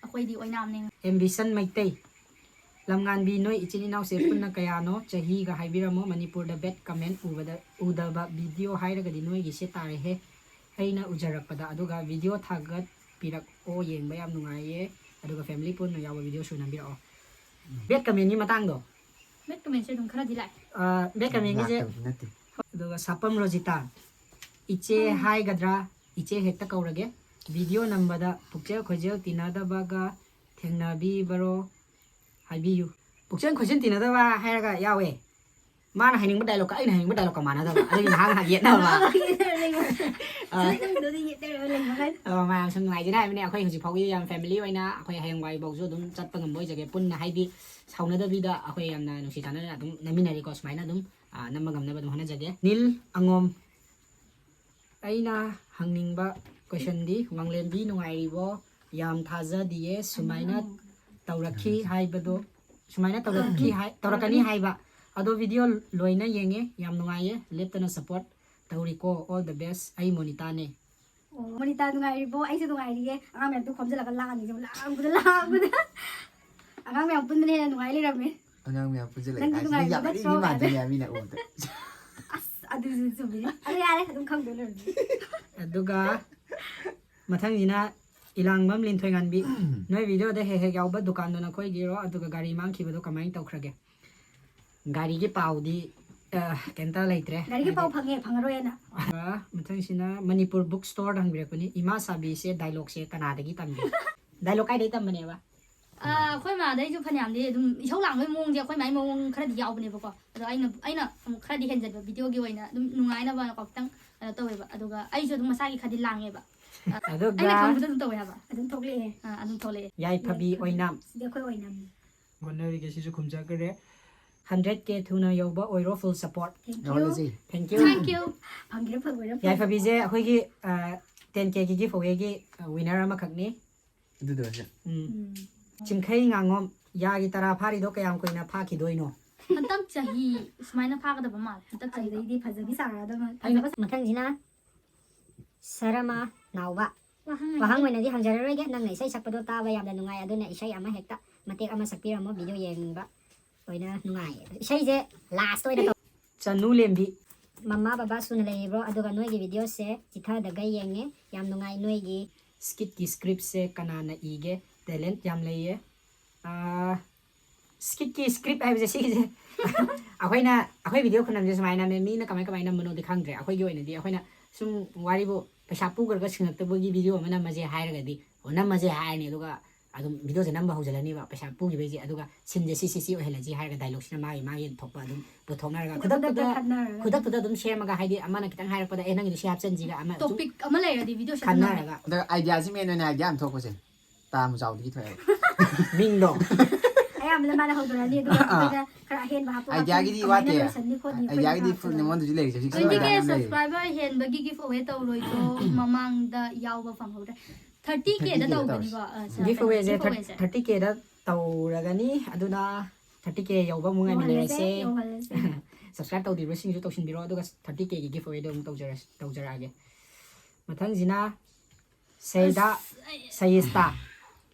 ꯑꯩꯈꯣꯏꯗꯤ ꯑꯣꯏꯅꯥꯝꯅꯦ꯫ ꯑꯦꯝꯕꯤꯁꯟ ꯃꯩꯇꯩ, ꯂꯝꯉꯥꯟꯕꯤ, ꯅꯣꯏ ꯏꯆꯤꯟ ꯏꯅꯥꯎꯁꯦ ꯄꯨꯟꯅ ꯀꯌꯥꯅꯣ? ꯆꯍꯤꯒ ꯍꯥꯏꯕꯤꯔꯝꯃꯣ꯫ ꯃꯅꯤꯄꯨꯔꯗ bad comment ꯎꯕꯗ, ꯎꯗꯕ ꯚꯤꯗꯤꯑꯣ ꯍꯥꯏꯔꯒꯗꯤ ꯅꯣꯏꯒꯤꯁꯦ ꯇꯥꯔꯦꯍꯦ, ꯑꯩꯅ ꯎꯖꯔꯛꯄꯗ꯫ ꯑꯗꯨꯒ ꯚꯤꯗꯤꯑꯣ ꯊꯥꯒꯠꯄꯤꯔꯛꯑꯣ, ꯌꯦꯡꯕ ꯌꯥꯝ ꯅꯨꯡꯉꯥꯏꯌꯦ꯫ ꯑꯗꯨꯒ family ꯄꯨꯟꯅ ꯌꯥꯎꯕ ꯚꯤꯗꯤꯑꯣꯁꯨ ꯅꯝꯕꯤꯔꯛꯑꯣ꯫ Bad commentꯀꯤ ꯃꯇꯥꯡꯗꯣ? Bad commentꯁꯦ ꯑꯗꯨꯝ ꯈꯔꯗꯤ ꯂꯥꯛꯑꯦ꯫ ꯑ, bad commentꯒꯤꯁꯦ ꯂꯥꯛꯇꯕꯗꯤ ꯅꯠꯇꯦ꯫ ꯑꯗꯨꯒ ꯁꯥꯄꯝ ꯔꯣꯖꯤꯇꯥ, ꯏꯆꯦ ꯍꯥꯏꯒꯗ꯭ꯔꯥ, ꯏꯆꯦ ꯍꯦꯛꯇ ꯀꯧꯔꯒꯦ꯫ ꯚꯤꯗꯤꯑꯣ ꯅꯝꯕꯗ ꯄꯨꯛꯆꯦꯜ ꯈꯣꯏꯖꯦꯜ ꯇꯤꯟꯅꯗꯕꯒ ꯊꯦꯡꯅꯕꯤꯕꯔꯣ? ꯍꯥꯏꯕꯤꯌꯨ꯫ ꯄꯨꯛꯆꯦꯜ ꯈꯣꯏꯖꯦꯜ ꯇꯤꯟꯅꯗꯕ ꯍꯥꯏꯔꯒ ꯌꯥꯎꯋꯦ꯫ ꯃꯥꯅ ꯍꯥꯏꯅꯤꯡꯕ dialogueꯀ ꯑꯩꯅ ꯍꯥꯏꯅꯤꯡꯕ dialogueꯒ ꯃꯥꯟꯅꯗꯕ꯫ ꯑꯗꯨꯒꯤ ꯉꯥꯏꯍꯥꯛ ꯉꯥꯏꯍꯥꯛ ꯌꯦꯠꯅꯕ꯫ ꯑ꯫ ꯁꯨꯃꯥꯏꯅ ꯇꯧꯗꯣꯏꯅꯤ, ꯌꯦꯠꯅꯔꯒ ꯂꯩꯕ ꯍꯥꯏ꯫ ꯑ, ꯃꯌꯥꯝ ꯁꯨꯝ ꯅꯨꯡꯉꯥꯏꯖꯩꯅ ꯍꯥꯏꯕꯅꯦ꯫ ꯑꯩꯈꯣꯏ ꯍꯧꯖꯤꯛ ꯐꯥꯎꯒꯤ ꯌꯥꯝ family ꯑꯣꯏꯅ ꯑꯩꯈꯣꯏ ꯍꯌꯦꯡꯋꯥꯏꯐꯥꯎꯁꯨ ꯑꯗꯨꯝ ꯆꯠꯄ ꯉꯝꯕ ꯑꯣꯏꯖꯒꯦ꯫ ꯄꯨꯟꯅ ꯍꯥꯏꯗꯤ ꯁꯥꯎꯅꯗꯕꯤꯗ ꯑꯩꯈꯣꯏ ꯌꯥꯝꯅ ꯅꯨꯡꯁꯤ ꯆꯥꯟꯅꯅ ꯑꯗꯨꯝ ꯅꯝꯃꯤꯟꯅꯔꯤꯀꯣ꯫ ꯁꯨꯃꯥꯏꯅ ꯑꯗꯨꯝ, ꯑ, ꯅꯝꯕ ꯉꯝꯅꯕ ꯑꯗꯨꯝ ꯍꯣꯠꯅꯖꯒꯦ꯫ ꯅꯤꯜ ꯑꯉꯣꯝ, ꯑꯩꯅ ꯍꯪꯅꯤꯡꯕ questionꯗꯤ, ꯋꯥꯡꯂꯦꯟꯕꯤ ꯅꯨꯡꯉꯥꯏꯔꯤꯕꯣ? ꯌꯥꯝ ꯊꯥꯖꯗꯤꯌꯦ꯫ ꯁꯨꯃꯥꯏꯅ, ꯇꯧꯔꯛꯈꯤ ꯍꯥꯏꯕꯗꯣ, ꯁꯨꯃꯥꯏꯅ ꯇꯧꯔꯛꯈꯤ ꯍꯥꯏ, ꯇꯧꯔꯛꯀꯅꯤ ꯍꯥꯏꯕ꯫ ꯑꯗꯣ video ꯂꯣꯏꯅ ꯌꯦꯡꯉꯦ, ꯌꯥꯝ ꯅꯨꯡꯉꯥꯏꯌꯦ, ꯂꯦꯞꯇꯅ support ꯇꯧꯔꯤꯀꯣ꯫ All the best, ꯑꯩ ꯃꯣꯅꯤꯇꯥꯅꯦ꯫ ꯑꯣ, ꯃꯣꯅꯤꯇꯥ ꯅꯨꯡꯉꯥꯏꯔꯤꯕꯣ? ꯑꯩꯁꯨ ꯅꯨꯡꯉꯥꯏꯔꯤꯌꯦ꯫ ꯑꯉꯥꯡ ꯃꯌꯥꯝꯗꯣ ꯈꯣꯝꯖꯤꯜꯂꯒ ꯂꯥꯡꯉꯤꯁꯦ, ꯂꯥꯡꯕꯗ, ꯂꯥꯡꯕꯗ꯫ ꯑꯉꯥꯡ ꯃꯌꯥꯝ ꯄꯨꯟꯕꯅ ꯍꯦꯟꯅ ꯅꯨꯡꯉꯥꯏ ꯂꯩꯔꯝꯃꯦ꯫ ꯑꯉꯥꯡ ꯃꯌꯥꯝ ꯄꯨꯟꯁꯤꯜꯂꯛꯑꯦ ꯅꯪꯗꯤ ꯀꯥꯏꯁꯤꯗ ꯅꯨꯡꯉꯥꯏꯔꯤꯕ ꯌꯥꯝ ꯅꯠꯇ꯭ꯔꯣ? ꯃꯤ ꯃꯥꯟꯗꯣꯏꯅꯦ ꯃꯤꯅ ꯎꯕꯗ꯫ ꯑꯁ, ꯑꯗꯨꯁꯨ ꯆꯨꯝꯃꯤꯅꯦ꯫ ꯑꯗꯨ ꯌꯥꯔꯦ, ꯑꯗꯨꯝ ꯈꯪꯗꯣꯏ ꯂꯩꯔꯝꯃꯦ꯫ ꯑꯗꯨꯒ ꯃꯊꯪꯁꯤꯅ ꯏꯂꯥꯡꯕꯝ ꯂꯤꯟꯊꯣꯏꯉꯥꯟꯕꯤ꯫ ꯅꯣꯏ videoꯗ ꯍꯦꯛ ꯍꯦꯛ ꯌꯥꯎꯕ ꯗꯨꯀꯥꯟꯗꯣ ꯅꯈꯣꯏꯒꯤꯔꯣ? ꯑꯗꯨꯒ ꯒꯥꯔꯤ ꯃꯥꯡꯈꯤꯕꯗꯣ ꯀꯃꯥꯏꯅ ꯇꯧꯈ꯭ꯔꯒꯦ? ꯒꯥꯔꯤꯒꯤ ꯄꯥꯎꯗꯤ, ꯑ, ꯀꯩꯝꯇ ꯂꯩꯇ꯭ꯔꯦ꯫ ꯒꯥꯔꯤꯒꯤ ꯄꯥꯎ ꯍꯥꯏꯗꯤ ꯐꯪꯉꯦ, ꯐꯪꯉꯔꯣꯏꯅ꯫ ꯑ, ꯃꯊꯪꯁꯤꯅ ꯃꯅꯤꯄꯨꯔ book storeꯗ ꯍꯪꯕꯤꯔꯛꯄꯅꯤ, "ꯏꯃꯥ ꯁꯥꯕꯤꯁꯦ dialogueꯁꯦ ꯀꯅꯥꯗꯒꯤ ꯇꯝꯒꯦ?" Dialogue ꯀꯥꯏꯗꯒꯤ ꯇꯝꯕꯅꯦꯕ? ꯑ, ꯑꯩꯈꯣꯏ ꯃꯥꯗꯩꯁꯨ ꯐꯅꯌꯥꯝꯗꯤ ꯑꯗꯨꯝ ꯏꯁꯧ ꯂꯥꯡꯕꯒꯤ ꯃꯑꯣꯡꯁꯦ ꯑꯩꯈꯣꯏ ꯃꯥꯒꯤ ꯃꯑꯣꯡ ꯈꯔꯗꯤ ꯌꯥꯎꯕꯅꯦꯕꯀꯣ꯫ ꯑꯗꯣ ꯑꯩꯅ, ꯑꯩꯅ ꯑꯃꯨꯛ ꯈꯔꯗꯤ ꯍꯦꯟꯖꯟꯕ, videoꯒꯤ ꯑꯣꯏꯅ ꯑꯗꯨꯝ ꯅꯨꯡꯉꯥꯏꯅꯕꯀꯣ ꯈꯤꯇꯪ ꯀꯩꯅꯣ ꯇꯧꯋꯦꯕ꯫ ꯑꯗꯨꯒ ꯑꯩꯁꯨ ꯑꯗꯨꯝ ꯃꯁꯥꯒꯤ ꯈꯔꯗꯤ ꯂꯥꯡꯉꯦꯕ꯫ ꯑ, ꯑꯗꯨꯒ ꯑꯩꯅ ꯈꯪꯕꯗ ꯑꯗꯨꯝ ꯇꯧꯋꯦ ꯍꯥꯏꯕ꯫ ꯑꯗꯨꯝ ꯊꯣꯛꯂꯛꯑꯦ꯫ ꯑ, ꯑꯗꯨꯝ ꯊꯣꯛꯂꯛꯑꯦ꯫ ꯌꯥꯏꯐꯕꯤ ꯑꯣꯏꯅꯥꯝ꯫ ꯁꯤꯗꯤ ꯑꯩꯈꯣꯏ ꯑꯣꯏꯅꯥꯝꯅꯤ꯫ ꯍꯣꯠꯅꯔꯤꯒꯦ ꯁꯤꯁꯨ ꯈꯨꯝꯖꯈ꯭ꯔꯦ꯫ Hundred K ꯊꯨꯅ ꯌꯧꯕ ꯑꯣꯏꯔꯣ, full support꯫ Thank you꯫ ꯌꯧꯍꯜꯂꯁꯤ꯫ Thank you꯫ Thank you꯫ ꯐꯪꯒꯦꯔꯥ ꯐꯪꯉꯣꯏꯔꯥ ꯐꯪꯉꯣꯏꯔꯥ꯫ ꯌꯥꯏꯐꯕꯤꯁꯦ ꯑꯩꯈꯣꯏꯒꯤ, ꯑ, ten Kꯒꯤ giveawayꯒꯤ, ꯑ, winner ꯑꯃꯈꯛꯅꯤ꯫ ꯑꯗꯨꯗ ꯑꯣꯏꯔꯁꯨ꯫ ꯎꯝ꯫ ꯎꯝ꯫ ꯆꯤꯡꯈꯩ ꯉꯥꯉꯣꯝ, ꯌꯥꯒꯤ ꯇꯔꯥ ꯐꯥꯔꯤꯗꯣ ꯀꯌꯥꯝ ꯀꯨꯏꯅ ꯐꯥꯈꯤꯗꯣꯏꯅꯣ? ꯍꯟꯗꯛ ꯆꯍꯤ ꯁꯨꯃꯥꯏꯅ ꯐꯥꯒꯗꯕ ꯃꯥꯜꯂꯦ꯫ ꯍꯟꯗꯛ ꯆꯍꯤꯗ꯫ ꯑꯗꯩꯗꯤ ꯐꯖꯕꯤ ꯁꯥꯔꯛꯑꯗꯕ꯫ ꯑꯩꯅ ꯐꯖꯕ ꯃꯊꯪꯁꯤꯅ ꯁꯔꯃ ꯅꯥꯎꯕ꯫ ꯋꯥꯍꯪ ꯋꯥꯍꯪ ꯑꯣꯏꯅꯗꯤ ꯍꯪꯖꯔꯔꯣꯏꯒꯦ, ꯅꯪꯅ ꯏꯁꯩ ꯁꯛꯄꯗꯣ ꯇꯥꯕ ꯌꯥꯝꯅ ꯅꯨꯡꯉꯥꯏ, ꯑꯗꯨꯅ ꯏꯁꯩ ꯑꯃ ꯍꯦꯛꯇ ꯃꯇꯦꯛ ꯑꯃ ꯁꯛꯄꯤꯔꯝꯃꯣ, video ꯌꯦꯡꯅꯤꯡꯕ ꯑꯣꯏꯅ ꯅꯨꯡꯉꯥꯏ꯫ ꯏꯁꯩꯁꯦ last ꯑꯣꯏꯅ ꯇꯧ꯫ ꯆꯅꯨ ꯂꯦꯝꯕꯤ꯫ ꯃꯃꯥ ꯕꯕꯥ ꯁꯨꯅ ꯂꯩꯔꯤꯕ꯭ꯔꯣ? ꯑꯗꯨꯒ ꯅꯣꯏꯒꯤ videoꯁꯦ ꯆꯤꯊꯗꯒꯩ ꯌꯦꯡꯉꯦ, ꯌꯥꯝ ꯅꯨꯡꯉꯥꯏ ꯅꯣꯏꯒꯤ꯫ Skitꯀꯤ scriptꯁꯦ ꯀꯅꯥꯅ ꯏꯒꯦ? Talent ꯌꯥꯝ ꯂꯩꯌꯦ꯫ ꯑꯥ, skitꯀꯤ script ꯍꯥꯏꯕꯁꯦ ꯁꯤꯒꯤꯁꯦ ꯑꯩꯈꯣꯏꯅ, ꯑꯩꯈꯣꯏ video ꯈꯨꯅꯝꯁꯦ ꯁꯨꯃꯥꯏꯅ ꯅꯝꯃꯦ, ꯃꯤꯅ ꯀꯃꯥꯏ ꯀꯃꯥꯏꯅ ꯅꯝꯕꯅꯣꯗꯤ ꯈꯪꯗ꯭ꯔꯦ꯫ ꯑꯩꯈꯣꯏꯒꯤ ꯑꯣꯏꯅꯗꯤ ꯑꯩꯈꯣꯏꯅ ꯁꯨꯝ ꯋꯥꯔꯤꯕꯨ ꯄꯩꯁꯥ ꯄꯨꯈ꯭ꯔꯒ ꯁꯤꯡꯉꯛꯇꯕꯒꯤ video ꯑꯃ ꯅꯝꯃꯁꯦ ꯍꯥꯏꯔꯒꯗꯤ, ꯑꯣ, ꯅꯝꯃꯁꯦ ꯍꯥꯏꯔꯅꯤ, ꯑꯗꯨꯒ ꯑꯗꯨꯝ videoꯁꯦ ꯅꯝꯕ ꯍꯧꯖꯤꯜꯂꯅꯤꯕ, ꯄꯩꯁꯥ ꯄꯨꯈꯤꯕꯩꯁꯦ꯫ ꯑꯗꯨꯒ sceneꯁꯦ ꯁꯤ, ꯁꯤ, ꯁꯤ ꯑꯣꯏꯍꯜꯂꯁꯤ ꯍꯥꯏꯔꯒ dialogueꯁꯤꯅ ꯃꯥꯒꯤ, ꯃꯥꯒꯤ ꯊꯣꯛꯄ ꯑꯗꯨꯝ ꯄꯨꯊꯣꯛꯅꯔꯒ ꯈꯨꯗꯛꯇꯨꯗ, ꯈꯨꯗꯛꯇ ꯈꯠꯅꯔꯒ ꯈꯨꯗꯛꯇꯨꯗ ꯑꯗꯨꯝ ꯁꯦꯝꯃꯒ, ꯍꯥꯏꯗꯤ ꯑꯃꯅ ꯈꯤꯇꯪ ꯍꯥꯏꯔꯛꯄꯗ, "ꯑꯦ, ꯅꯪꯒꯤꯗꯤ ꯁꯤ ꯍꯥꯞꯆꯟꯁꯤꯒ", ꯑꯃ ꯁꯨꯝ topic ꯑꯃ ꯂꯩꯔꯗꯤ videoꯁꯦ ꯑꯗꯨꯝ ꯈꯟꯅꯔꯒ꯫ ꯑꯗꯣ ideaꯁꯤ main ꯑꯣꯏꯅ idea ꯑꯃ ꯊꯣꯛꯄꯁꯦ꯫ ꯇꯥ ꯃꯨꯆꯥꯎꯗꯒꯤ ꯊꯣꯛꯑꯦꯕ꯫ ꯃꯤꯡꯗꯣ꯫ ꯑꯌꯥꯝꯕꯅ ꯃꯥꯅ ꯍꯧꯗꯣꯔꯛꯑꯅꯤ, ꯑꯗꯨꯒ ꯑꯥ꯫ ꯑꯩꯈꯣꯏꯅ ꯈꯔ ꯑꯍꯦꯟꯕ ꯍꯥꯞꯄ ꯋꯥꯠꯄ, ideaꯒꯤꯗꯤ ꯀꯃꯥꯏꯅ ꯋꯥꯠꯇꯦ꯫ ꯂꯣꯏꯁꯟꯅꯤ ꯈꯣꯠꯅꯤ ꯑꯩꯈꯣꯏꯅ ideaꯒꯤꯗꯤ ꯈꯔ full ꯈꯔ ꯅꯉꯣꯟꯗꯁꯨ ꯂꯩꯔꯤꯁꯦ, ꯍꯧꯖꯤꯛ twenty K ꯈꯔ ꯌꯥꯝ ꯂꯩꯔꯤ꯫ Subscriber ꯍꯦꯟꯕꯒꯤ giveaway ꯇꯧꯔꯣꯏꯗ꯭ꯔꯣ? ꯃꯃꯥꯡꯗ ꯌꯥꯎꯕ ꯐꯪꯍꯧꯗ꯭ꯔꯦ꯫ Thirty Kꯗ thirty Kꯗ ꯇꯧꯒꯅꯤꯀꯣ꯫ ꯇꯧꯔꯁꯤ꯫ ꯑ, ꯁ-, Giveawayꯁꯦ ꯀꯩꯅꯣ, giveawayꯁꯦ꯫ Thirty Kꯗ ꯇꯧꯔꯒꯅꯤ꯫ ꯑꯗꯨꯅ ꯊꯥꯔꯇꯤ ꯀꯦ ꯌꯧꯕ ꯑꯃꯨꯛ ꯉꯥꯏꯃꯤꯟꯅꯔꯁꯦ꯫ ꯌꯧꯍꯜꯂꯁꯦ, ꯌꯧꯍꯜꯂꯁꯦ꯫ ꯁꯕꯁꯀ꯭ꯔꯥꯏꯕ ꯇꯧꯗ꯭ꯔꯤꯕꯁꯤꯡꯁꯨ ꯇꯧꯁꯤꯟꯕꯤꯔꯣ, ꯑꯗꯨꯒ ꯊꯥꯔꯇꯤ ꯀꯦꯒꯤ ꯒꯤꯐ ꯑꯋꯦꯗꯣ ꯑꯃꯨꯛ ꯇꯧꯖꯔꯁꯤ, ꯇꯧꯖꯔꯛꯑꯒꯦ꯫ ꯃꯊꯪꯁꯤꯅ ꯁꯩꯗꯥ, ꯁꯩꯁꯇꯥ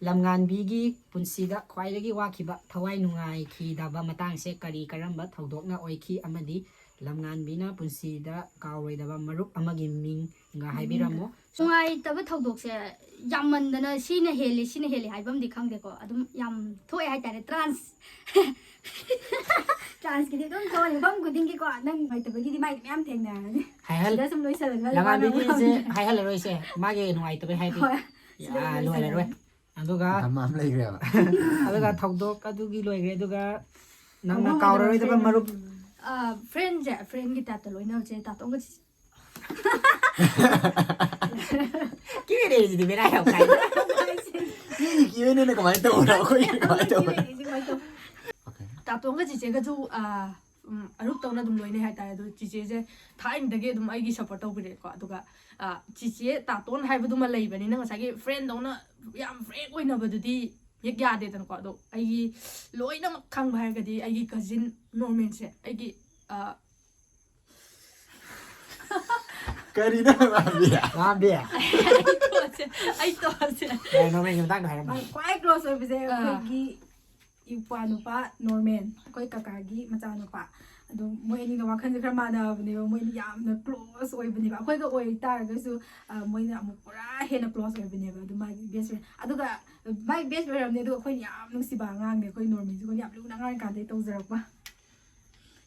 ꯂꯝꯉꯥꯟꯕꯤꯒꯤ ꯄꯨꯟꯁꯤꯗ ꯈ꯭ꯋꯥꯏꯗꯒꯤ ꯋꯥꯈꯤꯕ, ꯊꯋꯥꯏ ꯅꯨꯡꯉꯥꯏꯈꯤꯗꯕ ꯃꯇꯥꯡꯁꯦ ꯀꯔꯤ ꯀꯔꯝꯕ ꯊꯧꯗꯣꯛꯅ ꯑꯣꯏꯈꯤ, ꯑꯃꯗꯤ ꯂꯝꯉꯥꯟꯕꯤꯅ ꯄꯨꯟꯁꯤꯗ ꯀꯥꯎꯔꯣꯏꯗꯕ ꯃꯔꯨꯞ ꯑꯃꯒꯤ ꯃꯤꯡꯒ ꯍꯥꯏꯕꯤꯔꯝꯃꯨ꯫ ꯅꯨꯡꯉꯥꯏꯇꯕ ꯊꯧꯗꯣꯛꯁꯦ ꯌꯥꯝꯃꯟꯗꯅ ꯁꯤꯅ ꯍꯦꯜꯂꯤ, ꯁꯤꯅ ꯍꯦꯜꯂꯤ ꯍꯥꯏꯕ ꯑꯃꯗꯤ ꯈꯪꯗꯦꯀꯣ꯫ ꯑꯗꯨꯝ ꯌꯥꯝ ꯊꯣꯛꯑꯦ ꯍꯥꯏꯇꯥꯔꯦ꯫ ꯇ꯭ꯔꯥꯟꯁ ꯇ꯭ꯔꯥꯟꯁꯀꯤꯗꯤ ꯑꯗꯨꯝ ꯊꯣꯛꯑꯦ, ꯃꯐꯝ ꯈꯨꯗꯤꯡꯒꯤꯀꯣ꯫ ꯅꯪ ꯅꯨꯡꯉꯥꯏꯇꯕꯒꯤꯗꯤ ꯃꯥꯏꯗꯤ ꯃꯌꯥꯝ ꯊꯦꯡꯅꯔꯅꯤ꯫ ꯍꯥꯏꯍꯜ- ꯁꯤꯗ ꯁꯨꯝ ꯂꯣꯏꯁꯜꯂꯒ ꯂꯝꯉꯥꯟꯕꯤꯒꯤꯁꯦ ꯍꯥꯏꯍꯜꯂꯔꯣꯏꯁꯦ, ꯃꯥꯒꯤ ꯅꯨꯡꯉꯥꯏꯇꯕꯩ ꯍꯥꯏꯗꯤ ꯍꯣꯏ, ꯁꯤꯗ ꯑꯥ, ꯂꯣꯏꯁꯜꯂꯒ꯫ ꯂꯣꯏꯔꯔꯣꯏ꯫ ꯑꯗꯨꯒ ꯃꯇꯝ ꯑꯃ ꯂꯩꯈ꯭ꯔꯦꯕ꯫ ꯑꯗꯨꯒ ꯊꯧꯗꯣꯛ ꯑꯗꯨꯒꯤ ꯂꯣꯏꯈ꯭ꯔꯦ꯫ ꯑꯗꯨꯒ ꯅꯪꯅ ꯑꯍꯨꯝ ꯀꯥꯎꯔꯔꯣꯏꯗꯕ ꯑꯃꯅ ꯃꯔꯨꯞ ꯐ꯭ꯔꯦꯟꯁꯦ, ꯐ꯭ꯔꯦꯟꯒꯤ ꯇꯥꯏꯞꯇ ꯂꯣꯏꯅꯕꯁꯦ ꯇꯥꯇꯣꯟꯒ ꯆꯤꯆꯦ꯫ ꯀꯤꯔꯦꯁꯤꯗꯤ ꯕꯦꯔꯥ ꯌꯥꯝ ꯀꯥꯏ꯫ ꯃꯤꯒꯤ ꯀꯤꯕꯅꯤꯅ ꯀꯃꯥꯏꯅ ꯇꯧꯕꯅꯣ, ꯑꯩꯈꯣꯏꯒꯤ ꯀꯃꯥꯏꯅ ꯇꯧꯕꯅꯣ? Okay. ꯇꯥꯇꯣꯟꯒ ꯆꯤꯆꯦꯒꯁꯨ ꯑꯥ, ꯎꯝ, ꯑꯔꯨꯞꯇꯧꯅ ꯑꯗꯨꯝ ꯂꯣꯏꯅꯩ ꯍꯥꯏꯇꯥꯔꯦ꯫ ꯑꯗꯣ ꯆꯤꯆꯦꯁꯦ ꯊꯥꯏꯅꯗꯒꯤ ꯑꯗꯨꯝ ꯑꯩꯒꯤ ꯁꯞꯄꯣꯔꯠ ꯇꯧꯕꯤꯔꯛꯑꯦꯀꯣ꯫ ꯑꯗꯨꯒ ꯑꯥ, ꯆꯤꯆꯦ ꯇꯥꯇꯣꯟ ꯍꯥꯏꯕꯗꯨꯃ ꯂꯩꯕꯅꯤꯅ ꯉꯁꯥꯏꯒꯤ ꯐ꯭ꯔꯦꯟꯗꯧꯅ ꯌꯥꯝ ꯐ꯭ꯔꯦꯡ ꯑꯣꯏꯅꯕꯗꯨꯗꯤ ꯍꯦꯛ ꯌꯥꯗꯦꯗꯅꯀꯣ꯫ ꯑꯗꯣ ꯑꯩꯒꯤ ꯂꯣꯏꯅꯃꯛ ꯈꯪꯕ ꯍꯥꯏꯔꯒꯗꯤ ꯑꯩꯒꯤ ꯀꯖꯤꯟ ꯅꯣꯔꯃꯦꯟꯁꯦ ꯑꯩꯒꯤ ꯑꯥ, ꯀꯔꯤꯅꯣ ꯉꯥꯡꯕꯤ? ꯉꯥꯡꯕꯤ꯫ ꯑꯩ ꯇꯣꯛꯑꯁꯦ, ꯑꯩ ꯇꯣꯛꯑꯁꯦ꯫ ꯑꯦ, ꯅꯣꯔꯃꯦꯟꯒꯤ ꯃꯇꯥꯡꯗ ꯍꯥꯏꯔꯝꯃꯣ꯫ ꯃꯥꯒꯤ ꯈ꯭ꯋꯥꯏ ꯀ꯭ꯂꯣꯁ ꯑꯣꯏꯕꯁꯦ ꯑꯥ꯫ ꯑꯩꯈꯣꯏꯒꯤ ꯏꯄ꯭ꯋꯥ ꯅꯨꯄꯥ ꯅꯣꯔꯃꯦꯟ, ꯑꯩꯈꯣꯏ ꯀꯀꯥꯒꯤ ꯃꯆꯥꯅꯨꯄꯥ꯫ ꯑꯗꯣ ꯃꯣꯏ ꯑꯅꯤꯒ ꯋꯥꯈꯜꯁꯦ ꯈꯔ ꯃꯥꯟꯅꯕꯅꯦꯕ, ꯃꯣꯏ ꯑꯅꯤ ꯌꯥꯝꯅ ꯀ꯭ꯂꯣꯁ ꯑꯣꯏꯕꯅꯦꯕ꯫ ꯑꯩꯈꯣꯏꯒ ꯑꯣꯏ ꯇꯥꯔꯒꯁꯨ ꯑ, ꯃꯣꯏꯅ ꯑꯃꯨꯛ ꯄꯨꯔꯥ ꯍꯦꯟꯅ ꯀ꯭ꯂꯣꯁ ꯑꯣꯏꯕꯅꯦꯕ꯫ ꯑꯗꯨ ꯃꯥꯒꯤ ꯕꯦꯁ ꯐ꯭ꯔꯦꯟ, ꯑꯗꯨꯒ ꯃꯥꯒꯤ ꯕꯦꯁ ꯐ꯭ꯔꯦꯟ ꯑꯣꯏꯔꯝꯅꯤ꯫ ꯑꯗꯨꯒ ꯑꯩꯈꯣꯏꯅ ꯌꯥꯝ ꯅꯨꯡꯁꯤꯕ ꯑꯉꯥꯡꯅꯦ, ꯑꯩꯈꯣꯏ ꯅꯣꯔꯃꯦꯟꯁꯦ ꯑꯩꯈꯣꯏꯅ ꯌꯥꯝ ꯂꯨꯅ ꯑꯉꯥꯡ ꯑꯣꯏꯔꯤꯀꯥꯟꯗꯒꯤ ꯇꯧꯖꯔꯛꯄ꯫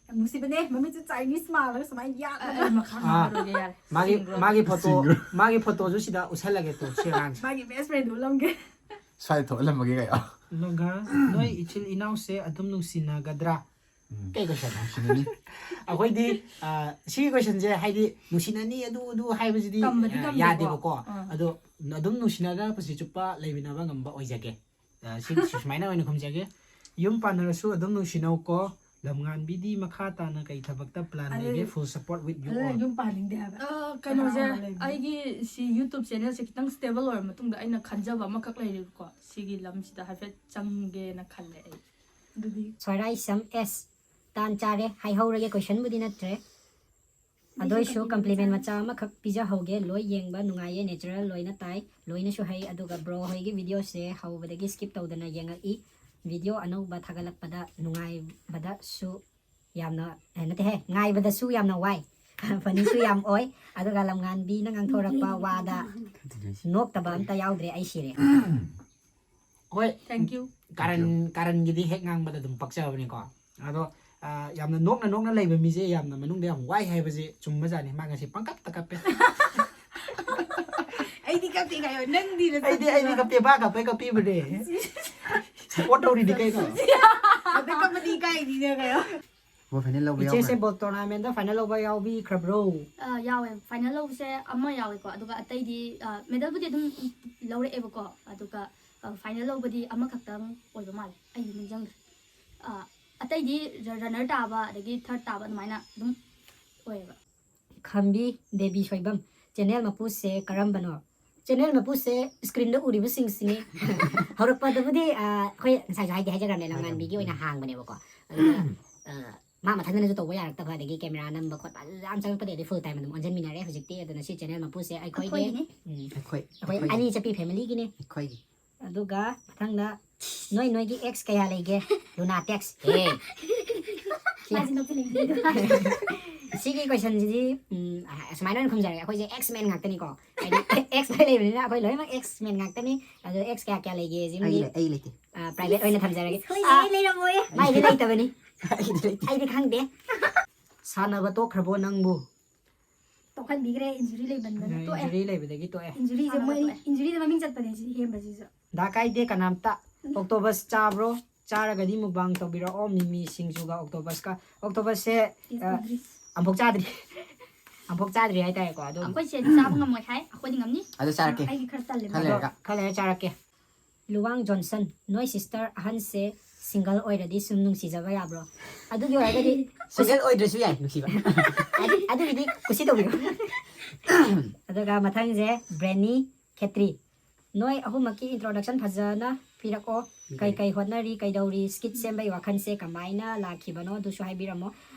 ꯌꯥꯝ ꯅꯨꯡꯁꯤꯕꯅꯦ, ꯃꯃꯤꯠꯁꯦ ꯆꯥꯏꯅꯤꯁ ꯃꯥꯜꯂꯒ ꯁꯨꯃꯥꯏꯅ ꯑ, ꯌꯥꯠꯂꯒ꯫ ꯑ, ꯃꯈꯥ ꯑꯥ, ꯉꯥꯡꯉꯔꯣꯏꯒꯦ, ꯌꯥꯔꯦ꯫ ꯃꯥꯒꯤ ꯁꯤꯡꯒ꯭ꯔꯣ꯫ ꯃꯥꯒꯤ ꯐꯣꯇꯣ, ꯃꯥꯒꯤ ꯐꯣꯇꯣꯁꯨ ꯁꯤꯗ ꯎꯠꯁꯜꯂꯒꯦ ꯇꯨ, ꯁꯤ ꯑꯉꯥꯡꯁꯦ꯫ ꯃꯥꯒꯤ ꯕꯦꯁ ꯐ꯭ꯔꯦꯟꯗꯨ ꯎꯠꯂꯝꯒꯦ꯫ ꯁ꯭ꯋꯥꯏ ꯊꯣꯛꯍꯜꯂꯝꯃꯒꯦ ꯀꯩꯅꯣ? ꯂꯣꯒꯥ, ꯅꯣꯏ ꯏꯆꯤꯜ ꯏꯅꯥꯎꯁꯦ ꯑꯗꯨꯝ ꯅꯨꯡꯁꯤꯅꯒꯗ꯭ꯔꯥ? ꯎꯝ. ꯀꯩ ꯀꯣꯏꯁꯟ? ꯅꯨꯡꯁꯤꯅꯅꯤ. ꯑꯩꯈꯣꯏꯗꯤ ꯑ, ꯁꯤꯒꯤ ꯀꯣꯏꯁꯟꯁꯦ ꯍꯥꯏꯗꯤ ꯅꯨꯡꯁꯤꯅꯅꯤ ꯑꯗꯨ ꯑꯗꯨ ꯍꯥꯏꯕꯁꯤꯗꯤ ꯇꯝꯕꯗꯤ ꯑ, ꯇꯝꯗꯦꯀꯣ꯫ ꯌꯥꯗꯦꯕꯀꯣ꯫ ꯑꯥ꯫ ꯑꯗꯣ ꯑꯗꯨꯝ ꯅꯨꯡꯁꯤꯅꯗꯅ ꯄꯨꯟꯁꯤ ꯆꯨꯞꯄ ꯂꯩꯃꯤꯟꯅꯕ ꯉꯝꯕ ꯑꯣꯏꯖꯒꯦ꯫ ꯑ, ꯁꯤ, ꯁꯤ ꯁꯨꯃꯥꯏꯅ ꯑꯣꯏꯅ ꯈꯨꯝꯖꯒꯦ꯫ ꯌꯨꯝ ꯄꯥꯟꯅꯔꯁꯨ ꯑꯗꯨꯝ ꯅꯨꯡꯁꯤꯅꯧꯀꯣ꯫ ꯂꯝꯉꯥꯟꯕꯤꯗꯤ ꯃꯈꯥ ꯇꯥꯅ ꯀꯩ ꯊꯕꯛꯇ plan ꯑꯗꯨ ꯂꯩꯒꯦ? Full support with you ꯑꯗꯨ all. ꯌꯨꯝ ꯄꯥꯅꯤꯡꯗꯦ ꯍꯥꯏꯕ꯫ ꯑ, ꯀꯩꯅꯣꯁꯦ, ꯑꯍꯥꯟꯕ ꯂꯩꯕꯗꯤ꯫ ꯑꯩꯒꯤ ꯁꯤ YouTube channelꯁꯦ ꯈꯤꯇꯪ stable ꯑꯣꯏꯔ ꯃꯇꯨꯡꯗ ꯑꯩꯅ ꯈꯟꯖꯕ ꯑꯃꯈꯛ ꯂꯩꯔꯦꯕꯀꯣ, ꯁꯤꯒꯤ ꯂꯝꯁꯤꯗ ꯍꯥꯏꯐꯦꯠ ꯆꯪꯒꯦꯅ ꯈꯜꯂꯦ ꯑꯩ꯫ ꯑꯗꯨꯗꯤ ꯁ꯭ꯋꯥꯏꯔꯥꯏꯁꯝ ꯑꯦꯁ, ꯇꯥꯟ ꯆꯥꯔꯦ, ꯍꯥꯏꯍꯧꯔꯒꯦ, questionꯕꯨꯗꯤ ꯅꯠꯇ꯭ꯔꯦ꯫ ꯑꯗꯨ ꯑꯣꯏꯁꯨ compliment ꯃꯆꯥ ꯑꯃꯈꯛ ꯄꯤꯖꯍꯧꯒꯦ꯫ ꯂꯣꯏ ꯌꯦꯡꯕ ꯅꯨꯡꯉꯥꯏꯌꯦ, natural ꯂꯣꯏꯅ ꯇꯥꯏ, ꯂꯣꯏꯅꯁꯨ ꯍꯩ꯫ ꯑꯗꯨꯒ bro ꯍꯣꯏꯒꯤ videoꯁꯦ ꯍꯧꯕꯗꯒꯤ skip ꯇꯧꯗꯅ ꯌꯦꯡꯉꯛꯏ꯫ Video ꯑꯅꯧꯕ ꯊꯥꯒꯠꯂꯛꯄꯗ ꯅꯨꯡꯉꯥꯏꯕꯗꯁꯨ ꯌꯥꯝꯅ, ꯑꯦ, ꯅꯠꯇꯦꯍꯦ, ꯉꯥꯏꯕꯗꯁꯨ ꯌꯥꯝꯅ ꯋꯥꯏ꯫ Funnyꯁꯨ ꯌꯥꯝ ꯑꯣꯏ꯫ ꯑꯗꯨꯒ ꯂꯝꯉꯥꯟꯕꯤꯅ ꯉꯥꯡꯊꯣꯔꯛꯄ ꯋꯥꯗ ꯅꯣꯛꯇꯕ ꯑꯝꯇ ꯌꯥꯎꯗ꯭ꯔꯦ꯫ ꯑꯩ ꯁꯤꯔꯦ꯫ ꯍꯣꯏ, Thank you. ꯀꯥꯔꯟ ꯀꯥꯔꯟꯒꯤꯗꯤ ꯍꯦꯛ ꯉꯥꯡꯕꯗ ꯑꯗꯨꯝ ꯄꯛꯆꯕꯅꯤꯀꯣ꯫ ꯑꯗꯣ, ꯑ, ꯌꯥꯝꯅ ꯅꯣꯛꯅ ꯅꯣꯛꯅ ꯂꯩꯕ ꯃꯤꯁꯦ ꯌꯥꯝꯅ ꯃꯅꯨꯡꯗ ꯌꯥꯝ ꯋꯥꯏ ꯍꯥꯏꯕꯁꯦ ꯆꯨꯝꯕꯖꯥꯠꯅꯤ꯫ ꯃꯥ ꯉꯁꯤ ꯄꯪꯀꯞꯇ ꯀꯞꯄꯦ꯫ ꯑꯩꯗꯤ ꯀꯞꯇꯦ ꯀꯥꯏꯌꯣ, ꯅꯪꯗꯤ ꯑꯩꯗꯤ ꯑꯩꯗꯤ ꯀꯞꯇꯦ, ꯃꯥ ꯀꯞꯄꯩ ꯀꯞꯄꯤꯕꯅꯦ꯫ Support ꯇꯧꯔꯤꯅꯤ ꯀꯩꯅꯣ꯫ ꯑꯗꯩ ꯀꯞꯄꯗꯤ ꯏꯀꯥꯏꯅꯤꯅ ꯀꯥꯏꯌꯣ꯫ ꯕꯣꯜ ꯐꯥꯏꯅꯦꯜ ꯂꯧꯕ ꯏꯆꯦꯁꯦ ꯌꯥꯎꯈ꯭ꯔꯦ꯫ ꯕꯣꯜ tournamentꯗ final ꯂꯧꯕ ꯌꯥꯎꯕꯤꯈ꯭ꯔꯕ꯭ꯔꯣ? ꯑ, ꯌꯥꯎꯋꯦ꯫ Final ꯂꯧꯕꯁꯦ ꯑꯃ ꯌꯥꯎꯋꯦꯀꯣ, ꯑꯗꯨꯒ ꯑꯇꯩꯗꯤ medalꯕꯨꯗꯤ ꯑꯗꯨꯝ ꯂꯧꯔꯛꯑꯦꯕꯀꯣ, ꯑꯗꯨꯒ final ꯂꯧꯕꯗꯤ ꯑꯃꯈꯛꯇꯪ ꯑꯣꯏꯕ ꯃꯥꯜꯂꯦ, ꯑꯩꯗꯤ ꯅꯤꯡꯁꯤꯡꯗ꯭ꯔꯦ꯫ ꯑ, ꯑꯇꯩꯗꯤ runner ꯇꯥꯕ ꯑꯗꯒꯤ third ꯇꯥꯕ ꯑꯗꯨꯃꯥꯏꯅ ꯑꯗꯨꯝ ꯑꯣꯏꯌꯦꯕ꯫ ꯈꯝꯕꯤ ꯗꯦꯕꯤ ꯁꯣꯏꯕꯝ, channel ꯃꯄꯨꯁꯦ ꯀꯔꯝꯕꯅꯣ? Channel ꯃꯄꯨꯁꯦ screenꯗ ꯎꯔꯤꯕꯁꯤꯡꯁꯤꯅꯤ꯫ ꯍꯧꯔꯛꯄꯗꯕꯨꯗꯤ, ꯑ, ꯑꯩꯈꯣꯏ ꯉꯁꯥꯏꯁꯨ ꯍꯥꯏꯗꯤ ꯍꯥꯏꯖꯈ꯭ꯔꯕꯅꯦ, ꯂꯝꯉꯥꯟꯕꯤꯒꯤ ꯑꯣꯏꯅ ꯍꯥꯡꯕꯅꯦꯕꯀꯣ꯫ ꯑꯗꯨꯅ, ꯑ, ꯃꯥ ꯃꯊꯟꯗꯅꯁꯨ ꯇꯧꯕ ꯌꯥꯔꯛꯇꯕ, ꯑꯗꯒꯤ camera ꯅꯝꯕ ꯈꯣꯠꯄ ꯑꯗꯨ ꯌꯥꯝ ꯆꯪꯉꯛꯄꯗꯒꯤ ꯑꯗꯨꯝ ꯑꯣꯟꯁꯤꯟꯃꯤꯟꯅꯔꯦ ꯍꯧꯖꯤꯛꯇꯤ꯫ ꯑꯗꯨꯅ ꯁꯤ channel ꯃꯄꯨꯁꯦ ꯑꯩꯈꯣꯏꯒꯤ, ꯑꯩꯈꯣꯏꯒꯤꯅꯤ꯫ ꯎꯝ, ꯑꯩꯈꯣꯏ ꯑꯩꯈꯣꯏ ꯑꯅꯤ ꯆꯠꯄꯤ familyꯒꯤꯅꯤ꯫ ꯑꯩꯈꯣꯏꯒꯤ ꯑꯗꯨꯒ ꯃꯊꯪꯗ ꯅꯣꯏ ꯅꯣꯏꯒꯤ ex ꯀꯌꯥ ꯂꯩꯒꯦ? Luna text꯫ ꯑꯦ꯫ ꯃꯥꯁꯤ ꯅꯣꯛꯐꯦꯠ ꯂꯩꯕꯤꯗꯦ꯫ ꯁꯤꯒꯤ questionꯁꯤꯗꯤ, ꯎꯝ, ꯑꯁꯨꯃꯥꯏꯅ ꯑꯣꯏꯅ ꯈꯨꯝꯖꯔꯒꯦ꯫ ꯑꯩꯈꯣꯏꯁꯦ ex men ꯉꯥꯛꯇꯅꯤꯀꯣ꯫ ꯍꯥꯏꯗꯤ ex ꯂꯣꯏ ꯂꯩꯕꯅꯤꯅ ꯑꯩꯈꯣꯏ ꯂꯣꯏꯅꯃꯛ ex men ꯉꯥꯛꯇꯅꯤ꯫ ꯑꯗꯣ ex ꯀꯌꯥ ꯀꯌꯥ ꯂꯩꯒꯦ ꯑꯩ ꯁꯤꯃꯗꯤ, ꯂꯩ- ꯑꯩ ꯂꯩꯇꯦ꯫ ꯑ, private ꯑꯣꯏꯅ ꯊꯝꯖꯔꯒꯦ꯫ ꯑꯩꯈꯣꯏ ꯑ, ꯂꯩꯔꯝꯃꯣꯏꯌꯦ꯫ ꯃꯥꯏꯗꯤ ꯂꯩꯇꯕꯅꯤ꯫ ꯑꯩꯗꯤ ꯂꯩꯇꯦ꯫ ꯑꯩꯗꯤ ꯈꯪꯗꯦ꯫ ꯁꯥꯟꯅꯕ ꯇꯣꯛꯈ꯭ꯔꯕꯣ ꯅꯪꯕꯨ? ꯇꯣꯛꯍꯟꯕꯤꯈ꯭ꯔꯦ, injury ꯂꯩꯃꯟꯗꯅ ꯇꯣꯛꯑꯦ꯫ Injury ꯂꯩꯕꯗꯒꯤ ꯇꯣꯛꯑꯦ꯫ Injuryꯁꯦ ꯃꯣꯏ ꯁꯥꯟꯅꯕ ꯇꯣꯛꯑꯦ꯫ Injuryꯗ ꯃꯃꯤꯡ ꯆꯠꯄꯅꯦ ꯁꯤ ꯍꯦꯟꯕꯁꯤꯁꯨ꯫ ꯗꯥ ꯀꯥꯏꯗꯦ ꯀꯅꯥꯝꯇ꯫ Octopus ꯆꯥꯕ꯭ꯔꯣ? ꯆꯥꯔꯒꯗꯤ mukbang ꯇꯧꯕꯤꯔꯛꯑꯣ꯫ ꯃꯤꯃꯤ ꯁꯤꯡꯖꯨꯒ octopusꯀ꯫ Octopusꯁꯦ, ꯑ, ꯑꯝꯐꯥꯎ ꯆꯥꯗ꯭ꯔꯤ꯫ ꯑꯝꯐꯥꯎ ꯆꯥꯗ꯭ꯔꯤ ꯍꯥꯏꯇꯥꯔꯦꯀꯣ꯫ ꯑꯗꯨꯝ ꯑꯩꯈꯣꯏ ꯆꯦꯗꯤ ꯆꯥꯕ ꯉꯝꯃꯣꯏ ꯍꯥꯏ, ꯑꯩꯈꯣꯏꯗꯤ ꯉꯝꯅꯤ꯫ ꯑꯗꯨ ꯆꯥꯔꯛꯀꯦ꯫ ꯑꯩꯗꯤ ꯈꯔ ꯇꯜꯂꯦ꯫ ꯈꯔ ꯂꯩꯔꯒ꯫ ꯈꯔ ꯂꯩꯔ ꯆꯥꯔꯛꯀꯦ꯫ ꯂꯨꯋꯥꯡ ꯖꯣꯟꯁꯟ, ꯅꯣꯏ sister ꯑꯍꯟꯁꯦ ꯁꯤꯡꯒꯜ ꯑꯣꯏꯔꯗꯤ ꯁꯨꯝ ꯅꯨꯡꯁꯤꯖꯕ ꯌꯥꯕ꯭ꯔꯣ? ꯑꯗꯨꯒꯤ ꯑꯣꯏꯔꯒꯗꯤ ꯁꯤꯡꯒꯜ ꯑꯣꯏꯗ꯭ꯔꯁꯨ ꯌꯥꯏ ꯅꯨꯡꯁꯤꯕ꯫ ꯑꯗꯨ- ꯑꯗꯨꯒꯤꯗꯤ ꯀꯨꯁꯤ ꯇꯧꯕꯤꯔꯣ꯫ ꯑꯗꯨꯒ ꯃꯊꯪꯁꯦ ꯕ꯭ꯔꯦꯅꯤ ꯈꯦꯇ꯭ꯔꯤ꯫ ꯅꯣꯏ ꯑꯍꯨꯝꯃꯛꯀꯤ ꯏꯟꯇ꯭ꯔꯣꯗꯛꯁꯟ ꯐꯖꯅ ꯄꯤꯔꯛꯑꯣ꯫ ꯀꯩ ꯀꯩ ꯍꯣꯠꯅꯔꯤ, ꯀꯩꯗꯧꯔꯤ, ꯁ꯭ꯀꯤꯠ ꯁꯦꯝꯕꯒꯤ ꯋꯥꯈꯜꯁꯦ ꯀꯃꯥꯏꯅ ꯂꯥꯛꯈꯤꯕꯅꯣ ꯑꯗꯨꯁꯨ ꯍꯥꯏꯕꯤꯔꯝꯃꯣ꯫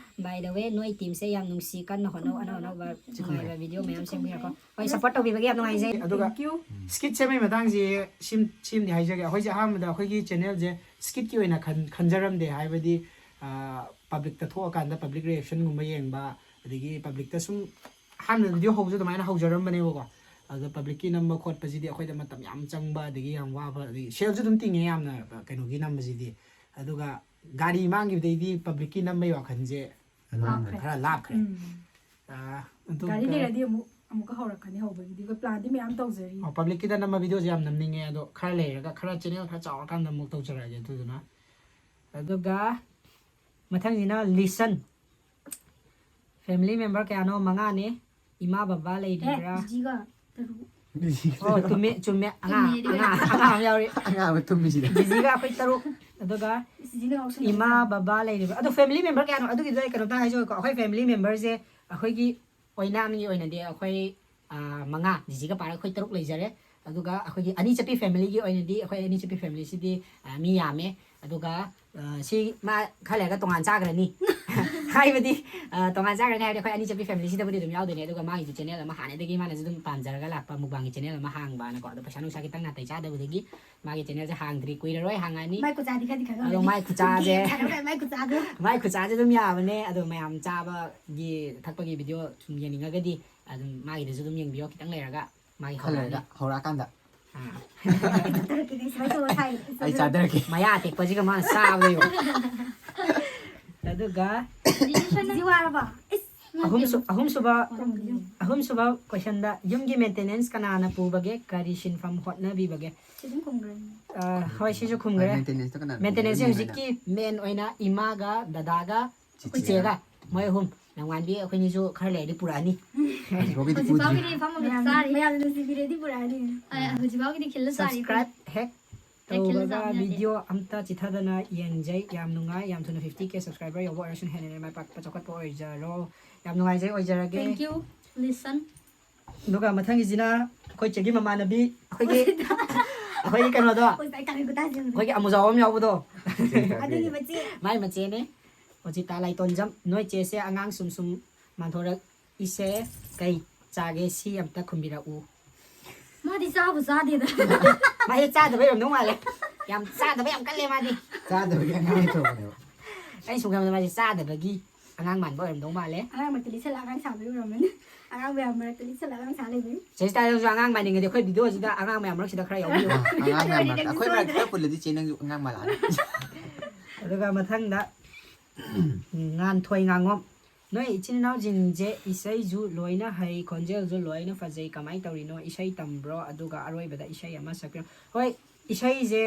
By the way, ꯅꯣꯏ ꯇꯤꯝꯁꯦ ꯌꯥꯝ ꯅꯨꯡꯁꯤ, ꯀꯟꯅ ꯍꯣꯠꯅꯧ, ꯑꯅꯧ ꯑꯅꯧꯕ ꯅꯨꯡꯉꯥꯏꯕ ꯚꯤꯗꯤꯑꯣ ꯃꯌꯥꯝ ꯁꯦꯝꯕꯤꯔꯛꯑꯣ꯫ ꯍꯣꯏ, ꯁꯞꯄꯣꯔꯠ ꯇꯧꯕꯤꯕꯒꯤ ꯌꯥꯝ ꯅꯨꯡꯉꯥꯏꯖꯩ꯫ ꯑꯗꯨꯒ ꯁ꯭ꯀꯤꯠ ꯁꯦꯝꯕꯒꯤ ꯃꯇꯥꯡꯁꯦ ꯁꯤꯝ- ꯁꯤꯝꯗꯤ ꯍꯥꯏꯖꯒꯦ꯫ ꯑꯩꯈꯣꯏꯁꯦ ꯑꯍꯥꯟꯕꯗ ꯑꯩꯈꯣꯏꯒꯤ ꯆꯦꯅꯦꯜꯁꯦ ꯁ꯭ꯀꯤꯠꯀꯤ ꯑꯣꯏꯅ ꯈꯟ- ꯈꯟꯖꯔꯝꯗꯦ꯫ ꯍꯥꯏꯕꯗꯤ ꯄꯕ꯭ꯂꯤꯛꯇ ꯊꯣꯛꯑꯀꯥꯟꯗ ꯄꯕ꯭ꯂꯤꯛ ꯔꯤꯌꯦꯛꯁꯟꯒꯨꯝꯕ ꯌꯦꯡꯕ, ꯑꯗꯒꯤ ꯄꯕ꯭ꯂꯤꯛꯇ ꯁꯨꯝ ꯑꯍꯥꯟꯕ ꯚꯤꯗꯤꯑꯣ ꯍꯧꯕꯁꯨ ꯑꯗꯨꯃꯥꯏꯅ ꯍꯧꯖꯔꯝꯕꯅꯦꯕꯀꯣ꯫ ꯑꯗꯣ ꯄꯕ꯭ꯂꯤꯛꯀꯤ ꯅꯝꯕ ꯈꯣꯠꯄꯁꯤꯗꯤ ꯑꯩꯈꯣꯏꯗ ꯃꯇꯝ ꯌꯥꯝ ꯆꯪꯕ, ꯑꯗꯒꯤ ꯌꯥꯝ ꯋꯥꯕ, ꯑꯗꯒꯤ ꯁꯦꯜꯁꯨ ꯑꯗꯨꯝ ꯇꯤꯡꯉꯦ ꯌꯥꯝꯅ, ꯀꯩꯅꯣꯒꯤ ꯅꯝꯕꯁꯤꯗꯤ꯫ ꯑꯗꯨꯒ ꯒꯥꯔꯤ ꯃꯥꯡꯈꯤꯕꯗꯩꯗꯤ ꯄꯕ꯭ꯂꯤꯛꯀꯤ ꯅꯝꯕꯒꯤ ꯋꯥꯈꯜꯁꯦ ꯂꯥꯞꯈ꯭ꯔꯦ꯫ ꯈꯔ ꯂꯥꯞꯈ꯭ꯔꯦ꯫ ꯎꯝ꯫ ꯑꯥ, ꯑꯗꯨꯒ ꯒꯥꯔꯤ ꯂꯩꯔꯗꯤ ꯑꯃꯨꯛ ꯑꯃꯨꯛꯀ ꯍꯧꯔꯛꯀꯅꯤ꯫ ꯍꯧꯕꯒꯤꯗꯤ ꯑꯩꯈꯣꯏ ꯄ꯭ꯂꯥꯟꯗꯤ ꯃꯌꯥꯝ ꯇꯧꯖꯔꯤ꯫ ꯑꯣ, ꯄꯕ꯭ꯂꯤꯛꯀꯤꯗ ꯅꯝꯕ ꯚꯤꯗꯤꯑꯣꯁꯦ ꯌꯥꯝ ꯅꯝꯅꯤꯡꯉꯦ, ꯑꯗꯣ ꯈꯔ ꯂꯩꯔꯒ, ꯈꯔ ꯆꯦꯅꯦꯜ ꯈꯔ ꯆꯥꯎꯔꯀꯥꯟꯗ ꯑꯃꯨꯛ ꯇꯧꯖꯔꯛꯑꯒꯦ꯫ ꯑꯗꯨꯗꯨꯅ, ꯑꯗꯨꯒ ꯃꯊꯪꯁꯤꯅ ꯂꯤꯁꯟ꯫ ꯐꯦꯃꯤꯂꯤ ꯃꯦꯝꯕꯔ ꯀꯌꯥꯅꯣ? ꯃꯉꯥꯅꯦ꯫ ꯏꯃꯥ ꯕꯕꯥ ꯑꯦ, ꯂꯩꯔꯤꯕ꯭ꯔꯥ? ꯖꯤꯖꯤꯒ ꯇꯔꯨꯛ꯫ ꯑꯣ, ꯆꯨꯝꯃꯦ, ꯆꯨꯝꯃꯦ꯫ ꯑꯉꯥꯡ, ꯆꯨꯝꯃꯦ, ꯑꯉꯥꯡ, ꯑꯉꯥꯡ ꯑꯃ ꯌꯥꯎꯔꯤ꯫ ꯑꯉꯥꯡ ꯑꯃ ꯇꯨꯝꯃꯤꯁꯤꯗ꯫ ꯖꯤꯖꯤꯒ ꯑꯩꯈꯣꯏ ꯇꯔꯨꯛ꯫ ꯑꯗꯨꯒ ꯖꯤꯖꯤꯅ ꯉꯥꯎꯁꯟꯅꯕ ꯏꯃꯥ ꯇꯥꯔꯦ꯫ ꯕꯕꯥ ꯂꯩꯔꯤꯕ꯭ꯔꯥ? ꯑꯗꯣ ꯐꯦꯃꯤꯂꯤ ꯃꯦꯝꯕꯔ ꯀꯌꯥꯅꯣ? ꯑꯗꯨꯒꯤꯗꯣ ꯑꯩ ꯀꯩꯅꯣꯝꯇ ꯍꯥꯏꯖꯧꯀꯣ꯫ ꯑꯩꯈꯣꯏ ꯐꯦꯃꯤꯂꯤ ꯃꯦꯝꯕꯔꯁꯦ ꯑꯩꯈꯣꯏꯒꯤ ꯑꯣꯏꯅꯥꯝꯒꯤ ꯑꯣꯏꯅꯗꯤ ꯑꯩꯈꯣꯏ, ꯑꯥ, ꯃꯉꯥ, ꯖꯤꯖꯤꯒ ꯄꯥꯔꯒ ꯑꯩꯈꯣꯏ ꯇꯔꯨꯛ ꯂꯩꯖꯔꯦ꯫ ꯑꯗꯨꯒ ꯑꯩꯈꯣꯏꯒꯤ ꯑꯅꯤ ꯆꯠꯄꯤ ꯐꯦꯃꯤꯂꯤꯒꯤ ꯑꯣꯏꯅꯗꯤ ꯑꯩꯈꯣꯏ ꯑꯅꯤ ꯆꯠꯄꯤ ꯐꯦꯃꯤꯂꯤꯁꯤꯗꯤ, ꯑꯥ, ꯃꯤ ꯌꯥꯝꯃꯦ꯫ ꯑꯗꯨꯒ, ꯑꯥ, ꯁꯤ ꯃꯥ ꯈꯔ ꯂꯩꯔꯒ ꯇꯣꯉꯥꯟ ꯆꯥꯈ꯭ꯔꯅꯤ꯫ ꯍꯥꯏꯕꯗꯤ, ꯑꯥ, ꯇꯣꯉꯥꯟ ꯆꯥꯈ꯭ꯔꯅꯤ ꯍꯥꯏꯕꯗꯤ ꯑꯩꯈꯣꯏ ꯑꯅꯤ ꯆꯠꯄꯤ ꯐꯦꯃꯤꯂꯤꯁꯤꯗꯕꯨꯗꯤ ꯑꯗꯨꯝ ꯌꯥꯎꯗꯣꯏꯅꯦ꯫ ꯑꯗꯨꯒ ꯃꯥꯒꯤꯁꯨ ꯆꯦꯅꯦꯜ ꯑꯃ ꯍꯥꯟꯅꯗꯒꯤ ꯃꯥꯅꯁꯨ ꯑꯗꯨꯝ ꯄꯥꯝꯖꯔꯒ ꯂꯥꯛꯄ ꯃꯨꯛꯕꯥꯡꯒꯤ ꯆꯦꯅꯦꯜ ꯑꯃ ꯍꯥꯡꯕꯅꯀꯣ꯫ ꯑꯗꯣ ꯄꯩꯁꯥ ꯅꯨꯡꯁꯥ ꯈꯤꯇꯪ ꯅꯥꯇꯩ ꯆꯥꯗꯕꯗꯒꯤ ꯃꯥꯒꯤ ꯆꯦꯅꯦꯜꯁꯦ ꯍꯥꯡꯗ꯭ꯔꯤ, ꯀꯨꯏꯔꯔꯣꯏ ꯍꯥꯡꯉꯛꯑꯅꯤ꯫ ꯃꯥꯏ ꯈꯨꯆꯥꯗꯤ ꯈꯔꯗꯤ ꯑꯗꯣ ꯈꯪꯉꯝꯃꯅꯤ꯫ ꯃꯥꯏ ꯈꯨꯆꯥꯁꯦ ꯒꯦꯝ ꯁꯥꯟꯅꯕ ꯃꯥꯏ ꯈꯨꯆꯥꯗꯣ꯫ ꯃꯥꯏ ꯈꯨꯆꯥꯁꯦ ꯑꯗꯨꯝ ꯌꯥꯕꯅꯦ꯫ ꯑꯗꯣ ꯃꯌꯥꯝ ꯆꯥꯕꯒꯤ ꯊꯛꯄꯒꯤ ꯚꯤꯗꯤꯑꯣ ꯁꯨꯝ ꯌꯦꯡꯅꯤꯡꯉꯒꯗꯤ ꯑꯗꯨꯝ ꯃꯥꯒꯤꯗꯁꯨ ꯑꯗꯨꯝ ꯌꯦꯡꯕꯤꯌꯣ ꯈꯤꯇꯪ ꯂꯩꯔꯒ꯫ ꯃꯥꯒꯤ ꯈꯔ ꯂꯩꯔꯒ ꯍꯧꯔꯛꯑꯅꯤ꯫ ꯍꯧꯔꯛꯑꯀꯥꯟꯗ꯫ ꯑꯥ꯫ ꯆꯥꯗꯔꯛꯀꯦ, ꯁꯨꯃꯥꯏꯅ ꯇꯧꯔ ꯊꯥꯏ꯫ ꯑꯩ ꯆꯥꯗꯔꯛꯀꯦ꯫ ꯃꯌꯥ ꯑꯇꯦꯛꯄꯁꯤꯒ ꯃꯥꯅ ꯆꯥꯕꯗ ꯌꯦꯡꯉꯣ꯫ ꯑꯗꯨꯒ ꯖꯤ ꯋꯥꯔꯕꯣ? ꯏꯁ, ꯑꯍꯨꯝꯁꯨ-, ꯑꯍꯨꯝꯁꯨꯕ, ꯎꯝ꯫ ꯑꯍꯨꯝꯁꯨꯕ ꯀꯣꯏꯁꯟꯗ, ꯌꯨꯝꯒꯤ ꯃꯦꯟꯇꯦꯅꯦꯟꯁ ꯀꯅꯥꯅ ꯄꯨꯕꯒꯦ? ꯀꯔꯤ ꯁꯤꯟꯐꯝ ꯍꯣꯠꯅꯕꯤꯕꯒꯦ? ꯁꯤ ꯑꯗꯨꯝ ꯈꯨꯝꯈ꯭ꯔꯦ꯫ ꯑ, ꯍꯣꯏ, ꯁꯤꯁꯨ ꯈꯨꯝꯈ꯭ꯔꯦ꯫ ꯃꯦꯟꯇꯦꯅꯦꯟꯁꯇꯣ ꯀꯅꯥꯅ ꯃꯦꯟꯇꯦꯅꯦꯟꯁꯁꯦ ꯄꯨꯕꯒꯦ? ꯍꯧꯖꯤꯛꯀꯤ ꯃꯦꯟ ꯑꯣꯏꯅ ꯏꯃꯥꯒ ꯗꯗꯥꯒ ꯆꯤꯆꯦꯒ꯫ ꯆꯤꯆꯦꯒ ꯃꯣꯏ ꯑꯍꯨꯝ꯫ ꯅꯣꯡꯉꯥꯟꯕꯤ ꯑꯩꯈꯣꯏꯅꯤꯁꯨ ꯈꯔ ꯂꯩꯔꯗꯤ ꯄꯨꯔꯛꯑꯅꯤ꯫ ꯍꯧꯖꯤꯛꯐꯥꯎꯒꯤꯗꯤ ꯍꯧꯖꯤꯛꯐꯥꯎꯒꯤꯗꯤ ꯄꯨꯗ꯭ꯔꯤ꯫ ꯐꯝꯃꯒ ꯃꯌꯥꯝ, ꯆꯥꯔꯤ꯫ ꯃꯌꯥꯝꯅ ꯅꯨꯡꯁꯤꯕꯤꯔꯗꯤ ꯄꯨꯔꯛꯑꯅꯤ꯫ ꯑ, ꯍꯧꯖꯤꯛꯐꯥꯎꯒꯤꯗꯤ ꯈꯤꯜꯂ ꯆꯥꯔꯤ꯫ Subscribe ꯍꯦꯛ ꯇꯧꯕꯒ ꯚꯤꯗꯤꯑꯣ ꯑꯝꯇ ꯆꯤꯊꯗꯅ ꯌꯦꯡꯖꯩ꯫ ꯌꯥꯝ ꯅꯨꯡꯉꯥꯏ꯫ ꯌꯥꯝ ꯊꯨꯅ fifty K subscriber ꯌꯧꯕ ꯑꯣꯏꯔꯁꯨ ꯍꯦꯟꯅ ꯍꯦꯟꯅ ꯃꯥꯏ ꯄꯥꯛꯄ ꯆꯥꯎꯈꯠꯄ ꯑꯣꯏꯖꯔꯣ꯫ ꯌꯥꯝ ꯅꯨꯡꯉꯥꯏꯖꯩ, ꯑꯣꯏꯖꯔꯒꯦ꯫ Thank you. Listen. ꯑꯗꯨꯒ ꯃꯊꯪꯒꯤꯁꯤꯅ ꯑꯩꯈꯣꯏ ꯆꯦꯒꯤ ꯃꯃꯥꯟꯅꯕꯤ, ꯑꯩꯈꯣꯏꯒꯤ ꯑꯩꯈꯣꯏꯒꯤ ꯀꯩꯅꯣꯗꯣ, ꯑꯩꯈꯣꯏꯒꯤ ꯑꯃꯨꯖꯥꯎ ꯑꯃ ꯌꯥꯎꯕꯗꯣ꯫ ꯑꯗꯨꯒꯤ ꯃꯆꯦ꯫ ꯃꯥꯏ ꯃꯆꯦꯅꯦ꯫ ꯑꯣꯖꯤꯇꯥ ꯂꯥꯏꯇꯣꯟꯖꯝ, ꯅꯣꯏ ꯆꯦꯁꯦ ꯑꯉꯥꯡ ꯁꯨꯝ ꯁꯨꯝ ꯃꯥꯟꯊꯣꯔꯛꯏꯁꯦ ꯀꯩ ꯆꯥꯒꯦ, ꯁꯤ ꯑꯝꯇ ꯈꯨꯝꯕꯤꯔꯛꯎ꯫ ꯃꯥꯗꯤ ꯆꯥꯕꯨ ꯆꯥꯗꯦꯗ꯫ ꯃꯥꯁꯦ ꯆꯥꯗꯕꯩ ꯑꯣꯏꯔꯝꯗꯧ ꯃꯥꯜꯂꯦ꯫ ꯌꯥꯝ ꯆꯥꯗꯕ ꯌꯥꯝ ꯀꯜꯂꯦ ꯃꯥꯗꯤ꯫ ꯆꯥꯗꯕꯒꯤ ꯑꯉꯥꯡ ꯇꯧꯕꯅꯦꯕ꯫ ꯑꯩ ꯁꯨꯝ ꯈꯟꯕꯗ ꯃꯥꯁꯦ ꯆꯥꯗꯕꯒꯤ ꯑꯉꯥꯡ ꯃꯥꯟꯕ ꯑꯣꯏꯔꯝꯗꯧ ꯃꯥꯜꯂꯦ꯫ ꯑꯉꯥꯡ ꯃꯔꯛꯇ ꯂꯤꯠꯁꯜꯂ ꯑꯉꯥꯡ ꯁꯥꯕꯒꯤ ꯑꯣꯏꯔꯝꯃꯅꯤ꯫ ꯑꯉꯥꯡ ꯃꯌꯥꯝ ꯃꯔꯛꯇ ꯂꯤꯠꯁꯜꯂ ꯑꯉꯥꯡ ꯁꯥ ꯂꯩꯕꯅꯤ꯫ ꯆꯦ ꯁꯤꯇꯥ, ꯅꯪꯁꯨ ꯑꯉꯥꯡ ꯃꯥꯟꯅꯤꯡꯉꯗꯤ ꯑꯩꯈꯣꯏ ꯚꯤꯗꯤꯑꯣꯁꯤꯗ ꯑꯉꯥꯡ ꯃꯌꯥꯝ ꯃꯔꯛꯁꯤꯗ ꯈꯔ ꯌꯥꯎꯕꯤꯌꯨ꯫ ꯑꯉꯥꯡ ꯃꯌꯥꯝ ꯃꯔꯛꯇ, ꯑꯩꯈꯣꯏ ꯃꯔꯛꯇ ꯈꯔ ꯄꯨꯜꯂꯗꯤ ꯆꯦ ꯅꯪꯁꯨ ꯑꯉꯥꯡ ꯃꯥꯜꯂꯛꯑꯅꯤ꯫ ꯑꯗꯨꯒ ꯃꯊꯪꯗ ꯎꯝ, ꯉꯥꯟꯊꯣꯏ ꯉꯥꯉꯣꯝ꯫ ꯅꯣꯏ ꯏꯆꯤꯟ ꯏꯅꯥꯎꯁꯤꯡꯁꯦ ꯏꯁꯩꯁꯨ ꯂꯣꯏꯅ ꯍꯩ, ꯈꯣꯟꯖꯦꯜꯁꯨ ꯂꯣꯏꯅ ꯐꯖꯩ, ꯀꯃꯥꯏꯅ ꯇꯧꯔꯤꯅꯣ? ꯏꯁꯩ ꯇꯝꯕ꯭ꯔꯣ? ꯑꯗꯨꯒ ꯑꯔꯣꯏꯕꯗ ꯏꯁꯩ ꯑꯃ ꯁꯛꯄꯤꯔꯣ꯫ ꯍꯣꯏ, ꯏꯁꯩꯁꯦ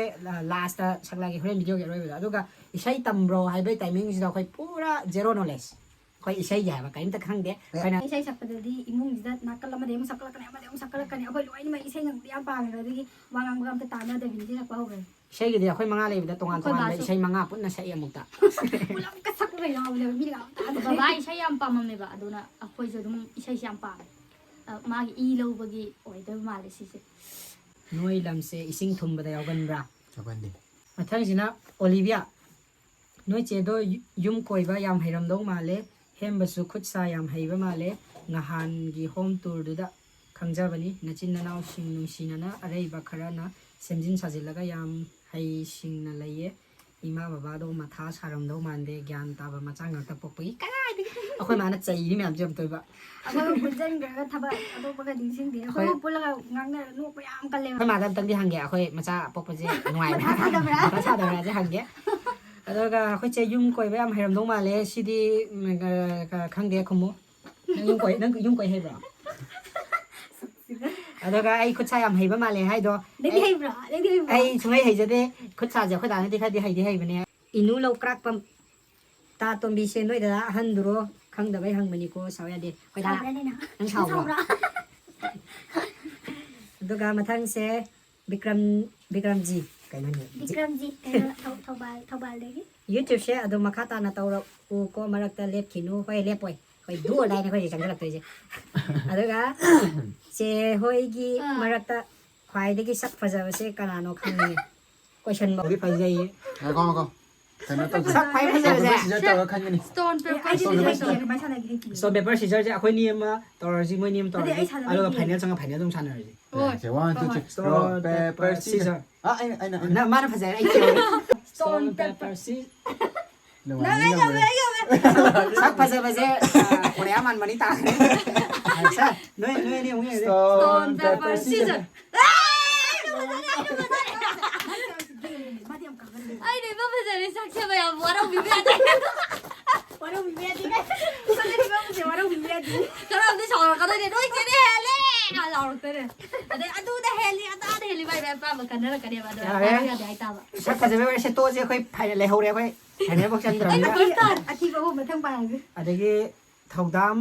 ꯂꯥꯁꯇ ꯁꯛꯂꯛꯑꯒꯦ, ꯍꯣꯔꯦꯟ ꯚꯤꯗꯤꯑꯣꯒꯤ ꯑꯔꯣꯏꯕꯗ꯫ ꯑꯗꯨꯒ ꯏꯁꯩ ꯇꯝꯕ꯭ꯔꯣ ꯍꯥꯏꯕꯒꯤ ꯇꯥꯏꯃꯤꯡꯁꯤꯗ ꯑꯩꯈꯣꯏ ꯄꯨꯔꯥ zero knowledge꯫ ꯑꯩꯈꯣꯏ ꯏꯁꯩꯒꯤ ꯍꯥꯏꯕ ꯀꯔꯤꯝꯇ ꯈꯪꯗꯦ꯫ ꯑꯩꯈꯣꯏꯅ ꯏꯁꯩ ꯁꯛꯄꯗꯗꯤ ꯏꯃꯨꯡꯁꯤꯗ ꯅꯥꯀꯜ ꯑꯃꯗꯒꯤ ꯑꯃꯨꯛ ꯁꯛꯀꯠꯂꯛꯀꯅꯤ, ꯑꯃꯗꯒꯤ ꯑꯃꯨꯛ ꯁꯛꯀꯠꯂꯛꯀꯅꯤ꯫ ꯑꯩꯈꯣꯏ ꯂꯣꯏꯅꯃꯛ ꯏꯁꯩ ꯉꯪꯕꯗꯤ ꯌꯥꯝ ꯄꯥꯝꯃꯦꯕ, ꯑꯗꯨꯒꯤ ꯋꯥ ꯉꯥꯡꯕꯒ ꯑꯝꯇ ꯇꯥꯟꯅꯗꯕꯤꯗ ꯏꯁꯩ ꯁꯛꯄ ꯍꯧꯈ꯭ꯔꯦ꯫ ꯏꯁꯩꯒꯤꯗꯤ ꯑꯩꯈꯣꯏ ꯃꯉꯥ ꯂꯩꯕꯗ ꯇꯣꯉꯥꯟ ꯑꯩꯈꯣꯏ ꯇꯣꯉꯥꯟꯕ ꯕꯥꯁꯨ ꯏꯁꯩ ꯃꯉꯥ ꯄꯨꯟꯅ ꯁꯛꯏ ꯑꯃꯨꯛꯇ꯫ ꯄꯨꯂꯞꯀ ꯁꯛꯄꯒ ꯌꯥꯎꯕꯅꯦꯕ, ꯃꯤꯅ ꯉꯥꯡꯕ ꯇꯥꯗꯕ꯫ ꯕꯕꯥ ꯏꯁꯩ ꯌꯥꯝ ꯄꯥꯝꯃꯝꯃꯦꯕ, ꯑꯗꯨꯅ ꯑꯩꯈꯣꯏꯁꯨ ꯑꯗꯨꯝ ꯏꯁꯩꯁꯦ ꯌꯥꯝ ꯄꯥꯝꯃꯦ꯫ ꯑ, ꯃꯥꯒꯤ ꯏ ꯂꯧꯕꯒꯤ ꯑꯣꯏꯗꯣꯏꯕ ꯃꯥꯜꯂꯦ ꯁꯤꯁꯦ꯫ ꯅꯣꯏ ꯂꯝꯁꯦ ꯏꯁꯤꯡ ꯊꯨꯝꯕꯗ ꯌꯥꯎꯒꯟꯕ꯭ꯔꯥ? ꯌꯥꯎꯒꯟꯗꯦ꯫ ꯃꯊꯪꯁꯤꯅ ꯑꯣꯂꯤꯚꯤꯌꯥ꯫ ꯅꯣꯏ ꯆꯦꯗꯣ ꯌꯨ-, ꯌꯨꯝ ꯀꯣꯏꯕ ꯌꯥꯝ ꯍꯩꯔꯝꯗꯧ ꯃꯥꯜꯂꯦ꯫ ꯍꯦꯝꯕꯁꯨ ꯈꯨꯠ ꯁꯥ ꯌꯥꯝ ꯍꯩꯕ ꯃꯥꯜꯂꯦ꯫ ꯅꯍꯥꯟꯒꯤ home tourꯗꯨꯗ ꯈꯪꯖꯕꯅꯤ꯫ ꯅꯆꯤꯟ ꯅꯅꯥꯎꯁꯤꯡ ꯅꯨꯡꯁꯤꯅꯅ ꯑꯔꯩꯕ ꯈꯔꯅ ꯁꯦꯝꯖꯤꯟ ꯁꯥꯖꯤꯜꯂꯒ ꯌꯥꯝ ꯍꯩꯁꯤꯡꯅ ꯂꯩꯌꯦ꯫ ꯏꯃꯥ ꯕꯕꯥꯗꯣ ꯃꯊꯥ ꯁꯥꯔꯝꯗꯧ ꯃꯥꯟꯗꯦ, ꯒ꯭ꯌꯥꯟ ꯇꯥꯕ ꯃꯆꯥ ꯉꯥꯛꯇ ꯄꯣꯛꯄꯒꯤ꯫ ꯀꯗꯥꯏꯗꯒꯤ? ꯑꯩꯈꯣꯏ ꯃꯥꯅ ꯆꯩꯔꯤ ꯃꯌꯥꯝꯁꯦ ꯑꯝꯇ ꯑꯣꯏꯕ꯫ ꯑꯩꯈꯣꯏ ꯄꯨꯟꯁꯤꯟꯈ꯭ꯔꯒ ꯊꯕꯛ ꯑꯇꯣꯞꯄꯒ ꯅꯤꯡꯁꯤꯡꯗꯦ꯫ ꯑꯩꯈꯣꯏ ꯑꯩꯈꯣꯏ ꯄꯨꯜꯂꯒ ꯉꯥꯡꯅꯔ ꯅꯣꯛꯄ ꯌꯥꯝ ꯀꯜꯂꯦꯕ꯫ ꯑꯩꯈꯣꯏ ꯃꯥꯗ ꯑꯝꯇꯪꯗꯤ ꯍꯪꯒꯦ, ꯑꯩꯈꯣꯏ ꯃꯆꯥ ꯄꯣꯛꯄꯁꯦ ꯅꯨꯡꯉꯥꯏꯕ꯭ꯔꯥ? ꯃꯊꯥ ꯁꯥꯗꯕ꯭ꯔꯥ? ꯃꯊꯥ ꯁꯥꯗꯕ꯭ꯔꯥꯁꯦ ꯍꯪꯒꯦ꯫ ꯑꯗꯨꯒ ꯑꯩꯈꯣꯏ ꯆꯦ ꯌꯨꯝ ꯀꯣꯏꯕ ꯌꯥꯝ ꯍꯩꯔꯝꯗꯧ ꯃꯥꯜꯂꯦ꯫ ꯁꯤꯗꯤ, ꯎꯝ, ꯑ, ꯈꯪꯗꯦ, ꯈꯨꯝꯃꯨ꯫ ꯅꯪ ꯌꯨꯝ ꯀꯣꯏ, ꯅꯪ ꯌꯨꯝ ꯀꯣꯏ ꯍꯩꯕ꯭ꯔꯣ? ꯑꯗꯨꯒ ꯑꯩ ꯈꯨꯠ ꯁꯥ ꯌꯥꯝ ꯍꯩꯕ ꯃꯥꯜꯂꯦ ꯍꯥꯏꯗꯣ꯫ ꯅꯪꯗꯤ ꯑꯩ, ꯍꯩꯕ꯭ꯔꯣ? ꯅꯪꯗꯤ ꯍꯩꯕ꯭ꯔꯣ? ꯑꯩ ꯁꯨꯡꯍꯩ ꯍꯩꯖꯗꯦ꯫ ꯈꯨꯠ ꯁꯥꯁꯦ ꯑꯩꯈꯣꯏ ꯗꯥꯅꯗꯤ ꯈꯔꯗꯤ ꯍꯩꯗꯤ ꯍꯩꯕꯅꯦ꯫ ꯏꯅꯨ ꯂꯧꯀ꯭ꯔꯥꯛꯄꯝ꯫ ꯇꯥ ꯇꯣꯝꯕꯤꯁꯦ ꯅꯣꯏ ꯗꯗꯥ ꯑꯍꯟꯗꯨꯔꯣ? ꯈꯪꯗꯕꯩ ꯍꯪꯕꯅꯤꯀꯣ, ꯁꯥꯎ ꯌꯥꯗꯦ꯫ ꯑꯩꯈꯣꯏ ꯗꯥ, ꯁꯥꯎꯕ꯭ꯔꯥ ꯅꯪ? ꯅꯪ ꯁꯥꯎꯕ꯭ꯔꯣ? ꯁꯥꯎꯕ꯭ꯔꯥ? ꯑꯗꯨꯒ ꯃꯊꯪꯁꯦ ꯕꯤꯀ꯭ꯔꯝ, ꯕꯤꯀ꯭ꯔꯝꯖꯤ꯫ ꯀꯩꯅꯣꯅꯦ, ꯕꯤꯀ꯭ꯔꯝꯖꯤꯠ ꯀꯩꯅꯣ ꯊꯧ- ꯊꯧꯕꯥꯜ ꯊꯧꯕꯥꯜꯗꯒꯤ꯫ YouTube-ꯁꯦ ꯑꯗꯨꯝ ꯃꯈꯥ ꯇꯥꯅ ꯇꯧꯔꯛꯎꯀꯣ, ꯃꯔꯛꯇ ꯂꯦꯞꯈꯤꯅꯨ꯫ ꯍꯣꯏ, ꯂꯦꯞꯄꯣꯏ, ꯑꯩꯈꯣꯏ do or die-ꯅꯦ ꯑꯩꯈꯣꯏꯁꯦ ꯆꯪꯁꯤꯜꯂꯛꯇꯣꯏꯁꯦ꯫ ꯑꯗꯨꯒ ꯆꯦ ꯍꯣꯏꯒꯤ ꯑꯥ꯫ ꯃꯔꯛꯇ ꯈ꯭ꯋꯥꯏꯗꯒꯤ ꯁꯛ ꯐꯖꯕꯁꯦ ꯀꯅꯥꯅꯣ ꯈꯪꯅꯤꯡꯉꯦ? ꯀꯣꯏꯁꯟ ꯐꯥꯎꯗꯤ ꯐꯖꯩꯌꯦ꯫ ꯉꯥꯏꯈꯣ ꯉꯥꯏꯈꯣ, ꯀꯩꯅꯣ ꯇꯧꯁꯦ꯫ ꯁꯛ ꯈ꯭ꯋꯥꯏ ꯐꯖꯕꯁꯦ꯫ Scissor ꯇꯧꯔ ꯈꯟꯒꯅꯤ꯫ Stone paper Stone scissor paper ꯇꯧꯔꯣ꯫ scissor꯫ Stone paper scissor-ꯁꯦ ꯑꯩꯈꯣꯏꯅꯤ ꯑꯃ ꯇꯧꯔꯁꯤ, ꯃꯣꯏꯅꯤ ꯑꯃ ꯇꯧꯔꯁꯤ, ꯑꯩ ꯁꯥꯟꯅꯕ ꯑꯗꯨꯒ ꯍꯩꯇꯦ꯫ Final ꯆꯪꯉ Final ꯑꯗꯨꯝ ꯁꯥꯟꯅꯔꯁꯤ꯫ ꯍꯣꯏ꯫ Okay, one, two, ꯍꯣꯏ, three. ꯍꯣꯏ꯫ Stone, paper, scissor. ꯑꯥ, ꯑꯩꯅ, ꯑꯩꯅ, ꯑꯩꯅ꯫ ꯅꯪ ꯃꯥꯅ ꯐꯖꯩ, ꯑꯩ ꯊꯤꯍꯧꯔꯦ꯫ Stone paper Scissor. ꯅꯨꯡꯉꯥꯏꯅꯤ, ꯅꯨꯡꯉꯥꯏꯅꯤ꯫ ꯁꯛ ꯐꯖꯕꯁꯦ, ꯑ, ꯀꯣꯔꯤꯌꯥ ꯃꯥꯟꯕꯅꯤ ꯇꯥꯈ꯭ꯔꯦ꯫ ꯁꯥꯔ, ꯅꯣꯏ, ꯅꯣꯏ ꯑꯅꯤ ꯑꯃꯨꯛ ꯌꯦꯡꯉꯁꯦ꯫ Stone paper scissor꯫ ꯃꯥꯗꯤ ꯌꯥꯝ ꯀꯥꯒꯜꯂꯦ꯫ ꯑꯩꯅ ꯏꯃ ꯐꯖꯔꯦ, ꯁꯛꯁꯦ ꯃꯌꯥꯝ ꯋꯥꯔꯧꯕꯤꯕ ꯌꯥꯗꯦ꯫ ꯋꯥꯔꯧꯕꯤꯕ ꯌꯥꯗꯦ꯫ ꯁꯛꯁꯦ ꯐꯖꯕꯁꯦ ꯋꯥꯔꯧꯕꯤꯕ ꯌꯥꯗꯦ꯫ ꯈꯔ ꯑꯃꯗꯤ ꯁꯥꯎꯔꯛꯀꯗꯣꯏꯅꯦ, "ꯅꯣꯏ ꯆꯦꯅ ꯍꯦꯜꯂꯦ!" ꯀꯥꯏꯅ ꯂꯥꯎꯔꯛꯇꯣꯏꯅꯦ꯫ ꯑꯗꯩ ꯑꯗꯨꯗ ꯍꯦꯜꯂꯤ, ꯑꯗꯥꯗ ꯍꯦꯜꯂꯤ, ꯃꯥꯏ ꯃꯥꯏ ꯑꯄꯥꯝꯕ ꯈꯟꯅꯔꯛꯀꯅꯦꯕ꯫ ꯑꯗꯣ ꯌꯥꯔꯦ꯫ ꯍꯥꯏꯕ ꯌꯥꯗꯦ ꯍꯥꯏꯇꯥꯕ꯫ ꯁꯛ ꯐꯖꯕꯩ ꯋꯥꯔꯤꯁꯦ ꯇꯣꯛꯑꯁꯦ, ꯑꯩꯈꯣꯏ Final ꯂꯩꯍꯧꯔꯦ, ꯑꯩꯈꯣꯏ Final ꯐꯥꯎ ꯆꯪꯗ꯭ꯔꯕꯅꯤꯅ꯫ ꯑꯩꯅ first time꯫ ꯑꯊꯤꯕ ꯑꯍꯨꯝ ꯃꯊꯪ ꯄꯥꯔꯒꯦ꯫ ꯑꯗꯒꯤ ꯊꯧꯗꯥꯝ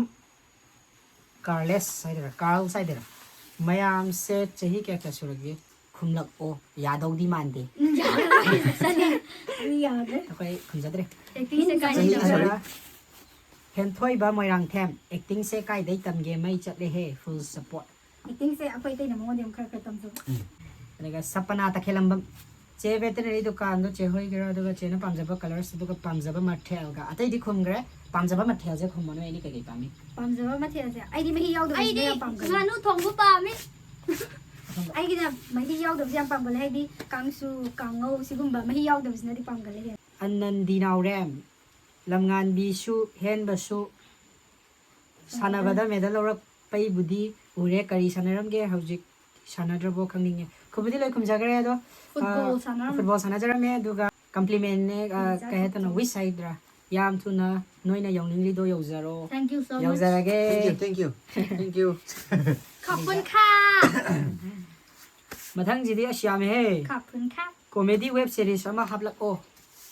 ꯀꯥꯔꯂꯦꯁ ꯍꯥꯏꯗꯣꯏꯔꯥ, ꯀꯥꯔꯜꯁ ꯍꯥꯏꯗꯣꯏꯔꯥ, ꯃꯌꯥꯝꯁꯦ ꯆꯍꯤ ꯀꯌꯥ ꯀꯌꯥ ꯁꯨꯔꯒꯦ? ꯈꯨꯝꯂꯛꯑꯣ, ꯌꯥꯗꯧꯗꯤ ꯃꯥꯟꯗꯦ꯫ ꯎꯝ, ꯌꯥꯔꯣꯏ꯫ ꯆꯠꯂꯦ꯫ ꯑꯗꯨ ꯌꯥꯗ꯭ꯔꯦ꯫ ꯑꯩꯈꯣꯏ ꯈꯨꯝꯖꯗ꯭ꯔꯦ꯫ Acting-ꯁꯦ ꯆꯍꯤ ꯀꯥꯏꯗꯩꯅꯣ? ꯑꯗꯨꯒ ꯍꯦꯟꯊꯣꯏꯕ ꯃꯣꯏꯔꯥꯡꯊꯦꯝ, acting-ꯁꯦ ꯀꯥꯏꯗꯩ ꯇꯝꯒꯦ? ꯃꯩ ꯆꯠꯂꯦꯍꯦ, full support꯫ Acting-ꯁꯦ ꯑꯩꯈꯣꯏ ꯑꯇꯩꯅ ꯃꯉꯣꯟꯗ ꯑꯃꯨꯛ ꯈꯔ ꯈꯔ ꯇꯝꯖꯧ꯫ ꯑꯗꯨꯒ ꯁꯄꯅꯥ ꯇꯈꯦꯜꯂꯝꯕꯝ, ꯆꯦ veterinary ꯗꯨꯀꯥꯟꯗꯣ ꯆꯦ ꯍꯣꯏꯒꯤꯔꯣ? ꯑꯗꯨꯒ ꯆꯦꯅ ꯄꯥꯝꯖꯕ colours, ꯑꯗꯨꯒ ꯄꯥꯝꯖꯕ ꯃꯊꯦꯜꯒ꯫ ꯑꯇꯩꯗꯤ ꯈꯨꯝꯈ꯭ꯔꯦ, ꯄꯥꯝꯖꯕ ꯃꯊꯦꯜꯁꯦ ꯈꯨꯝꯃꯣ, ꯅꯣꯏ ꯑꯅꯤ ꯀꯩꯀꯩ ꯄꯥꯝꯃꯤ? ꯄꯥꯝꯖꯕ ꯃꯊꯦꯜꯁꯦ ꯑꯩꯗꯤ ꯃꯍꯤ ꯌꯥꯎꯗꯕꯁꯤꯅ ꯑꯩꯗꯤ ꯌꯥꯝ ꯄꯥꯝꯒꯜꯂꯦ꯫ ꯉꯥꯅꯨ ꯊꯣꯡꯕ ꯄꯥꯝꯃꯤ꯫ ꯑꯩꯒꯤꯅ ꯃꯍꯤ ꯌꯥꯎꯗꯕꯁꯦ ꯌꯥꯝ ꯄꯥꯝꯒꯜꯂꯦ, ꯍꯥꯏꯗꯤ ꯀꯥꯡꯁꯨ, ꯀꯥꯡꯉꯧ ꯁꯤꯒꯨꯝꯕ ꯃꯍꯤ ꯌꯥꯎꯗꯕꯁꯤꯅꯗꯤ ꯄꯥꯝꯒꯜꯂꯦ ꯍꯦꯟꯅ꯫ ꯑꯅꯟꯗꯤ ꯅꯥꯎꯔꯦꯝ, ꯂꯝꯉꯥꯟꯕꯤꯁꯨ ꯍꯦꯟꯕꯁꯨ ꯁꯥꯟꯅꯕꯗ medal ꯂꯧꯔꯛꯄꯩꯕꯨꯗꯤ ꯎꯔꯦ, ꯀꯔꯤ ꯁꯥꯟꯅꯔꯝꯒꯦ ꯍꯧꯖꯤꯛ ꯁꯥꯟꯅꯗ꯭ꯔꯕꯣ ꯈꯪꯅꯤꯡꯉꯦ꯫ ꯈꯨꯝꯕꯨꯗꯤ ꯂꯣꯏ ꯈꯨꯝꯖꯈ꯭ꯔꯦ ꯑꯗꯣ, Football ꯑ, ꯁꯥꯟꯅꯔꯝꯃꯦ꯫ Football ꯁꯥꯟꯅꯖꯔꯝꯃꯦ, ꯑꯗꯨꯒ complimentꯅꯦ, ꯑ, Exactly. ꯀꯩ ꯍꯥꯏꯗꯣꯏꯅꯣ, wish ꯍꯥꯏꯗ꯭ꯔꯥ, ꯌꯥꯝ ꯊꯨꯅ ꯅꯣꯏꯅ ꯌꯧꯅꯤꯡꯂꯤꯗꯣ ꯌꯧꯖꯔꯣ꯫ Thank you so much. ꯌꯧꯖꯔꯒꯦ꯫ Thank you, thank you, thank you. ꯈꯥꯐꯨꯟ ꯈꯥ꯫ ꯃꯊꯪꯁꯤꯗꯤ ꯑꯁ ꯌꯥꯝꯃꯦꯍꯦ꯫ ꯈꯥꯐꯨꯟ ꯈꯥ꯫ Comedy web series ꯑꯃ ꯍꯥꯞꯂꯛꯑꯣ꯫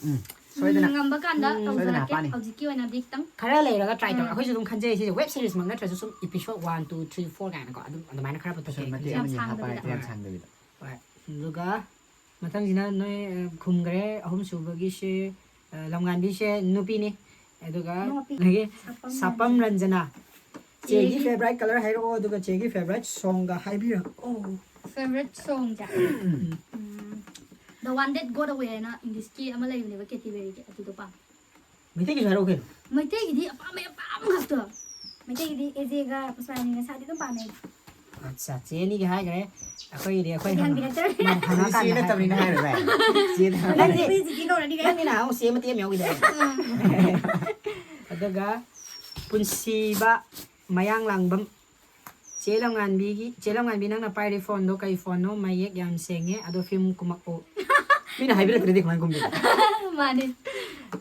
ꯎꯝ, ꯁꯣꯏꯗꯅ꯫ ꯎꯝ, ꯉꯝꯕ ꯀꯥꯟꯗ ꯎꯝ. ꯁꯣꯏꯗꯅ ꯇꯧꯖꯔꯛꯀꯦ꯫ ꯍꯥꯞꯄꯛꯑꯅꯤ꯫ ꯍꯧꯖꯤꯛꯀꯤ ꯑꯣꯏꯅꯗꯤ ꯈꯤꯇꯪ ꯈꯔ ꯂꯩꯔꯒ try ꯇꯧꯔꯦ꯫ ꯎꯝ. ꯑꯩꯈꯣꯏꯁꯨ ꯑꯗꯨꯝ ꯈꯟꯖꯩ ꯁꯤꯁꯦ web series ꯃꯛ ꯅꯠꯇ꯭ꯔꯁꯨ ꯁꯨꯝ episode one, two, three, four ꯀꯥꯏꯅꯀꯣ, ꯑꯗꯨꯝ ꯑꯗꯨꯃꯥꯏꯅ ꯈꯔ ꯄꯨꯊꯣꯛꯀꯦ꯫ Episode ꯃꯇꯦꯛ ꯌꯥꯝ ꯑꯃꯅꯤ ꯁꯥꯡꯗꯕꯤꯗ꯫ ꯍꯥꯞꯄꯛꯑꯒꯦ, ꯌꯥꯝ ꯁꯥꯡꯗꯕꯤꯗ꯫ ꯍꯣꯏ꯫ ꯑꯗꯨꯒ ꯃꯊꯪꯁꯤꯅ ꯅꯣꯏ ꯑ, ꯈꯨꯝꯈ꯭ꯔꯦ꯫ ꯑꯍꯨꯝꯁꯨꯕꯒꯤꯁꯦ ꯑ, ꯂꯝꯉꯥꯟꯕꯤꯁꯦ ꯅꯨꯄꯤꯅꯤ꯫ ꯑꯗꯨꯒ ꯅꯨꯄꯤ꯫ ꯑꯗꯒꯤ ꯁꯥꯄꯝ ꯁꯥꯄꯝ ꯔꯟꯖꯅꯥ꯫ ꯆꯦꯒꯤ ꯆꯦꯒꯤ꯫ Favorite color ꯍꯥꯏꯔꯛꯑꯣ, ꯑꯗꯨꯒ ꯆꯦꯒꯤ favorite songꯒ ꯍꯥꯏꯕꯤꯔꯛꯑꯣ꯫ Favorite songꯁꯦ um, The One That Got Away ꯍꯥꯏꯅ Englishꯀꯤ ꯑꯃ ꯂꯩꯕꯅꯦꯕ, Katy Perryꯒꯤ, ꯑꯗꯨꯗꯣ ꯄꯥꯝꯃꯦ꯫ ꯃꯩꯇꯩꯒꯤꯁꯨ ꯍꯥꯏꯔꯛꯑꯣ ꯀꯩꯅꯣ꯫ ꯃꯩꯇꯩꯒꯤꯗꯤ ꯑꯄꯥꯝꯕ ꯑꯄꯥꯝꯕ ꯉꯥꯛꯇ꯫ ꯃꯩꯇꯩꯒꯤꯗꯤ ꯑꯦꯖꯦꯒ ꯄꯨꯁꯄꯥꯔꯥꯅꯤꯒ ꯁꯥꯗꯤ ꯑꯗꯨꯝ ꯄꯥꯝꯃꯦ꯫ ꯑꯠꯆꯥ, ꯆꯦ ꯑꯅꯤꯒꯤ ꯍꯥꯏꯈ꯭ꯔꯦ꯫ ꯑꯩꯈꯣꯏꯒꯤꯗꯤ ꯑꯩꯈꯣꯏ ꯑꯩꯗꯤ ꯍꯪ- ꯍꯪꯕꯤꯔꯛꯇ꯭ꯔꯦ꯫ ꯃꯥ ꯍꯪꯉꯀꯥꯟꯗ ꯏꯆꯦ ꯅꯠꯇꯕꯅꯤꯅ ꯍꯥꯏꯔꯣꯏ ꯚꯥꯏ꯫ ꯏꯆꯦ ꯅꯠꯇꯕꯅꯤꯅ꯫ ꯅꯪꯗꯤ ꯑꯩꯈꯣꯏ ꯍꯧꯖꯤꯛꯇꯤ ꯀꯧꯔꯅꯤ ꯀꯩꯅꯣ꯫ ꯅꯪꯗꯤ ꯅꯍꯥꯟ ꯑꯃꯨꯛ ꯆꯦ ꯃꯇꯦꯛ ꯑꯃ ꯌꯥꯎꯈꯤꯗꯥꯏ? ꯑꯗꯨꯒ ꯄꯨꯟꯁꯤꯕ ꯃꯌꯥꯡ ꯂꯥꯡꯕꯝ꯫ ꯆꯦ ꯂꯝꯉꯥꯟꯕꯤꯒꯤ, ꯆꯦ ꯂꯝꯉꯥꯟꯕꯤ, ꯅꯪꯅ ꯄꯥꯏꯔꯤ ꯐꯣꯟꯗꯣ ꯀꯩ ꯐꯣꯟꯅꯣ? ꯃꯌꯦꯛ ꯌꯥꯝ ꯁꯦꯡꯉꯦ, ꯑꯗꯣ ꯐꯤꯂꯝ ꯀꯨꯝꯃꯛꯑꯣ꯫ ꯃꯤꯅ ꯍꯥꯏꯕꯤꯔꯛꯇ꯭ꯔꯗꯤ ꯀꯃꯥꯏꯅ ꯀꯨꯝꯗꯣꯏꯅꯣ? ꯃꯥꯅꯦ꯫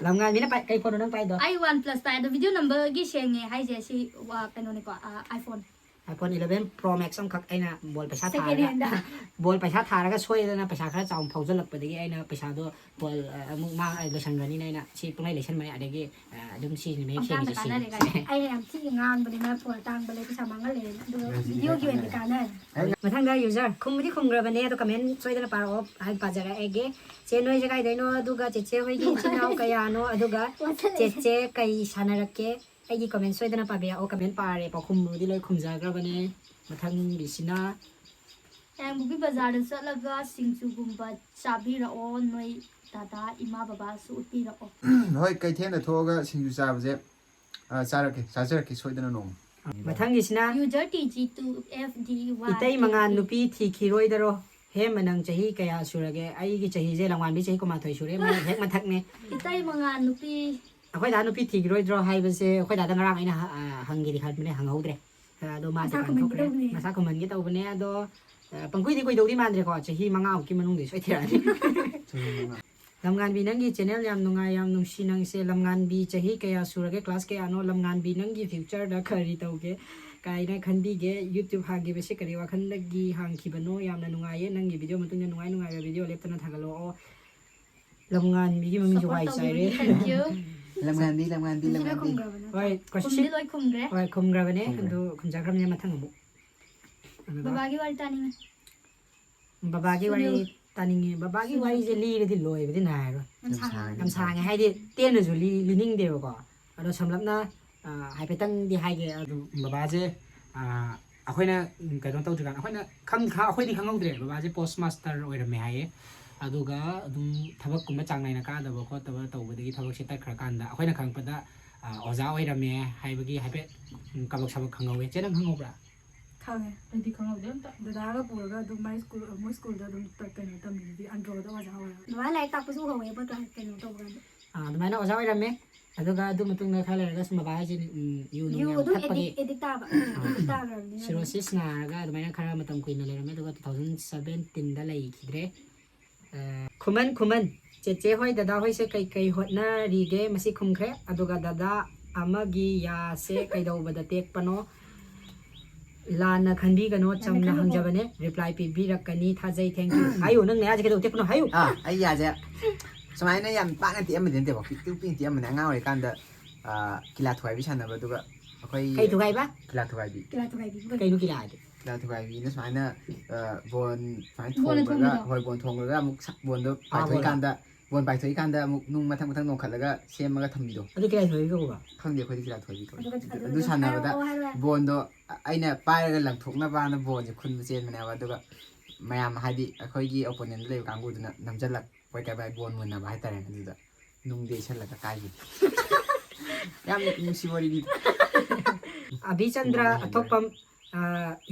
ꯂꯝꯉꯥꯟꯕꯤꯅ ꯄꯥꯏ-, ꯀꯩ ꯐꯣꯟꯅꯣ ꯅꯪ ꯄꯥꯏꯗꯣ? ꯑꯩ OnePlus ꯄꯥꯏ, ꯑꯗꯣ video numberꯒꯤ ꯁꯦꯡꯉꯦ ꯍꯥꯏꯁꯦ ꯁꯤ ꯋꯥ-, ꯀꯩꯅꯣꯅꯤꯀꯣ, ꯑ, iPhone꯫ iPhone eleven Pro Max ꯑꯃꯈꯛ ꯑꯩꯅ ꯕꯣꯜ ꯄꯩꯁꯥ Second ꯊꯥꯔꯒ, handꯗ꯫ ꯕꯣꯜ ꯄꯩꯁꯥ ꯊꯥꯔꯒ ꯁꯣꯏꯗꯅ ꯄꯩꯁꯥ ꯈꯔ ꯆꯥꯎꯅ ꯐꯥꯎꯖꯜꯂꯛꯄꯗꯒꯤ ꯑꯩꯅ ꯄꯩꯁꯥꯗꯣ ꯕꯣꯜ, ꯑ, ꯑꯃꯨꯛ ꯃꯥꯡ-, ꯑ, ꯂꯣꯏꯁꯟꯈ꯭ꯔꯅꯤꯅ ꯑꯩꯅ ꯁꯤ ꯄꯨꯡꯂꯩ ꯂꯩꯁꯟꯕꯅꯦ꯫ ꯑꯗꯒꯤ, ꯑ, ꯑꯗꯨꯝ ꯁꯤꯅꯤ ꯃꯌꯦꯛ ꯄꯪꯀꯥꯟꯗ ꯁꯦꯡꯉꯤꯁꯦ ꯀꯥꯟꯅꯔꯦ ꯁꯤꯅꯤ꯫ ꯀꯥꯏꯅ꯫ ꯑꯩꯅ ꯌꯥꯝ ꯊꯤꯅ ꯉꯥꯡꯕꯅꯤꯅ ꯐꯣꯟ ꯑꯇꯥꯡꯕ ꯂꯩ, ꯄꯩꯁꯥ ꯃꯥꯡꯍꯜꯂꯦꯅ꯫ ꯑꯗꯨꯒ videoꯒꯤ ꯑꯣꯏꯅꯗꯤ ꯀꯥꯟꯅꯔꯦ꯫ ꯃꯊꯪꯗ user ꯈꯨꯝꯕꯗꯤ ꯈꯨꯝꯈ꯭ꯔꯕꯅꯦ, ꯑꯗꯣ comment ꯁꯣꯏꯗꯅ ꯄꯥꯔꯛꯑꯣ, ꯍꯥꯏ ꯄꯥꯖꯔꯛꯑꯒꯦ꯫ ꯆꯦ ꯅꯣꯏꯁꯦ ꯀꯥꯏꯗꯩꯅꯣ? ꯑꯗꯨꯒ ꯆꯦꯆꯦ ꯍꯣꯏꯒꯤ ꯏꯆꯤꯟ ꯏꯅꯥꯎ ꯀꯌꯥꯅꯣ? ꯑꯗꯨꯒ ꯆꯦꯆꯦ ꯀꯩ ꯁꯥꯟꯅꯔꯛꯀꯦ? ꯑꯩꯒꯤ comment ꯁꯣꯏꯗꯅ ꯄꯥꯕꯤꯔꯛꯑꯣ꯫ Comment ꯄꯥꯔꯦ, ꯄꯥꯎꯈꯨꯝꯕꯨꯗꯤ ꯂꯣꯏ ꯈꯨꯝꯖꯈ꯭ꯔꯕꯅꯦ꯫ ꯃꯊꯪꯒꯤꯁꯤꯅ ꯌꯥꯏꯉꯪꯄꯣꯛꯄꯤ ꯕꯖꯥꯔꯗ ꯆꯠꯂꯒ ꯁꯤꯡꯖꯨꯒꯨꯝꯕ ꯆꯥꯕꯤꯔꯛꯑꯣ, ꯅꯣꯏ ꯗꯗꯥ ꯏꯃꯥ ꯕꯕꯥꯁꯨ ꯎꯠꯄꯤꯔꯛꯑꯣ꯫ ꯍꯣꯏ, ꯀꯩꯊꯦꯜꯗ ꯊꯣꯛꯑꯒ ꯁꯤꯡꯖꯨ ꯆꯥꯕꯁꯦ, ꯑ, ꯆꯥꯔꯛꯀꯦ, ꯆꯥꯖꯔꯛꯀꯦ ꯁꯣꯏꯗꯅ ꯅꯣꯡꯃ꯫ ꯃꯊꯪꯒꯤꯁꯤꯅ User T G two F D Y ꯏꯇꯩ ꯃꯉꯥ ꯅꯨꯄꯤ ꯊꯤꯈꯤꯔꯣꯏꯗꯔꯣ? ꯍꯦꯃ, ꯅꯪ ꯆꯍꯤ ꯀꯌꯥ ꯁꯨꯔꯒꯦ? ꯑꯩꯒꯤ ꯆꯍꯤꯁꯦ ꯂꯝꯉꯥꯟꯕꯤ ꯆꯍꯤ ꯀꯨꯟꯃꯥꯊꯣꯏ ꯁꯨꯔꯦ, ꯃꯣꯏ ꯍꯦꯛ ꯃꯊꯛꯅꯦ꯫ ꯏꯇꯩ ꯃꯉꯥ ꯅꯨꯄꯤ꯫ ꯑꯩꯈꯣꯏ ꯗꯥ ꯅꯨꯄꯤ ꯊꯤꯈꯤꯔꯣꯏꯗ꯭ꯔꯣ ꯍꯥꯏꯕꯁꯦ, ꯑꯩꯈꯣꯏ ꯗꯥꯗ ꯉꯔꯥꯡ ꯑꯩꯅ ꯍ-, ꯑ, ꯍꯪꯒꯦꯗꯤ ꯈꯟꯕꯅꯦ, ꯍꯪꯍꯧꯗ꯭ꯔꯦ꯫ ꯑ, ꯑꯗꯣ ꯃꯥ ꯃꯁꯥ ꯗꯨꯀꯥꯟ ꯈꯨꯝꯍꯟꯒꯦ ꯊꯣꯛꯈ꯭ꯔꯦ꯫ ꯇꯧꯕꯅꯦ꯫ ꯃꯁꯥ ꯈꯨꯝꯍꯟꯒꯦ ꯇꯧꯕꯅꯦ, ꯑꯗꯣ, ꯑ, ꯄꯪꯀꯨꯏꯗꯤ ꯀꯨꯏꯗꯧꯗꯤ ꯃꯥꯟꯗ꯭ꯔꯦꯀꯣ, ꯆꯍꯤ ꯃꯉꯥꯃꯨꯛꯀꯤ ꯃꯅꯨꯡꯗ ꯁꯣꯏ ꯊꯤꯔꯛꯑꯅꯤ꯫ ꯂꯝꯉꯥꯟꯕꯤ, ꯅꯪꯒꯤ channel ꯌꯥꯝ ꯅꯨꯡꯉꯥꯏ, ꯌꯥꯝ ꯅꯨꯡꯁꯤ ꯅꯪꯁꯦ꯫ ꯂꯝꯉꯥꯟꯕꯤ, ꯆꯍꯤ ꯀꯌꯥ ꯁꯨꯔꯒꯦ, class ꯀꯌꯥꯅꯣ? ꯂꯝꯉꯥꯟꯕꯤ, ꯅꯪꯒꯤ futureꯗ ꯀꯔꯤ ꯇꯧꯒꯦ ꯀꯥꯏꯅ ꯈꯟꯕꯤꯒꯦ? YouTube ꯍꯥꯡꯈꯤꯕꯁꯦ ꯀꯔꯤ ꯋꯥꯈꯜꯗꯒꯤ ꯍꯥꯡꯈꯤꯕꯅꯣ? ꯌꯥꯝꯅ ꯅꯨꯡꯉꯥꯏꯌꯦ ꯅꯪꯒꯤ video ꯃꯇꯨꯡꯗ ꯅꯨꯡꯉꯥꯏ ꯅꯨꯡꯉꯥꯏꯕ video ꯂꯦꯞꯇꯅ ꯊꯥꯒꯠꯂꯛꯑꯣ꯫ ꯂꯝꯉꯥꯟꯕꯤꯒꯤ ꯃꯃꯤꯡꯁꯦ Support ꯋꯥꯏ ꯆꯥꯏꯔꯦ꯫ ꯇꯧꯕꯤꯕꯒꯤ thank you꯫ ꯂꯝꯉꯥꯟꯕꯤ, ꯂꯝꯉꯥꯟꯕꯤ, ꯁꯤꯗ ꯂꯝꯉꯥꯟꯕꯤ꯫ ꯈꯨꯝꯈ꯭ꯔꯕꯅꯦ꯫ ꯍꯣꯏ, ꯈꯨꯝꯗꯤ question ꯂꯣꯏ ꯈꯨꯝꯈ꯭ꯔꯦ꯫ ꯍꯣꯏ, ꯈꯨꯝꯈ꯭ꯔꯕꯅꯦ꯫ ꯈꯨꯝꯈ꯭ꯔꯦ꯫ ꯑꯗꯨ ꯈꯨꯝꯖꯈ꯭ꯔꯕꯅꯦ, ꯃꯊꯪ ꯑꯃꯨꯛ꯫ ꯕꯕꯥꯒꯤ ꯋꯥꯔꯤ ꯇꯥꯅꯤꯡꯉꯦ꯫ ꯕꯕꯥꯒꯤ ꯋꯥꯔꯤ꯫ ꯁꯨꯅꯤꯜ꯫ ꯇꯥꯅꯤꯡꯉꯦ꯫ ꯕꯕꯥꯒꯤ ꯋꯥꯔꯤꯁꯦ ꯂꯤꯔꯗꯤ ꯂꯣꯏꯕꯗꯤ ꯅꯥꯏꯔꯣꯏ꯫ ꯌꯥꯝ ꯁꯥꯡꯉꯦ꯫ ꯌꯥꯝ ꯁꯥꯡꯉꯦ ꯍꯥꯏꯗꯤ ꯇꯦꯟꯅꯁꯨ ꯂꯤ ꯂꯤꯅꯤꯡꯗꯦꯕꯀꯣ꯫ ꯑꯗꯣ ꯁꯝꯂꯞꯅ ꯑ, ꯍꯥꯏꯐꯦꯠꯇꯪꯗꯤ ꯍꯥꯏꯒꯦ꯫ ꯑꯗꯨꯝ ꯕꯕꯥꯁꯦ ꯑ, ꯑꯩꯈꯣꯏꯅ ꯎꯝ, ꯀꯩꯅꯣ ꯇꯧꯗ꯭ꯔꯤꯀꯥꯟꯗ ꯑꯩꯈꯣꯏꯅ ꯈꯪ ꯈ- ꯑꯩꯈꯣꯏꯗꯤ ꯈꯪꯍꯧꯗ꯭ꯔꯦ꯫ ꯕꯕꯥꯁꯦ ꯄꯣꯁ ꯃꯥꯁꯇꯔ ꯑꯣꯏꯔꯝꯃꯦ ꯍꯥꯏꯌꯦ꯫ ꯑꯗꯨꯒ ꯑꯗꯨꯝ ꯊꯕꯛꯀꯨꯝꯕ ꯆꯥꯡ ꯅꯥꯏꯅ ꯀꯥꯗꯕ ꯈꯣꯠꯇꯕ ꯇꯧꯕꯗꯒꯤ ꯊꯕꯛꯁꯦ ꯇꯠꯈ꯭ꯔꯀꯥꯟꯗ ꯑꯩꯈꯣꯏꯅ ꯈꯪꯉꯛꯄꯗ ꯑ, ꯑꯣꯖꯥ ꯑꯣꯏꯔꯝꯃꯦ ꯍꯥꯏꯕꯒꯤ ꯍꯥꯏꯐꯦꯠ ꯎꯝ, ꯀꯕꯛ ꯁꯕꯛ ꯈꯪꯍꯧꯋꯦ꯫ ꯆꯦ ꯅꯪ ꯈꯪꯍꯧꯕ꯭ꯔꯥ? ꯈꯪꯉꯦ꯫ ꯑꯩꯗꯤ ꯈꯪꯍꯧꯗꯦ ꯑꯝꯇ꯫ ꯗꯗꯥꯒ ꯄꯨꯔꯒ ꯑꯗꯨꯝ ꯃꯥꯏ ꯁ꯭ꯀꯨꯜ ꯃꯣꯏ ꯁ꯭ꯀꯨꯜꯗ ꯑꯗꯨꯝ ꯇ- ꯀꯩꯅꯣ ꯇꯝꯃꯤꯗꯨꯗꯤ ꯑꯟꯗ꯭ꯔꯣꯗ ꯑꯣꯖꯥ ꯑꯣꯏꯔꯒ꯫ ꯕꯕꯥ ꯂꯥꯏꯔꯤꯛ ꯇꯥꯛꯄꯁꯨ ꯎꯍꯧꯋꯦ ꯃꯣꯏ ꯀ꯭ꯂꯥꯁ ꯀꯩꯅꯣ ꯇꯧꯕ ꯀꯥꯟꯗ꯫ ꯑ, ꯑꯗꯨꯃꯥꯏꯅ ꯑꯣꯖꯥ ꯑꯣꯏꯔꯝꯃꯦ꯫ ꯑꯗꯨꯒ ꯑꯗꯨ ꯃꯇꯨꯡꯗ ꯈꯔ ꯂꯩꯔꯒ ꯁꯨꯝ ꯕꯕꯥ ꯍꯥꯏꯁꯦ ꯎꯝ, ꯌꯨ ꯅꯨꯡ ꯌꯨ ꯌꯥꯝ ꯑꯗꯨꯝ ꯊꯛꯄꯒꯤ ꯑꯦꯗꯤꯛ ꯑꯦꯗꯤꯛ ꯇꯥꯕ ꯑꯦꯗꯤꯛ ꯇꯥꯈ꯭ꯔꯕꯅꯤꯅ ꯑꯗꯨꯝ꯫ ꯁꯤꯔꯣꯁꯤꯁ ꯅꯥꯔꯒ ꯑꯗꯨꯃꯥꯏꯅ ꯈꯔ ꯃꯇꯝ ꯀꯨꯏꯅ ꯂꯩꯔꯝꯃꯦ꯫ ꯑꯗꯨꯒ ꯇꯨ ꯊꯥꯎꯖꯟ ꯁꯕꯦꯟꯇꯤꯟꯗ ꯂꯩꯈꯤꯗ꯭ꯔꯦ꯫ ꯑ, ꯈꯨꯃꯟ ꯈꯨꯃꯟ ꯆꯦꯆꯦ ꯍꯣꯏ ꯗꯗꯥ ꯍꯣꯏꯁꯦ ꯀꯩ ꯀꯩ ꯍꯣꯠꯅꯔꯤꯒꯦ? ꯃꯁꯤ ꯈꯨꯝꯈ꯭ꯔꯦ꯫ ꯑꯗꯨꯒ ꯗꯗꯥ ꯑꯃꯒꯤ ꯌꯥꯁꯦ ꯀꯩꯗꯧꯕꯗ ꯇꯦꯛꯄꯅꯣ? ꯂꯥꯟꯅ ꯈꯟꯕꯤꯒꯅꯣ, ꯆꯝꯅ ꯍꯪꯖꯕꯅꯦ꯫ ꯔꯤꯄ꯭ꯂꯥꯏ ꯄꯤꯕꯤꯔꯛꯀꯅꯤ꯫ ꯊꯥꯖꯩ꯫ Thank you꯫ ꯍꯥꯏꯌꯨ, ꯅꯪ ꯅꯌꯥꯁꯦ ꯀꯩꯗꯧ ꯇꯦꯛꯄꯅꯣ ꯍꯥꯏꯌꯨ꯫ ꯑꯥ ꯑꯩ ꯌꯥꯁꯦ ꯁꯨꯃꯥꯏꯅ ꯌꯥꯝ ꯄꯥꯛꯅ ꯇꯦꯛꯑꯝꯕꯗꯤ ꯅꯠꯇꯦꯕ, ꯄꯤꯛꯇꯨ ꯄꯤꯛꯅ ꯇꯦꯛꯑꯝꯕꯅꯦ꯫ ꯑꯉꯥꯡ ꯑꯣꯏꯔꯤꯀꯥꯟꯗ ꯑꯥ, ꯀꯤꯂꯥ ꯊꯨꯒꯥꯏꯕꯤ ꯁꯥꯟꯅꯕ, ꯑꯗꯨꯒ ꯑꯩꯈꯣꯏ ꯀꯩ ꯊꯨꯒꯥꯏꯕ? ꯀꯤꯂꯥ ꯊꯨꯒꯥꯏꯕꯤ꯫ ꯀꯤꯂꯥ ꯊꯨꯒꯥꯏꯕꯤ꯫ ꯀꯩꯅꯣ ꯀꯤꯂꯥ ꯍꯥꯏꯗꯤ? ꯀꯤꯂꯥ ꯊꯨꯒꯥꯏꯕꯤꯅ ꯁꯨꯃꯥꯏꯅ ꯑꯥ, ꯕꯣꯟ ꯁꯨꯃꯥꯏꯅ ꯕꯣꯟꯅ ꯊꯣꯡꯕꯗ, ꯊꯣꯡꯕꯗꯣ? ꯍꯣꯏ, ꯕꯣꯟ ꯊꯣꯡꯕꯗ ꯑꯃꯨꯛ ꯁ- ꯕꯣꯟꯗꯣ ꯑꯥ, ꯕꯣꯜ꯫ ꯄꯥꯏꯊꯣꯛꯏꯀꯥꯟꯗ, ꯕꯣꯟ ꯄꯥꯏꯊꯣꯛꯏꯀꯥꯟꯗ ꯑꯃꯨꯛ ꯅꯨꯡ ꯃꯊꯪ ꯃꯊꯪ ꯅꯣꯡꯈꯠꯂꯒ ꯁꯦꯝꯃꯒ ꯊꯝꯕꯤꯗꯣ꯫ ꯑꯗꯨ ꯀꯤꯂꯥ ꯊꯨꯒꯥꯏꯕꯤ ꯀꯧꯕ? ꯈꯪꯗꯦ, ꯑꯩꯈꯣꯏꯗꯤ ꯀꯤꯂꯥ ꯊꯨꯒꯥꯏꯕꯤ ꯀꯧꯋꯦ꯫ ꯑꯗꯨꯒ- ꯑꯗꯨꯒ ꯑꯗꯨ ꯁꯥꯟꯅꯕꯗ ꯍꯥꯏꯔꯛꯑꯣ, ꯍꯥꯏꯔꯛꯑꯣ꯫ ꯕꯣꯟꯗꯣ ꯑꯩꯅ ꯄꯥꯏꯔꯒ ꯂꯪꯊꯣꯛꯅꯕꯅ ꯕꯣꯟꯁꯦ ꯈꯨꯟꯕ ꯆꯦꯟꯕꯅꯦꯕ꯫ ꯑꯗꯨꯒ ꯃꯌꯥꯝ, ꯍꯥꯏꯗꯤ ꯑꯩꯈꯣꯏꯒꯤ ꯑꯣꯄꯣꯅꯦꯟꯗ ꯂꯩꯕ ꯀꯥꯡꯕꯨꯗꯨꯅ ꯅꯝꯁꯤꯜꯂꯛꯄ, ꯀꯩ ꯍꯥꯏ, ꯕꯣꯟ ꯃꯨꯟꯅꯕ ꯍꯥꯏꯇꯥꯔꯦꯅꯦ꯫ ꯑꯗꯨꯗ ꯅꯨꯡꯗꯤ ꯌꯩꯁꯜꯂꯒ ꯀꯥꯏꯈꯤꯕ꯫ ꯌꯥꯝ ꯅꯨꯡꯁꯤ ꯋꯥꯔꯤꯅꯤ꯫ ꯑꯕꯤꯆꯟꯗ꯭ꯔ ꯅꯨꯡꯉꯥꯏ ꯍꯥꯏꯕ꯫ ꯑꯊꯣꯛꯄꯝ, ꯑ,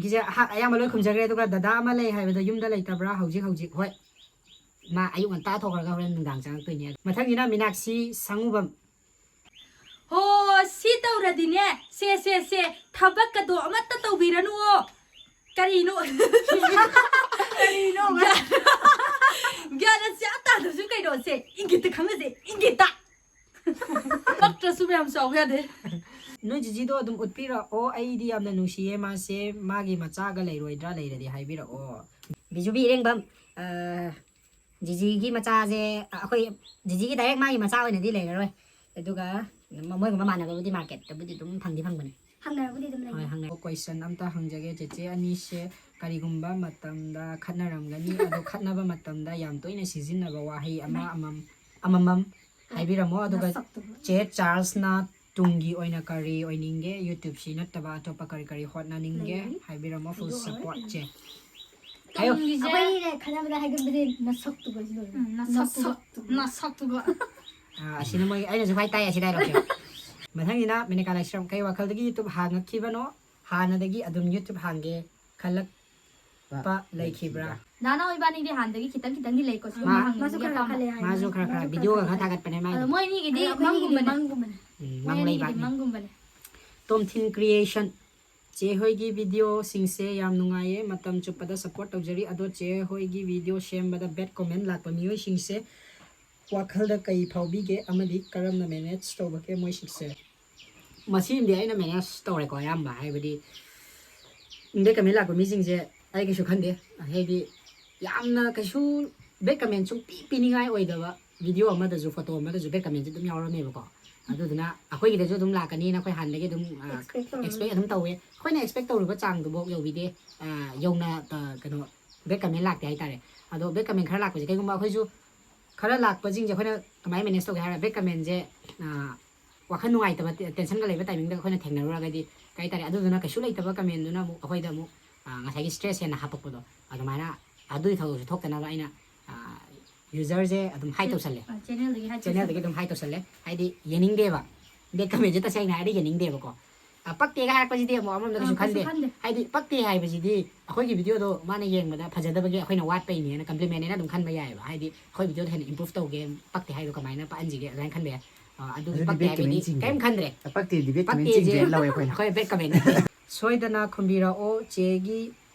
ꯒꯤꯁꯦ ꯑꯍ- ꯑꯌꯥꯝꯕ ꯂꯣꯏ ꯈꯨꯝꯖꯈ꯭ꯔꯦ꯫ ꯑꯗꯨꯒ ꯗꯗꯥ ꯑꯃ ꯂꯩ ꯍꯥꯏꯕꯗꯣ ꯌꯨꯝꯗ ꯂꯩꯇꯕ꯭ꯔꯥ? ꯍꯧꯖꯤꯛ ꯍꯧꯖꯤꯛ ꯍꯣꯏ, ꯃꯥ ꯑꯌꯨꯛ ꯉꯟꯇꯥ ꯊꯣꯛꯈ꯭ꯔꯒ ꯍꯣꯔꯦꯟ ꯅꯨꯡꯗꯥꯡ ꯆꯪꯉꯛꯇꯣꯏꯅꯦ꯫ ꯃꯊꯪꯁꯤꯅ ꯃꯤꯅꯥꯛꯁꯤ ꯁꯪꯉꯨꯕꯝ꯫ ꯍꯣ, ꯁꯤ ꯇꯧꯔꯗꯤꯅꯦ, ꯁꯦ ꯁꯦ ꯁꯦ, ꯊꯕꯛꯀꯗꯣ ꯑꯃꯠꯇ ꯇꯧꯕꯤꯔꯅꯨꯋꯣ꯫ ꯀꯔꯤꯅꯣ? ꯀꯔꯤꯅꯣ? ꯒ꯭ꯌꯥꯟ ꯑꯁꯤ ꯑꯇꯥꯗꯁꯨ ꯀꯩꯅꯣꯁꯦ, ꯏꯪꯒꯤꯠꯇ ꯈꯪꯅꯁꯦ, ꯏꯪꯒꯤꯠꯇ꯫ ꯀꯛꯇ꯭ꯔꯁꯨ ꯃꯌꯥꯝ ꯆꯥꯎ ꯌꯥꯗꯦ꯫ ꯅꯣꯏ ꯖꯤꯖꯤꯗꯣ ꯑꯗꯨꯝ ꯎꯠꯄꯤꯔꯛꯑꯣ꯫ ꯑꯩꯗꯤ ꯌꯥꯝꯅ ꯅꯨꯡꯁꯤꯌꯦ ꯃꯥꯁꯦ꯫ ꯃꯥꯒꯤ ꯃꯆꯥꯒ ꯂꯩꯔꯣꯏꯗ꯭ꯔꯥ? ꯂꯩꯔꯗꯤ ꯍꯥꯏꯕꯤꯔꯛꯑꯣ꯫ ꯕꯤꯖꯨꯕꯤ ꯏꯔꯦꯡꯕꯝ, ꯑ, ꯖꯤꯖꯤꯒꯤ ꯃꯆꯥꯁꯦ, ꯑ, ꯑꯩꯈꯣꯏ ꯖꯤꯖꯤꯒꯤ ꯗꯥꯏꯔꯦꯛ ꯃꯥꯒꯤ ꯃꯆꯥ ꯑꯣꯏꯅꯗꯤ ꯂꯩꯔꯔꯣꯏ꯫ ꯑꯗꯨꯒ ꯃ- ꯃꯣꯏꯒ ꯃꯃꯥꯟꯅꯕꯕꯨꯗꯤ ꯃꯥꯔꯀꯦꯠꯇꯕꯨꯗꯤ ꯑꯗꯨꯝ ꯐꯪꯗꯤ ꯐꯪꯕꯅꯦ꯫ ꯍꯪꯅꯔꯕꯨꯗꯤ ꯑꯗꯨꯝ ꯂꯩꯅꯤ꯫ ꯍꯣꯏ, ꯍꯪꯅꯔꯣ꯫ Question ꯑꯝꯇ ꯍꯪꯖꯒꯦ ꯆꯦꯆꯦ ꯑꯅꯤꯁꯦ꯫ ꯀꯔꯤꯒꯨꯝꯕ ꯃꯇꯝꯗ ꯈꯠꯅꯔꯝꯒꯅꯤ, ꯑꯗꯣ ꯈꯠꯅꯕ ꯃꯇꯝꯗ ꯌꯥꯝ ꯇꯣꯏꯅ ꯁꯤꯖꯤꯟꯅꯕ ꯋꯥꯍꯩ ꯑꯃ, ꯑꯃꯝ, ꯑꯃꯃꯝ ꯍꯥꯏꯕꯤꯔꯝꯃꯣ꯫ ꯑꯗꯨꯒ ꯅꯁꯛꯇꯨꯒ꯫ ꯆꯦ ꯆꯥꯔꯜꯁꯅ ꯇꯨꯡꯒꯤ ꯑꯣꯏꯅ ꯀꯔꯤ ꯑꯣꯏꯅꯤꯡꯒꯦ? YouTube ꯁꯤ ꯅꯠꯇꯕ ꯑꯇꯣꯞꯄ ꯀꯔꯤ ꯀꯔꯤ ꯍꯣꯠꯅꯅꯤꯡꯒꯦ? ꯂꯩꯔꯤ꯫ ꯍꯥꯏꯕꯤꯔꯝꯃꯣ꯫ Full ꯍꯤꯗꯣꯛꯑꯔꯣꯏ꯫ Support ꯆꯦ꯫ ꯍꯥꯏꯌꯣ꯫ ꯇꯨꯡꯒꯤꯁꯦ ꯑꯩꯈꯣꯏꯅꯤꯅꯦ ꯈꯠꯅꯕꯗ ꯍꯥꯏꯒꯟꯕꯗꯤ ꯅꯁꯛꯇꯨꯒ ꯁꯤꯗꯣꯏꯅꯦ꯫ ꯎꯝ, ꯅꯁꯛꯇꯨꯒ꯫ ꯅꯁꯛꯇꯨꯒ꯫ ꯅꯁꯛꯇꯨꯒ꯫ ꯑꯥ, ꯑꯁꯤꯅ ꯃꯣꯏ, ꯑꯩꯅꯁꯨ ꯈ꯭ꯋꯥꯏ ꯇꯥꯏ ꯑꯁꯤ dialogue ꯁꯦ꯫ ꯃꯊꯪꯒꯤꯅ ꯃꯦꯅꯀꯥ ꯂꯥꯏꯁ꯭ꯔꯝ, ꯀꯩ ꯋꯥꯈꯜꯗꯒꯤ YouTube ꯍꯥꯡꯉꯛꯈꯤꯕꯅꯣ? ꯍꯥꯟꯅꯗꯒꯤ ꯑꯗꯨꯝ YouTube ꯍꯥꯡꯒꯦ ꯈꯜꯂꯛꯄ ꯂꯩꯈꯤꯕ꯭ꯔꯥ? ꯗꯥꯅꯥ ꯏꯕꯥꯅꯤꯗꯤ ꯍꯥꯟꯅꯗꯒꯤ ꯈꯤꯇꯪ ꯈꯤꯇꯪꯗꯤ ꯂꯩꯀꯣ, ꯁꯤꯒꯨꯝꯕ ꯃꯥ-, ꯍꯪꯅꯤꯡꯕꯒꯤ ꯃꯥꯁꯨ ꯈꯔ ꯈꯔ ꯑꯄꯥꯝꯕ꯫ ꯈꯜꯂꯦ ꯍꯥꯏ꯫ ꯃꯥꯁꯨ ꯈꯔ ꯈꯔ ꯃꯥꯁꯨ ꯈꯔ video ꯈꯔ ꯈꯔ ꯊꯥꯒꯠꯄꯅꯦ ꯃꯥꯏꯗꯤ꯫ ꯑꯗꯣ ꯃꯣꯏ ꯑꯅꯤꯒꯤꯗꯤ ꯑꯗꯣ ꯑꯩꯈꯣꯏ ꯑꯅꯤꯒꯤꯗꯤ ꯃꯪꯒꯨꯝꯕꯅꯦ꯫ ꯃꯪꯒꯨꯝꯕꯅꯦ꯫ ꯎꯝ, ꯃꯣꯏ ꯃꯪ ꯑꯅꯤꯒꯤꯗꯤ ꯂꯩꯕꯥꯛꯅꯤ꯫ ꯃꯪꯒꯨꯝꯕꯅꯦ꯫ ꯇꯣꯝꯊꯤꯟ Creation꯫ ꯆꯦ ꯍꯣꯏꯒꯤ video ꯁꯤꯡꯁꯦ ꯌꯥꯝ ꯅꯨꯡꯉꯥꯏꯌꯦ, ꯃꯇꯝ ꯆꯨꯞꯄꯗ support ꯇꯧꯖꯔꯤ꯫ ꯑꯗꯣ ꯆꯦ ꯍꯣꯏꯒꯤ video ꯁꯦꯝꯕꯗ bad comment ꯂꯥꯛꯄ ꯃꯤꯑꯣꯏꯁꯤꯡꯁꯦ ꯋꯥꯈꯜꯗ ꯀꯩ ꯐꯥꯎꯕꯤꯒꯦ ꯑꯃꯗꯤ ꯀꯔꯝꯅ manage ꯇꯧꯕꯒꯦ ꯃꯣꯏꯁꯤꯡꯁꯦ? ꯃꯁꯤꯃꯗꯤ ꯑꯩꯅ manage ꯇꯧꯔꯦꯀꯣ, ꯑꯌꯥꯝꯕ ꯍꯥꯏꯕꯗꯤ bad comment ꯂꯥꯛꯄ ꯃꯤꯁꯤꯡꯁꯦ ꯑꯩ ꯀꯩꯁꯨ ꯈꯟꯗꯦ, ꯍꯥꯏꯗꯤ ꯌꯥꯝꯅ ꯀꯩꯁꯨ bad comment ꯁꯨꯡꯄꯤ ꯄꯤꯅꯤꯡꯉꯥꯏ ꯑꯣꯏꯗꯕ video ꯑꯃꯗꯁꯨ, photo ꯑꯃꯗꯁꯨ bad comment ꯁꯦ ꯑꯗꯨꯝ ꯌꯥꯎꯔꯝꯃꯦꯕꯀꯣ꯫ ꯑꯗꯨꯗꯨꯅ ꯑꯩꯈꯣꯏꯒꯤꯗꯁꯨ ꯑꯗꯨꯝ ꯂꯥꯛꯀꯅꯤꯅ ꯑꯩꯈꯣꯏ ꯍꯥꯟꯅꯗꯒꯤ ꯑꯗꯨꯝ, ꯑ, expect ꯇꯧꯔꯝꯃꯤ꯫ Expect ꯑꯗꯨꯝ ꯇꯧꯋꯦ꯫ ꯑꯩꯈꯣꯏꯅ expect ꯇꯧꯔꯨꯕ ꯆꯥꯡꯗꯨꯐꯥꯎ ꯌꯧꯕꯤꯗꯦ, ꯑ, ꯌꯧꯅ, ꯑ, ꯀꯩꯅꯣ, bad comment ꯂꯥꯛꯇꯦ ꯍꯥꯏꯇꯥꯔꯦ꯫ ꯑꯗꯣ bad comment ꯈꯔ ꯂꯥꯛꯄꯁꯦ, ꯀꯩꯒꯨꯝꯕ ꯑꯩꯈꯣꯏꯁꯨ ꯈꯔ ꯂꯥꯛꯄꯁꯤꯡꯁꯦ ꯑꯩꯈꯣꯏꯅ ꯀꯃꯥꯏꯅ manage ꯇꯧꯒꯦ ꯍꯥꯏꯔ, bad comment ꯁꯦ, ꯑ, ꯋꯥꯈꯜ ꯅꯨꯡꯉꯥꯏꯇꯕ, ꯇꯦ-, tension ꯒ ꯂꯩꯕ timing ꯗ ꯑꯩꯈꯣꯏꯅ ꯊꯦꯡꯅꯔꯨꯔꯒꯗꯤ, ꯀꯩ ꯍꯥꯏꯇꯥꯔꯦ, ꯑꯗꯨꯗꯨꯅ ꯀꯩꯁꯨ ꯂꯩꯇꯕ comment ꯗꯨꯅ ꯑꯃꯨꯛ ꯑꯩꯈꯣꯏꯗ ꯑꯃꯨꯛ, ꯑ, ꯉꯁꯥꯏꯒꯤ stress ꯍꯦꯟꯅ ꯍꯥꯞꯄꯛꯄꯗꯣ, ꯑꯗꯨꯃꯥꯏꯅ ꯑꯗꯨꯒꯤ ꯊꯧꯗꯣꯛꯁꯦ ꯊꯣꯛꯇꯅꯕ ꯑꯩꯅ, ꯑ, user ꯁꯦ ꯑꯗꯨꯝ hide ꯇꯧꯁꯜꯂꯦ꯫ ꯑ, channel ꯗꯒꯤ hide ꯇꯧꯁꯜꯂꯦ꯫ Channel ꯗꯒꯤ ꯑꯗꯨꯝ hide ꯇꯧꯁꯜꯂꯦ꯫ ꯍꯥꯏꯗꯤ ꯌꯦꯡꯅꯤꯡꯗꯦꯕ꯫ Bad comment ꯁꯦ ꯇꯁꯦꯡꯅ ꯍꯥꯏꯔꯗꯤ ꯌꯦꯡꯅꯤꯡꯗꯦꯕꯀꯣ꯫ ꯑ, ꯄꯛꯇꯦꯒ ꯍꯥꯏꯔꯛꯄꯁꯤꯗꯤ ꯑꯃꯨꯛ ꯑꯃꯔꯣꯝꯗ ꯑ, ꯀꯩꯁꯨ ꯀꯩꯁꯨ ꯈꯟꯗꯦ꯫ ꯈꯟꯗꯦ꯫ ꯍꯥꯏꯗꯤ ꯄꯛꯇꯦ ꯍꯥꯏꯕꯁꯤꯗꯤ ꯑꯩꯈꯣꯏꯒꯤ video ꯗꯣ ꯃꯥꯅ ꯌꯦꯡꯕꯗ ꯐꯖꯗꯕꯒꯤ ꯑꯩꯈꯣꯏꯅ ꯋꯥꯠꯄꯩꯅꯦꯅ compliment ꯅꯦꯅ ꯑꯗꯨꯝ ꯈꯟꯕ ꯌꯥꯏꯑꯕ꯫ ꯍꯥꯏꯗꯤ ꯑꯩꯈꯣꯏ video ꯗꯣ ꯍꯦꯟꯅ improve ꯇꯧꯒꯦ, ꯄꯛꯇꯦ ꯍꯥꯏꯗꯣ ꯀꯃꯥꯏꯅ ꯄꯛꯍꯟꯁꯤꯒꯦ ꯑꯗꯨꯃꯥꯏꯅ ꯈꯟꯕ ꯌꯥꯏ꯫ ꯑ, ꯑꯗꯨꯗꯤ ꯑꯗꯨꯗꯤ pꯛꯇꯦ bad comment ꯍꯥꯏꯕꯗꯤ ꯆꯤꯡꯗꯦ꯫ ꯀꯔꯤꯝ ꯈꯟꯗ꯭ꯔꯦ꯫ ꯑ, ꯄꯛꯇꯦꯗꯤ bad comment ꯄꯛꯇꯦꯁꯦ ꯆꯤꯡꯗ꯭ꯔꯦꯅ ꯂꯧꯋꯦ ꯑꯩꯈꯣꯏꯅ꯫ ꯍꯣꯏ, bad comment ꯅꯠꯇꯦ꯫ ꯁꯣꯏꯗꯅ ꯈꯨꯝꯕꯤꯔꯛꯑꯣ, ꯆꯦꯒꯤ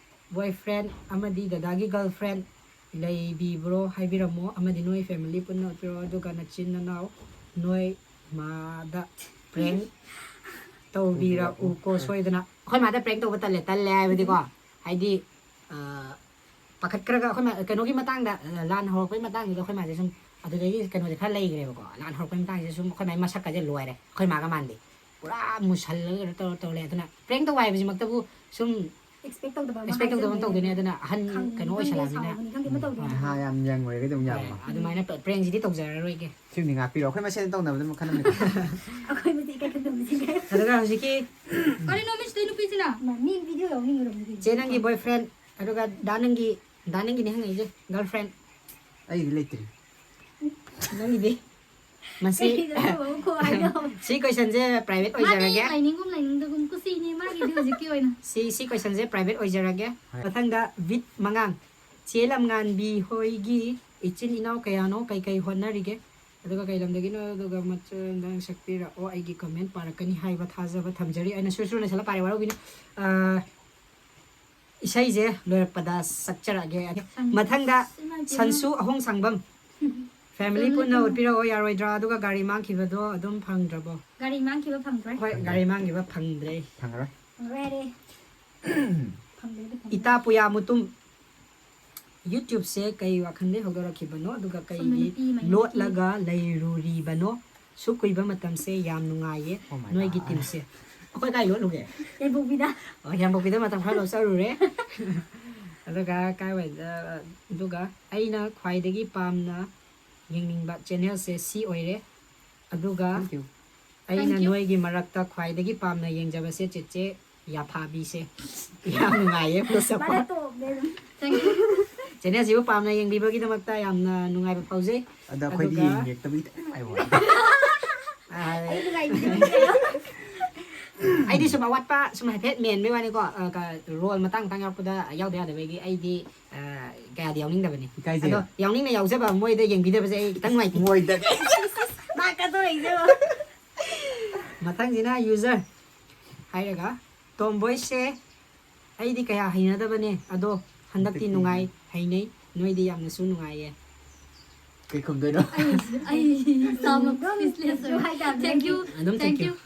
boyfriend ꯑꯃꯗꯤ ꯗꯗꯥꯒꯤ girlfriend ꯂꯩꯕꯤꯕ꯭ꯔꯣ ꯍꯥꯏꯕꯤꯔꯝꯃꯣ, ꯑꯃꯗꯤ ꯅꯣꯏ family ꯄꯨꯟꯅ ꯎꯠꯄꯤꯔꯣ, ꯑꯗꯨꯒ ꯅꯆꯤꯟ ꯅꯅꯥꯎ ꯅꯣꯏ ꯃꯥꯗ prank ꯇꯧꯕꯤꯔꯛꯎꯀꯣ ꯁꯣꯏꯗꯅ꯫ ꯑꯩꯈꯣꯏ ꯃꯥꯗ prank ꯇꯧꯕ ꯇꯜꯂꯦ, ꯇꯜꯂꯦ ꯍꯥꯏꯕꯗꯤꯀꯣ, ꯍꯥꯏꯗꯤ, ꯑ, ꯄꯥꯈꯠꯈ꯭ꯔꯒ ꯑꯩꯈꯣꯏ ꯃꯥ-, ꯀꯩꯅꯣꯒꯤ ꯃꯇꯥꯡꯗ, ꯑ, ꯂꯥꯟ ꯍꯧꯔꯛꯄꯒꯤ ꯃꯇꯥꯡꯗꯨꯗ ꯑꯩꯈꯣꯏ ꯃꯥꯁꯦ ꯁꯨꯝ ꯑꯗꯨꯗꯒꯤ ꯀꯩꯅꯣꯁꯦ ꯈꯔ ꯂꯩꯈ꯭ꯔꯦꯕꯀꯣ꯫ ꯂꯥꯟ ꯍꯧꯔꯛꯄꯒꯤ ꯃꯇꯥꯡꯁꯤꯗ ꯁꯨꯝ ꯑꯩꯈꯣꯏ ꯃꯥꯒꯤ ꯃꯁꯛꯀꯁꯦ ꯂꯣꯏꯔꯦ, ꯑꯩꯈꯣꯏ ꯃꯥꯒ ꯃꯥꯟꯗꯦ꯫ ꯄꯨꯔꯥ ꯃꯨꯁꯜꯂꯒ ꯀꯩꯅꯣ ꯇꯧꯔ ꯇꯧꯔ ꯂꯩ꯫ ꯑꯗꯨꯅ ꯄ꯭ꯔꯦꯡ ꯇꯧꯕ ꯍꯥꯏꯕꯁꯤꯃꯛꯇꯕꯨ ꯁꯨꯝ ꯑꯦꯛꯁꯄꯦꯛ ꯇꯧꯗꯕ ꯑꯃ ꯑꯦꯛꯁꯄꯦꯛ ꯇꯧꯗꯕ ꯑꯃ ꯍꯥꯏꯖꯟꯕꯅꯦ꯫ ꯇꯧꯗꯣꯏꯅꯦ꯫ ꯑꯗꯨꯅ ꯑꯍꯟ ꯈꯪ- ꯀꯩꯅꯣ ꯈꯪꯗꯦ, ꯑꯣꯏꯁꯜꯂꯛꯑꯕꯅꯤꯅ ꯁꯥꯎꯕꯅꯤ ꯈꯪꯗꯦ ꯑꯃ ꯇꯧꯗꯣꯏꯅꯦ꯫ ꯅꯍꯥ ꯌꯥꯝ ꯌꯪ ꯑꯣꯏꯔꯒꯗꯤ ꯑꯃꯨꯛ ꯌꯥꯕ꯫ ꯑꯗꯨꯃꯥꯏꯅ ꯄ꯭ꯔꯦꯡꯁꯤꯗꯤ ꯇꯧꯖꯔꯔꯣꯏꯒꯦ꯫ ꯁꯤꯝꯗꯤ ꯉꯥꯛꯄꯤꯔꯣ, ꯑꯩꯈꯣꯏ ꯃꯁꯦꯟ ꯇꯧꯅꯕꯗꯤ ꯃꯈꯜ ꯑꯃꯅꯤ꯫ ꯑꯩꯈꯣꯏ ꯃꯁꯦꯟ ꯏꯀꯥꯏ ꯈꯪꯗꯕꯁꯤꯡꯁꯦ꯫ ꯑꯗꯨꯒ ꯍꯧꯖꯤꯛꯀꯤ ꯀꯔꯤꯅꯣ ꯃꯤ ꯁꯤꯗꯩ ꯅꯨꯄꯤꯁꯤꯅ? ꯃꯤ ꯚꯤꯗꯤꯑꯣ ꯌꯥꯎꯅꯤꯡꯉꯨꯔꯕꯅꯤ ꯀꯩꯅꯣ꯫ ꯆꯦ ꯅꯪꯒꯤ ꯕꯣꯏ ꯐ꯭ꯔꯦꯟ ꯑꯗꯨꯒ ꯗꯥ ꯅꯪꯒꯤ ꯗꯥ ꯅꯪꯒꯤꯅꯦ ꯍꯪꯉꯛꯏꯁꯦ, ꯒꯔꯜ ꯐ꯭ꯔꯦꯟ꯫ ꯑꯩꯒꯤꯗꯤ ꯂꯩꯇ꯭ꯔꯤ꯫ ꯅꯪꯒꯤꯗꯤ ꯃꯁꯤ ꯀꯩꯗ ꯇꯧꯕ ꯈꯣ ꯍꯥꯏꯗꯣ꯫ ꯁꯤ ꯀꯣꯏꯁꯟꯁꯦ ꯄ꯭ꯔꯥꯏꯚꯦꯠ ꯃꯥꯗꯤ ꯑꯣꯏꯖꯔꯒꯦ꯫ ꯂꯩꯅꯤꯡꯒꯨꯝ ꯂꯩꯅꯤꯡꯗꯒꯨꯝ ꯀꯨꯁꯤꯅꯦ ꯃꯥꯒꯤꯗꯤ ꯍꯧꯖꯤꯛꯀꯤ ꯑꯣꯏꯅ꯫ ꯁꯤ ꯁꯤ ꯀꯣꯏꯁꯟꯁꯦ ꯄ꯭ꯔꯥꯏꯚꯦꯠ ꯑꯣꯏꯖꯔꯒꯦ꯫ ꯍꯣꯏ꯫ ꯃꯊꯪꯗ ꯕꯤꯠ ꯃꯉꯥꯡ꯫ ꯆꯦ ꯂꯝꯉꯥꯟꯕꯤ ꯍꯣꯏꯒꯤ ꯏꯆꯤꯟ ꯏꯅꯥꯎ ꯀꯌꯥꯅꯣ? ꯀꯩꯀꯩ ꯍꯣꯠꯅꯔꯤꯒꯦ? ꯑꯗꯨꯒ ꯀꯩ ꯂꯝꯗꯒꯤꯅꯣ? ꯑꯗꯨꯒ ꯃꯆꯥ ꯑꯝꯇꯪ ꯁꯛꯄꯤꯔꯛꯑꯣ꯫ ꯑꯩꯒꯤ ꯀꯃꯦꯟ ꯄꯥꯔꯛꯀꯅꯤ ꯍꯥꯏꯕ ꯊꯥꯖꯕ ꯊꯝꯖꯔꯤ꯫ ꯑꯩꯅ ꯁꯨꯔ ꯁꯨꯔ ꯅꯩꯁꯜꯂ ꯄꯥꯔꯦ, ꯋꯥꯔꯧꯕꯤꯅꯨ꯫ ꯑꯥ, ꯏꯁꯩꯁꯦ ꯂꯣꯏꯔꯛꯄꯗ ꯁꯛꯆꯔꯛꯑꯒꯦ꯫ ꯃꯊꯪꯗ ꯁꯟꯁꯨ ꯑꯍꯣꯡ ꯁꯥꯡꯕꯝ꯫ ꯐꯦꯃꯤꯂꯤ ꯄꯨꯟꯅ ꯎꯠꯄꯤꯔꯛꯑꯣ ꯌꯥꯔꯣꯏꯗ꯭ꯔꯥ? ꯑꯗꯨꯒ ꯒꯥꯔꯤ ꯃꯥꯡꯈꯤꯕꯗꯣ ꯑꯗꯨꯝ ꯐꯪꯗ꯭ꯔꯕꯣ? ꯒꯥꯔꯤ ꯃꯥꯡꯈꯤꯕ ꯐꯪꯗ꯭ꯔꯦ꯫ ꯍꯣꯏ, ꯒꯥꯔꯤ ꯃꯥꯡꯈꯤꯕ ꯐꯪꯗ꯭ꯔꯦ꯫ ꯐꯪꯉꯔꯣꯏ꯫ ꯐꯪꯗ꯭ꯔꯦ꯫ ꯐꯪꯗ꯭ꯔꯦ, ꯐꯪꯗ꯭ꯔꯦ꯫ ꯏꯇꯥ ꯄꯨꯌꯥ ꯃꯨꯇꯨꯝ꯫ YouTubeꯁꯦ ꯀꯩ ꯋꯥꯈꯜꯗꯒꯤ ꯍꯧꯗꯣꯔꯛꯈꯤꯕꯅꯣ? ꯑꯗꯨꯒ ꯀꯩꯒꯤ ꯅꯨꯄꯤ ꯑꯃ ꯂꯣꯠꯂꯒ ꯂꯩꯔꯨꯔꯤꯕꯅꯣ? ꯁꯨꯛ ꯀꯨꯏꯕ ꯃꯇꯝꯁꯦ ꯌꯥꯝ ꯅꯨꯡꯉꯥꯏꯌꯦ꯫ Oh my ꯅꯣꯏꯒꯤ God. ꯇꯤꯝꯁꯦ꯫ ꯑꯩꯈꯣꯏ ꯀꯥꯏ ꯂꯣꯠꯂꯨꯒꯦ? ꯌꯥꯏꯕꯣꯛꯄꯤꯗ꯫ ꯑꯣ, ꯌꯥꯝꯕꯣꯛꯄꯤꯗ ꯃꯇꯝ ꯈꯔ ꯂꯣꯠꯆꯔꯨꯔꯦ꯫ ꯑꯗꯨꯒ ꯀꯥꯏꯋꯥꯏꯗ, ꯑꯗꯨꯒ ꯑꯩꯅ ꯈ꯭ꯋꯥꯏꯗꯒꯤ ꯄꯥꯝꯅ ꯌꯦꯡꯅꯤꯡꯕ ꯆꯦꯅꯦꯜꯁꯦ ꯁꯤ ꯑꯣꯏꯔꯦ꯫ ꯑꯗꯨꯒ Thank you. ꯑꯩꯅ Thank you. ꯅꯣꯏꯒꯤ ꯃꯔꯛꯇ ꯈ꯭ꯋꯥꯏꯗꯒꯤ ꯄꯥꯝꯅ ꯌꯦꯡꯖꯕꯁꯦ ꯆꯦꯆꯦ ꯌꯥꯐꯥꯕꯤꯁꯦ꯫ ꯌꯥꯝ ꯅꯨꯡꯉꯥꯏꯌꯦ ꯄꯨꯁꯄꯥ꯫ ꯃꯥꯅ ꯇꯣꯞꯅꯦ ꯑꯗꯨꯝ꯫ Thank you. ꯆꯦꯅꯦꯜꯁꯤꯕꯨ ꯄꯥꯝꯅ ꯌꯦꯡꯕꯤꯕꯒꯤꯗꯃꯛꯇ ꯌꯥꯝꯅ ꯅꯨꯡꯉꯥꯏꯕ ꯐꯥꯎꯖꯩ꯫ ꯑꯗ ꯑꯩꯈꯣꯏꯗꯤ ꯑꯗꯨꯒ ꯌꯦꯡꯉꯛꯇꯕꯒꯤ ꯈꯤꯇꯪ ꯅꯨꯡꯉꯥꯏꯕ ꯋꯥꯅꯤ꯫ ꯑꯥ, ꯑꯩ ꯅꯨꯡꯉꯥꯏꯕꯤꯗꯦ꯫ ꯑꯩꯗꯤ ꯁꯨꯝ ꯑꯋꯥꯠꯄ ꯁꯨꯝ ꯍꯥꯏꯐꯦꯠ ꯃꯦꯟꯕꯩ ꯋꯥꯅꯤꯀꯣ꯫ ꯑ, ꯀ-, ꯔꯣꯜ ꯃꯇꯥꯡ ꯃꯇꯥꯡ ꯌꯥꯎꯔꯛꯄꯗ ꯌꯥꯎꯗ ꯌꯥꯗꯕꯒꯤ ꯑꯩꯗꯤ, ꯑ, ꯀꯌꯥꯗꯤ ꯌꯥꯎꯅꯤꯡꯗꯕꯅꯤ꯫ ꯏꯀꯥꯏꯖꯩ꯫ ꯑꯗꯣ ꯌꯥꯎꯅꯤꯡꯅ ꯌꯥꯎꯖꯕ ꯃꯣꯏꯗ ꯌꯦꯡꯕꯤꯗꯕꯁꯦ ꯑꯩ ꯈꯤꯇꯪ ꯅꯨꯡꯉꯥꯏꯇꯦ꯫ ꯃꯣꯏꯗꯒ ꯃꯥ ꯀꯥꯗꯣꯔꯛꯏꯁꯦ꯫ ꯃꯊꯪꯁꯤꯅ ꯌꯨꯖꯔ ꯍꯥꯏꯔꯒ ꯇꯣꯝꯕꯣꯏꯁꯦ ꯑꯩꯗꯤ ꯀꯌꯥ ꯍꯩꯅꯗꯕꯅꯦ, ꯑꯗꯣ ꯍꯟꯗꯛꯇꯤ ꯍꯟꯗꯛꯇꯤ ꯅꯨꯡꯉꯥꯏ, ꯍꯩꯅꯩ, ꯅꯣꯏꯗꯤ ꯌꯥꯝꯅꯁꯨ ꯅꯨꯡꯉꯥꯏꯌꯦ꯫ ꯀꯩ ꯈꯨꯝꯗꯣꯏꯅꯣ? ꯑꯩ ꯌꯥꯝꯅ speechless ꯑꯣꯏ꯫ ꯍꯥꯏꯇꯥꯕꯅꯦ꯫ Thank you. ꯑꯗꯨꯝ Thank thank you. you.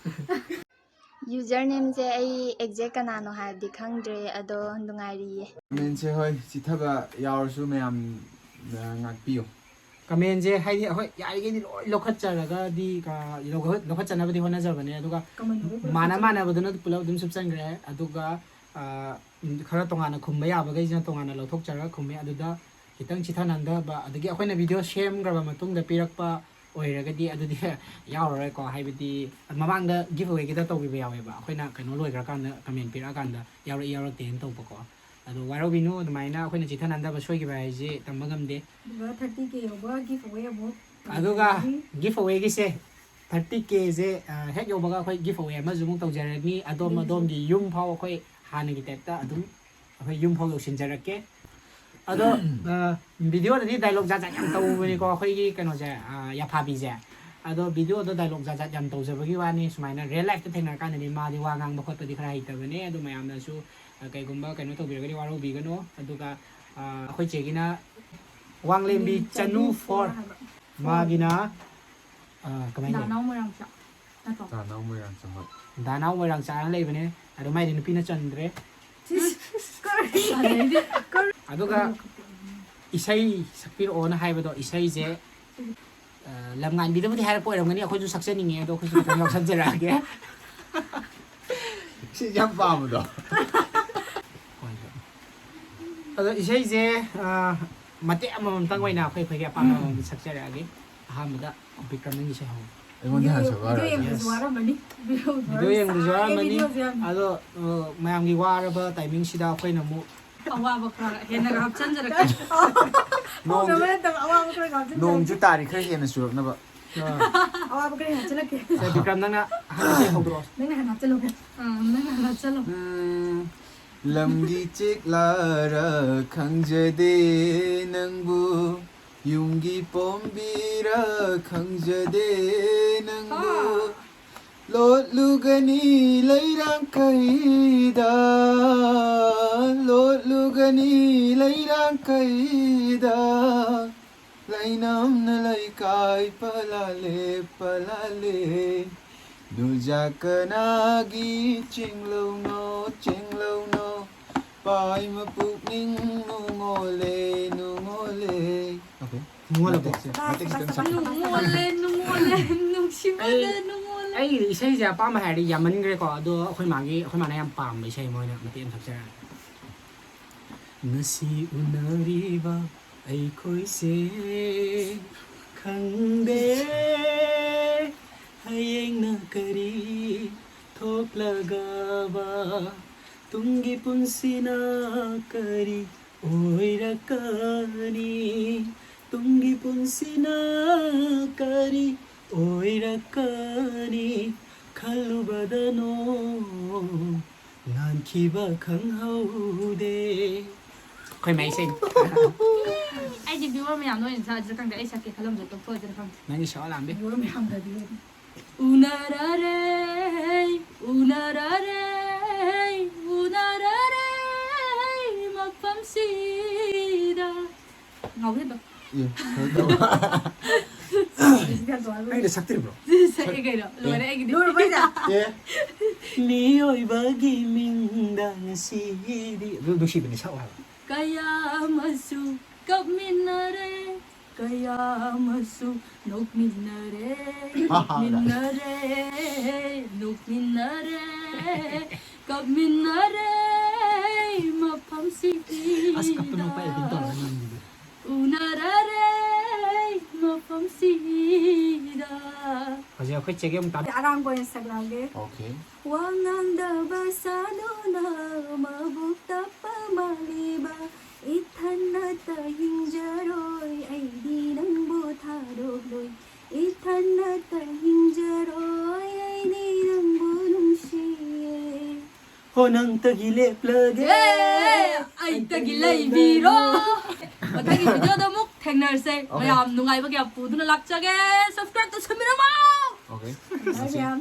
User ꯅꯦꯝꯁꯦ ꯑꯩ ꯑꯦꯛꯖꯦꯛ ꯀꯅꯥꯅꯣ ꯍꯥꯏꯕꯗꯤ ꯈꯪꯗ꯭ꯔꯦ, ꯑꯗꯣ ꯅꯨꯡꯉꯥꯏꯔꯤꯌꯦ꯫ ꯀꯃꯦꯟꯁꯦ ꯍꯣꯏ ꯆꯤꯊꯕ ꯌꯥꯎꯔꯁꯨ ꯃꯌꯥꯝꯅ ꯉꯥꯛꯄꯤꯌꯨ꯫ ꯀꯃꯦꯟꯁꯦ ꯍꯥꯏꯗꯤ ꯑꯩꯈꯣꯏ ꯌꯥꯔꯤꯈꯩꯗꯤ ꯂꯣꯏ ꯂꯧꯈꯠꯆꯔꯒꯗꯤ ꯀ- ꯂꯧꯈꯠ- ꯂꯧꯈꯠꯆꯅꯕꯗꯤ ꯍꯣꯠꯅꯖꯕꯅꯦ꯫ ꯑꯗꯨꯒ ꯀꯃꯟ ꯑꯣꯏꯕ ꯄꯨꯂꯞ ꯃꯥꯅ ꯆꯠꯂꯦ꯫ ꯃꯥꯟꯅꯕꯗꯨꯅ ꯄꯨꯂꯞ ꯑꯗꯨꯝ ꯁꯨꯞꯆꯟꯈ꯭ꯔꯦ꯫ ꯑꯗꯨꯒ ꯑ, ꯈꯔ ꯇꯣꯉꯥꯟꯅ ꯈꯨꯝꯕ ꯌꯥꯕꯈꯩꯁꯤꯅ ꯇꯣꯉꯥꯟꯅ ꯂꯧꯊꯣꯛꯆꯔꯒ ꯈꯨꯝꯃꯦ꯫ ꯑꯗꯨꯗ ꯈꯤꯇꯪ ꯆꯤꯊꯍꯟꯗꯕ, ꯑꯗꯒꯤ ꯑꯩꯈꯣꯏꯅ ꯚꯤꯗꯤꯑꯣ ꯁꯦꯝꯈ꯭ꯔꯕ ꯃꯇꯨꯡꯗ ꯄꯤꯔꯛꯄ ꯑꯣꯏꯔꯒꯗꯤ ꯑꯗꯨꯗꯤ ꯌꯥꯎꯔꯔꯣꯏꯀꯣ꯫ ꯍꯥꯏꯕꯗꯤ ꯃꯃꯥꯡꯗ ꯒꯤꯐ ꯑꯋꯦꯒꯤꯗ ꯇꯧꯈꯤꯕ ꯌꯥꯎꯋꯦꯕ, ꯑꯩꯈꯣꯏꯅ ꯀꯩꯅꯣ ꯂꯣꯏꯈ꯭ꯔꯀꯥꯟꯗ ꯀꯃꯦꯟ ꯄꯤꯔꯛꯑꯀꯥꯟꯗ ꯌꯥꯎꯔꯛꯏ ꯌꯥꯎꯔꯛꯇꯦꯅ ꯇꯧꯕꯀꯣ꯫ ꯑꯗꯣ ꯋꯥꯔꯧꯕꯤꯅꯨ, ꯑꯗꯨꯃꯥꯏꯅ ꯑꯩꯈꯣꯏꯅ ꯆꯤꯊ ꯅꯥꯟꯊꯕ ꯁꯣꯏꯈꯤꯕ ꯍꯥꯏꯁꯦ ꯇꯝꯕ ꯉꯝꯗꯦ꯫ ꯑꯗꯨꯒ ꯊꯥꯔꯇꯤ ꯀꯦ ꯌꯧꯕ ꯒꯤꯐ ꯑꯋꯦ ꯑꯃꯨꯛ ꯑꯗꯨꯒ ꯇꯧꯖꯔꯅꯤ꯫ ꯒꯤꯐ ꯑꯋꯦꯒꯤꯁꯦ ꯊꯥꯔꯇꯤ ꯀꯦꯁꯦ ꯍꯦꯛ ꯌꯧꯕꯒ ꯑꯩꯈꯣꯏ ꯒꯤꯐ ꯑꯋꯦ ꯑꯃꯁꯨ ꯑꯃꯨꯛ ꯇꯧꯖꯔꯅꯤ꯫ ꯑꯗꯣꯝ ꯎꯝ꯫ ꯑꯗꯣꯝꯒꯤ ꯌꯨꯝ ꯐꯥꯎ ꯑꯩꯈꯣꯏ ꯍꯥꯟꯅꯒꯤ ꯇꯥꯏꯞꯇ ꯑꯗꯨꯝ ꯑꯩꯈꯣꯏ ꯌꯨꯝ ꯐꯥꯎ ꯌꯧꯁꯤꯟꯖꯔꯛꯀꯦ꯫ ꯑꯗꯣ ꯚꯤꯗꯤꯑꯣꯗꯗꯤ ꯗꯥꯏꯂꯣꯛ ꯖꯥꯠ ꯖꯥꯠ ꯌꯥꯝ ꯇꯧꯕꯅꯤꯀꯣ ꯑꯩꯈꯣꯏꯒꯤ ꯀꯩꯅꯣꯁꯦ, ꯑ, ꯌꯥꯐꯥꯕꯤꯁꯦ꯫ ꯑꯗꯣ ꯚꯤꯗꯤꯑꯣꯗ ꯗꯥꯏꯂꯣꯛ ꯖꯥꯠ ꯖꯥꯠ ꯌꯥꯝ ꯇꯧꯖꯕꯒꯤ ꯋꯥꯅꯤ꯫ ꯁꯨꯃꯥꯏꯅ ꯔꯤꯌꯦꯜ ꯂꯥꯏꯐꯇ ꯊꯦꯡꯅꯔꯀꯥꯟꯗꯗꯤ ꯃꯥꯗꯤ ꯋꯥ ꯉꯥꯡꯕ ꯈꯣꯠꯄꯗꯤ ꯈꯔ ꯍꯩꯇꯕꯅꯦ꯫ ꯑꯗꯨ ꯃꯌꯥꯝꯅꯁꯨ ꯑ, ꯀꯩꯒꯨꯝꯕ ꯀꯩꯅꯣ ꯇꯧꯕꯤꯔꯒꯗꯤ ꯋꯥꯔꯧꯕꯤꯒꯅꯨ꯫ ꯑꯗꯨꯒ ꯑ, ꯑꯩꯈꯣꯏ ꯆꯦꯒꯤꯅ ꯋꯥꯡꯂꯦꯝꯕꯤ ꯆꯅꯨ ꯐꯣꯔ꯫ ꯍꯥꯏꯕ꯫ ꯃꯥꯒꯤꯅ ꯑ, ꯀꯃꯥꯏꯅ ꯂꯩ? ꯗꯥꯅꯥꯎ ꯃꯣꯏꯔꯥꯡꯆꯥ ꯅꯠꯇ꯭ꯔꯣ? ꯇꯥꯅꯧ ꯃꯣꯏꯔꯥꯡ ꯆꯪꯉꯛ ꯗꯥꯅꯥꯎ ꯃꯣꯏꯔꯥꯡ ꯆꯥꯅ ꯂꯩꯕꯅꯦ꯫ ꯑꯗꯣ ꯃꯥꯏꯗꯤ ꯅꯨꯄꯤꯅ ꯆꯟꯗ꯭ꯔꯦ꯫ ꯑꯗꯩꯗꯤ ꯑꯗꯨꯒ ꯏꯁꯩ ꯁꯛꯄꯤꯔꯛꯑꯣꯅ ꯍꯥꯏꯕꯗꯣ, ꯏꯁꯩꯁꯦ ꯑ, ꯂꯝꯉꯥꯟꯕꯤꯗꯕꯨꯗꯤ ꯍꯥꯏꯔꯛꯄ ꯑꯣꯏꯔꯝꯒꯅꯤ, ꯑꯩꯈꯣꯏꯁꯨ ꯁꯛꯆꯅꯤꯡꯉꯦ꯫ ꯑꯗꯣ ꯑꯩꯈꯣꯏꯁꯨ ꯈꯤꯇꯪ ꯌꯥꯎꯁꯟꯖꯔꯛꯑꯒꯦ꯫ ꯁꯤ ꯌꯥꯝ ꯄꯥꯝꯕꯗꯣ꯫ ꯑꯗꯣ ꯏꯁꯩꯁꯦ ꯑ, ꯃꯇꯦꯛ ꯑꯃꯃꯝꯇꯪ ꯑꯣꯏꯅ ꯑꯩꯈꯣꯏ ꯑꯩꯈꯣꯏꯒꯤ ꯑꯄꯥꯝꯕ ꯑꯃꯃꯝ ꯁꯛꯆꯔꯛꯑꯒꯦ꯫ ꯑꯍꯥꯟꯕꯗ ꯕꯤꯀ꯭ꯔꯝ, ꯅꯪꯒꯤ ꯏꯁꯩ ꯍꯧꯔꯣ꯫ ꯑꯩꯉꯣꯟꯗ ꯍꯥꯟꯅ ꯁꯛꯄ ꯚꯤꯗꯤꯑꯣ ꯌꯥꯔꯣꯏ? ꯌꯦꯡꯕꯁꯨ Yes. ꯋꯥꯔꯝꯃꯅꯤ꯫ ꯚꯤꯗꯤꯑꯣ ꯌꯦꯡꯕꯁꯨ ꯌꯥꯎꯔꯝꯃꯅꯤ꯫ ꯚꯤꯗꯤꯑꯣꯁꯦ ꯌꯥꯝ ꯑꯗꯣ ꯑ, ꯃꯌꯥꯝꯒꯤ ꯋꯥꯔꯕ ꯇꯥꯏꯃꯤꯡꯁꯤꯗ ꯑꯩꯈꯣꯏꯅ ꯑꯃꯨꯛ ꯑꯋꯥꯕ ꯈꯔ ꯍꯦꯟꯅꯒ ꯍꯥꯞꯆꯤꯟꯖꯔꯛꯀꯦ꯫ ꯅꯣꯡꯁꯨ ꯍꯧꯅꯕ ꯅꯠꯇꯕ ꯑꯋꯥꯕ ꯈꯔ ꯍꯥꯞꯆꯤꯟꯖꯔꯛꯀꯦ꯫ ꯅꯣꯡꯁꯨ ꯇꯥꯔꯤ ꯈꯔ ꯍꯦꯟꯅ ꯆꯨꯔꯛꯅꯕ꯫ ꯑ, ꯑꯋꯥꯕ ꯈꯔ ꯍꯥꯞꯆꯤꯜꯂꯛꯀꯦ꯫ ꯁꯦ, ꯕꯤꯀ꯭ꯔꯝ, ꯅꯪꯅ ꯑꯍꯥꯟꯕ ꯏꯁꯩ ꯍꯧꯗꯣꯔꯛꯑꯣ꯫ ꯅꯪꯅ ꯍꯥꯟꯅ ꯍꯥꯞꯆꯤꯜꯂꯣ꯫ ꯑꯥ, ꯅꯪꯅ ꯍꯥꯟꯅ ꯍꯥꯞꯆꯤꯜꯂꯣ꯫ ꯎꯝ, ꯂꯝꯒꯤ ꯆꯦꯛꯂꯥꯔ ꯈꯪꯖꯗꯦ ꯅꯪꯕꯨ, ꯌꯨꯝꯒꯤ ꯄꯣꯝꯕꯤꯔ ꯈꯪꯖꯗꯦ ꯅꯪꯕꯨ꯫ ꯂꯣꯠꯂꯨꯒꯅꯤ ꯂꯩꯔꯥꯡ ꯀꯩꯗ, ꯂꯣꯠꯂꯨꯒꯅꯤ ꯂꯩꯔꯥꯡ ꯀꯩꯗ, ꯂꯩꯅꯝꯅ ꯂꯩꯀꯥꯏ ꯄꯂꯥꯂꯦ ꯄꯂꯥꯂꯦ꯫ ꯅꯨꯖꯥ ꯀꯅꯥꯒꯤ ꯆꯦꯡꯂꯧꯅꯣ ꯆꯦꯡꯂꯧꯅꯣ, ꯄꯥꯏꯃ ꯄꯨꯛꯅꯤꯡ ꯅꯨꯡꯉꯣꯜꯂꯦ ꯅꯨꯡꯉꯣꯜꯂꯦ꯫ Okay. ꯃꯨꯍꯜꯂꯕꯣ? ꯃꯇꯦꯛ ꯈꯤꯇꯪ ꯁꯛꯀꯦ꯫ ꯅꯨꯡꯉꯣꯜꯂꯦ, ꯅꯨꯡꯉꯣꯜꯂꯦ, ꯅꯨꯡꯁꯤꯃꯜꯂꯦ, ꯅꯨꯡꯉꯣꯜꯂꯦ꯫ ꯑꯩ ꯏꯁꯩꯁꯦ ꯑꯄꯥꯝꯕ ꯍꯥꯏꯔꯗꯤ ꯌꯥꯝꯃꯟꯈ꯭ꯔꯦꯀꯣ, ꯑꯗꯣ ꯑꯩꯈꯣꯏ ꯃꯥꯒꯤ, ꯑꯩꯈꯣꯏ ꯃꯥꯅ ꯌꯥꯝ ꯄꯥꯝꯕ ꯏꯁꯩ ꯑꯃ ꯑꯣꯏꯅ ꯃꯇꯦꯛ ꯑꯃ ꯁꯛꯆꯔꯛꯑꯒꯦ꯫ ꯉꯁꯤ ꯎꯅꯔꯤꯕ ꯑꯩꯈꯣꯏꯁꯦ ꯈꯪꯗꯦ ꯍꯌꯦꯡꯅ ꯀꯔꯤ ꯊꯣꯛꯂꯒꯕ, ꯇꯨꯡꯒꯤ ꯄꯨꯟꯁꯤꯅ ꯀꯔꯤ ꯑꯣꯏꯔꯛꯀꯅꯤ, ꯇꯨꯡꯒꯤ ꯄꯨꯟꯁꯤꯅ ꯀꯔꯤ ꯑꯣꯏꯔꯛꯀꯅꯤ, ꯈꯜꯂꯨꯕꯗ ꯅꯣꯡ ꯉꯥꯟꯈꯤꯕ ꯈꯪꯍꯧꯗꯦ꯫ ꯑꯩꯈꯣꯏ ꯃꯩꯁꯦ꯫ ꯑꯩꯗꯤ viewer ꯃꯌꯥꯝꯅ ꯑꯣꯏꯅ ꯁꯛꯑꯁꯤꯔ ꯈꯪꯗꯦ, ꯑꯩ ꯁꯛꯀꯦ ꯈꯜꯂꯝꯕꯗꯣ ꯇꯣꯛꯊꯣꯛꯑꯁꯤꯔ ꯈꯪꯗꯦ꯫ ꯅꯪꯒꯤ ꯁꯛꯑꯣ ꯂꯥꯝꯕꯤ꯫ Viewer ꯃꯌꯥꯝꯗꯗꯤ ꯎꯅꯔꯔꯦ, ꯎꯅꯔꯔꯦ, ꯎꯅꯔꯔꯦ ꯃꯐꯝꯁꯤꯗ꯫ ꯉꯥꯎꯍꯦꯟꯕ꯫ ꯑꯦ, ꯀꯩꯅꯣ ꯇꯧꯕ? ꯑꯩꯅ ꯁꯛꯇ꯭ꯔꯤꯕ꯭ꯔꯣ? ꯁꯛꯑꯦ ꯀꯩꯅꯣ, ꯂꯣꯏꯔꯦ ꯑꯩꯒꯤꯗꯤ꯫ ꯂꯣꯏꯔꯕꯣ ꯍꯥꯏꯁꯦ? ꯑꯦ, ꯃꯤꯑꯣꯏꯕꯒꯤ ꯃꯤꯡꯗ ꯉꯁꯤꯗꯤ ꯑꯗꯨ ꯅꯨꯡꯁꯤꯕꯅꯤ, ꯁꯛꯑꯣ ꯍꯥꯏꯕ꯫ ꯀꯌꯥ ꯑꯃꯁꯨ ꯀꯞꯃꯤꯟꯅꯔꯦ, ꯀꯌꯥ ꯑꯃꯁꯨ ꯅꯣꯛꯃꯤꯟꯅꯔꯦ, ꯅꯣꯛꯃꯤꯟꯅꯔꯦ, ꯅꯣꯛꯃꯤꯟꯅꯔꯦ, ꯀꯞꯃꯤꯟꯅꯔꯦ ꯃꯐꯝꯁꯤꯗ꯫ ꯑꯁ, ꯀꯞꯄ ꯅꯣꯛꯄ ꯑꯦꯛꯇꯤꯡ ꯇꯧꯔꯒ ꯅꯝꯕꯤꯗꯣ꯫ ꯎꯅꯔꯔꯦ ꯃꯐꯝꯁꯤꯗ꯫ ꯍꯧꯖꯤꯛ ꯑꯩꯈꯣꯏ ꯆꯦꯒꯤ ꯑꯃꯨꯛ ꯇꯥꯕꯤ꯫ ꯑꯔꯥꯡꯕ ꯑꯣꯏꯅ ꯁꯛꯂꯛꯑꯒꯦ꯫ Okay. ꯋꯥ ꯉꯥꯡꯗꯕ ꯁꯥꯗꯨꯅ ꯃꯕꯨꯛ ꯇꯞꯄ ꯃꯥꯜꯂꯤꯕ꯫ ꯏꯊꯟꯅꯇ ꯍꯤꯡꯖꯔꯣꯏ ꯑꯩꯗꯤ ꯅꯪꯕꯨ ꯊꯥꯗꯣꯛꯂꯣꯏ꯫ ꯏꯊꯟꯅꯇ ꯍꯤꯡꯖꯔꯣꯏ ꯑꯩꯗꯤ ꯅꯪꯕꯨ ꯅꯨꯡꯁꯤꯌꯦ꯫ ꯍꯣ ꯅꯪꯇꯒꯤ ꯂꯦꯞꯂꯒꯦ꯫ ꯑꯦ, ꯑꯩꯇꯒꯤ ꯂꯩꯕꯤꯔꯣ꯫ ꯃꯊꯪꯒꯤ video ꯗ ꯑꯃꯨꯛ ꯊꯦꯡꯅꯔꯁꯦ꯫ Okay. ꯃꯌꯥꯝ ꯅꯨꯡꯉꯥꯏꯕ ꯀꯌꯥ ꯄꯨꯗꯨꯅ ꯂꯥꯛꯆꯒꯦ꯫ Subscribe ꯇꯧꯁꯟꯕꯤꯔꯝꯃꯣ꯫ Okay. ꯃꯌꯥꯝ꯫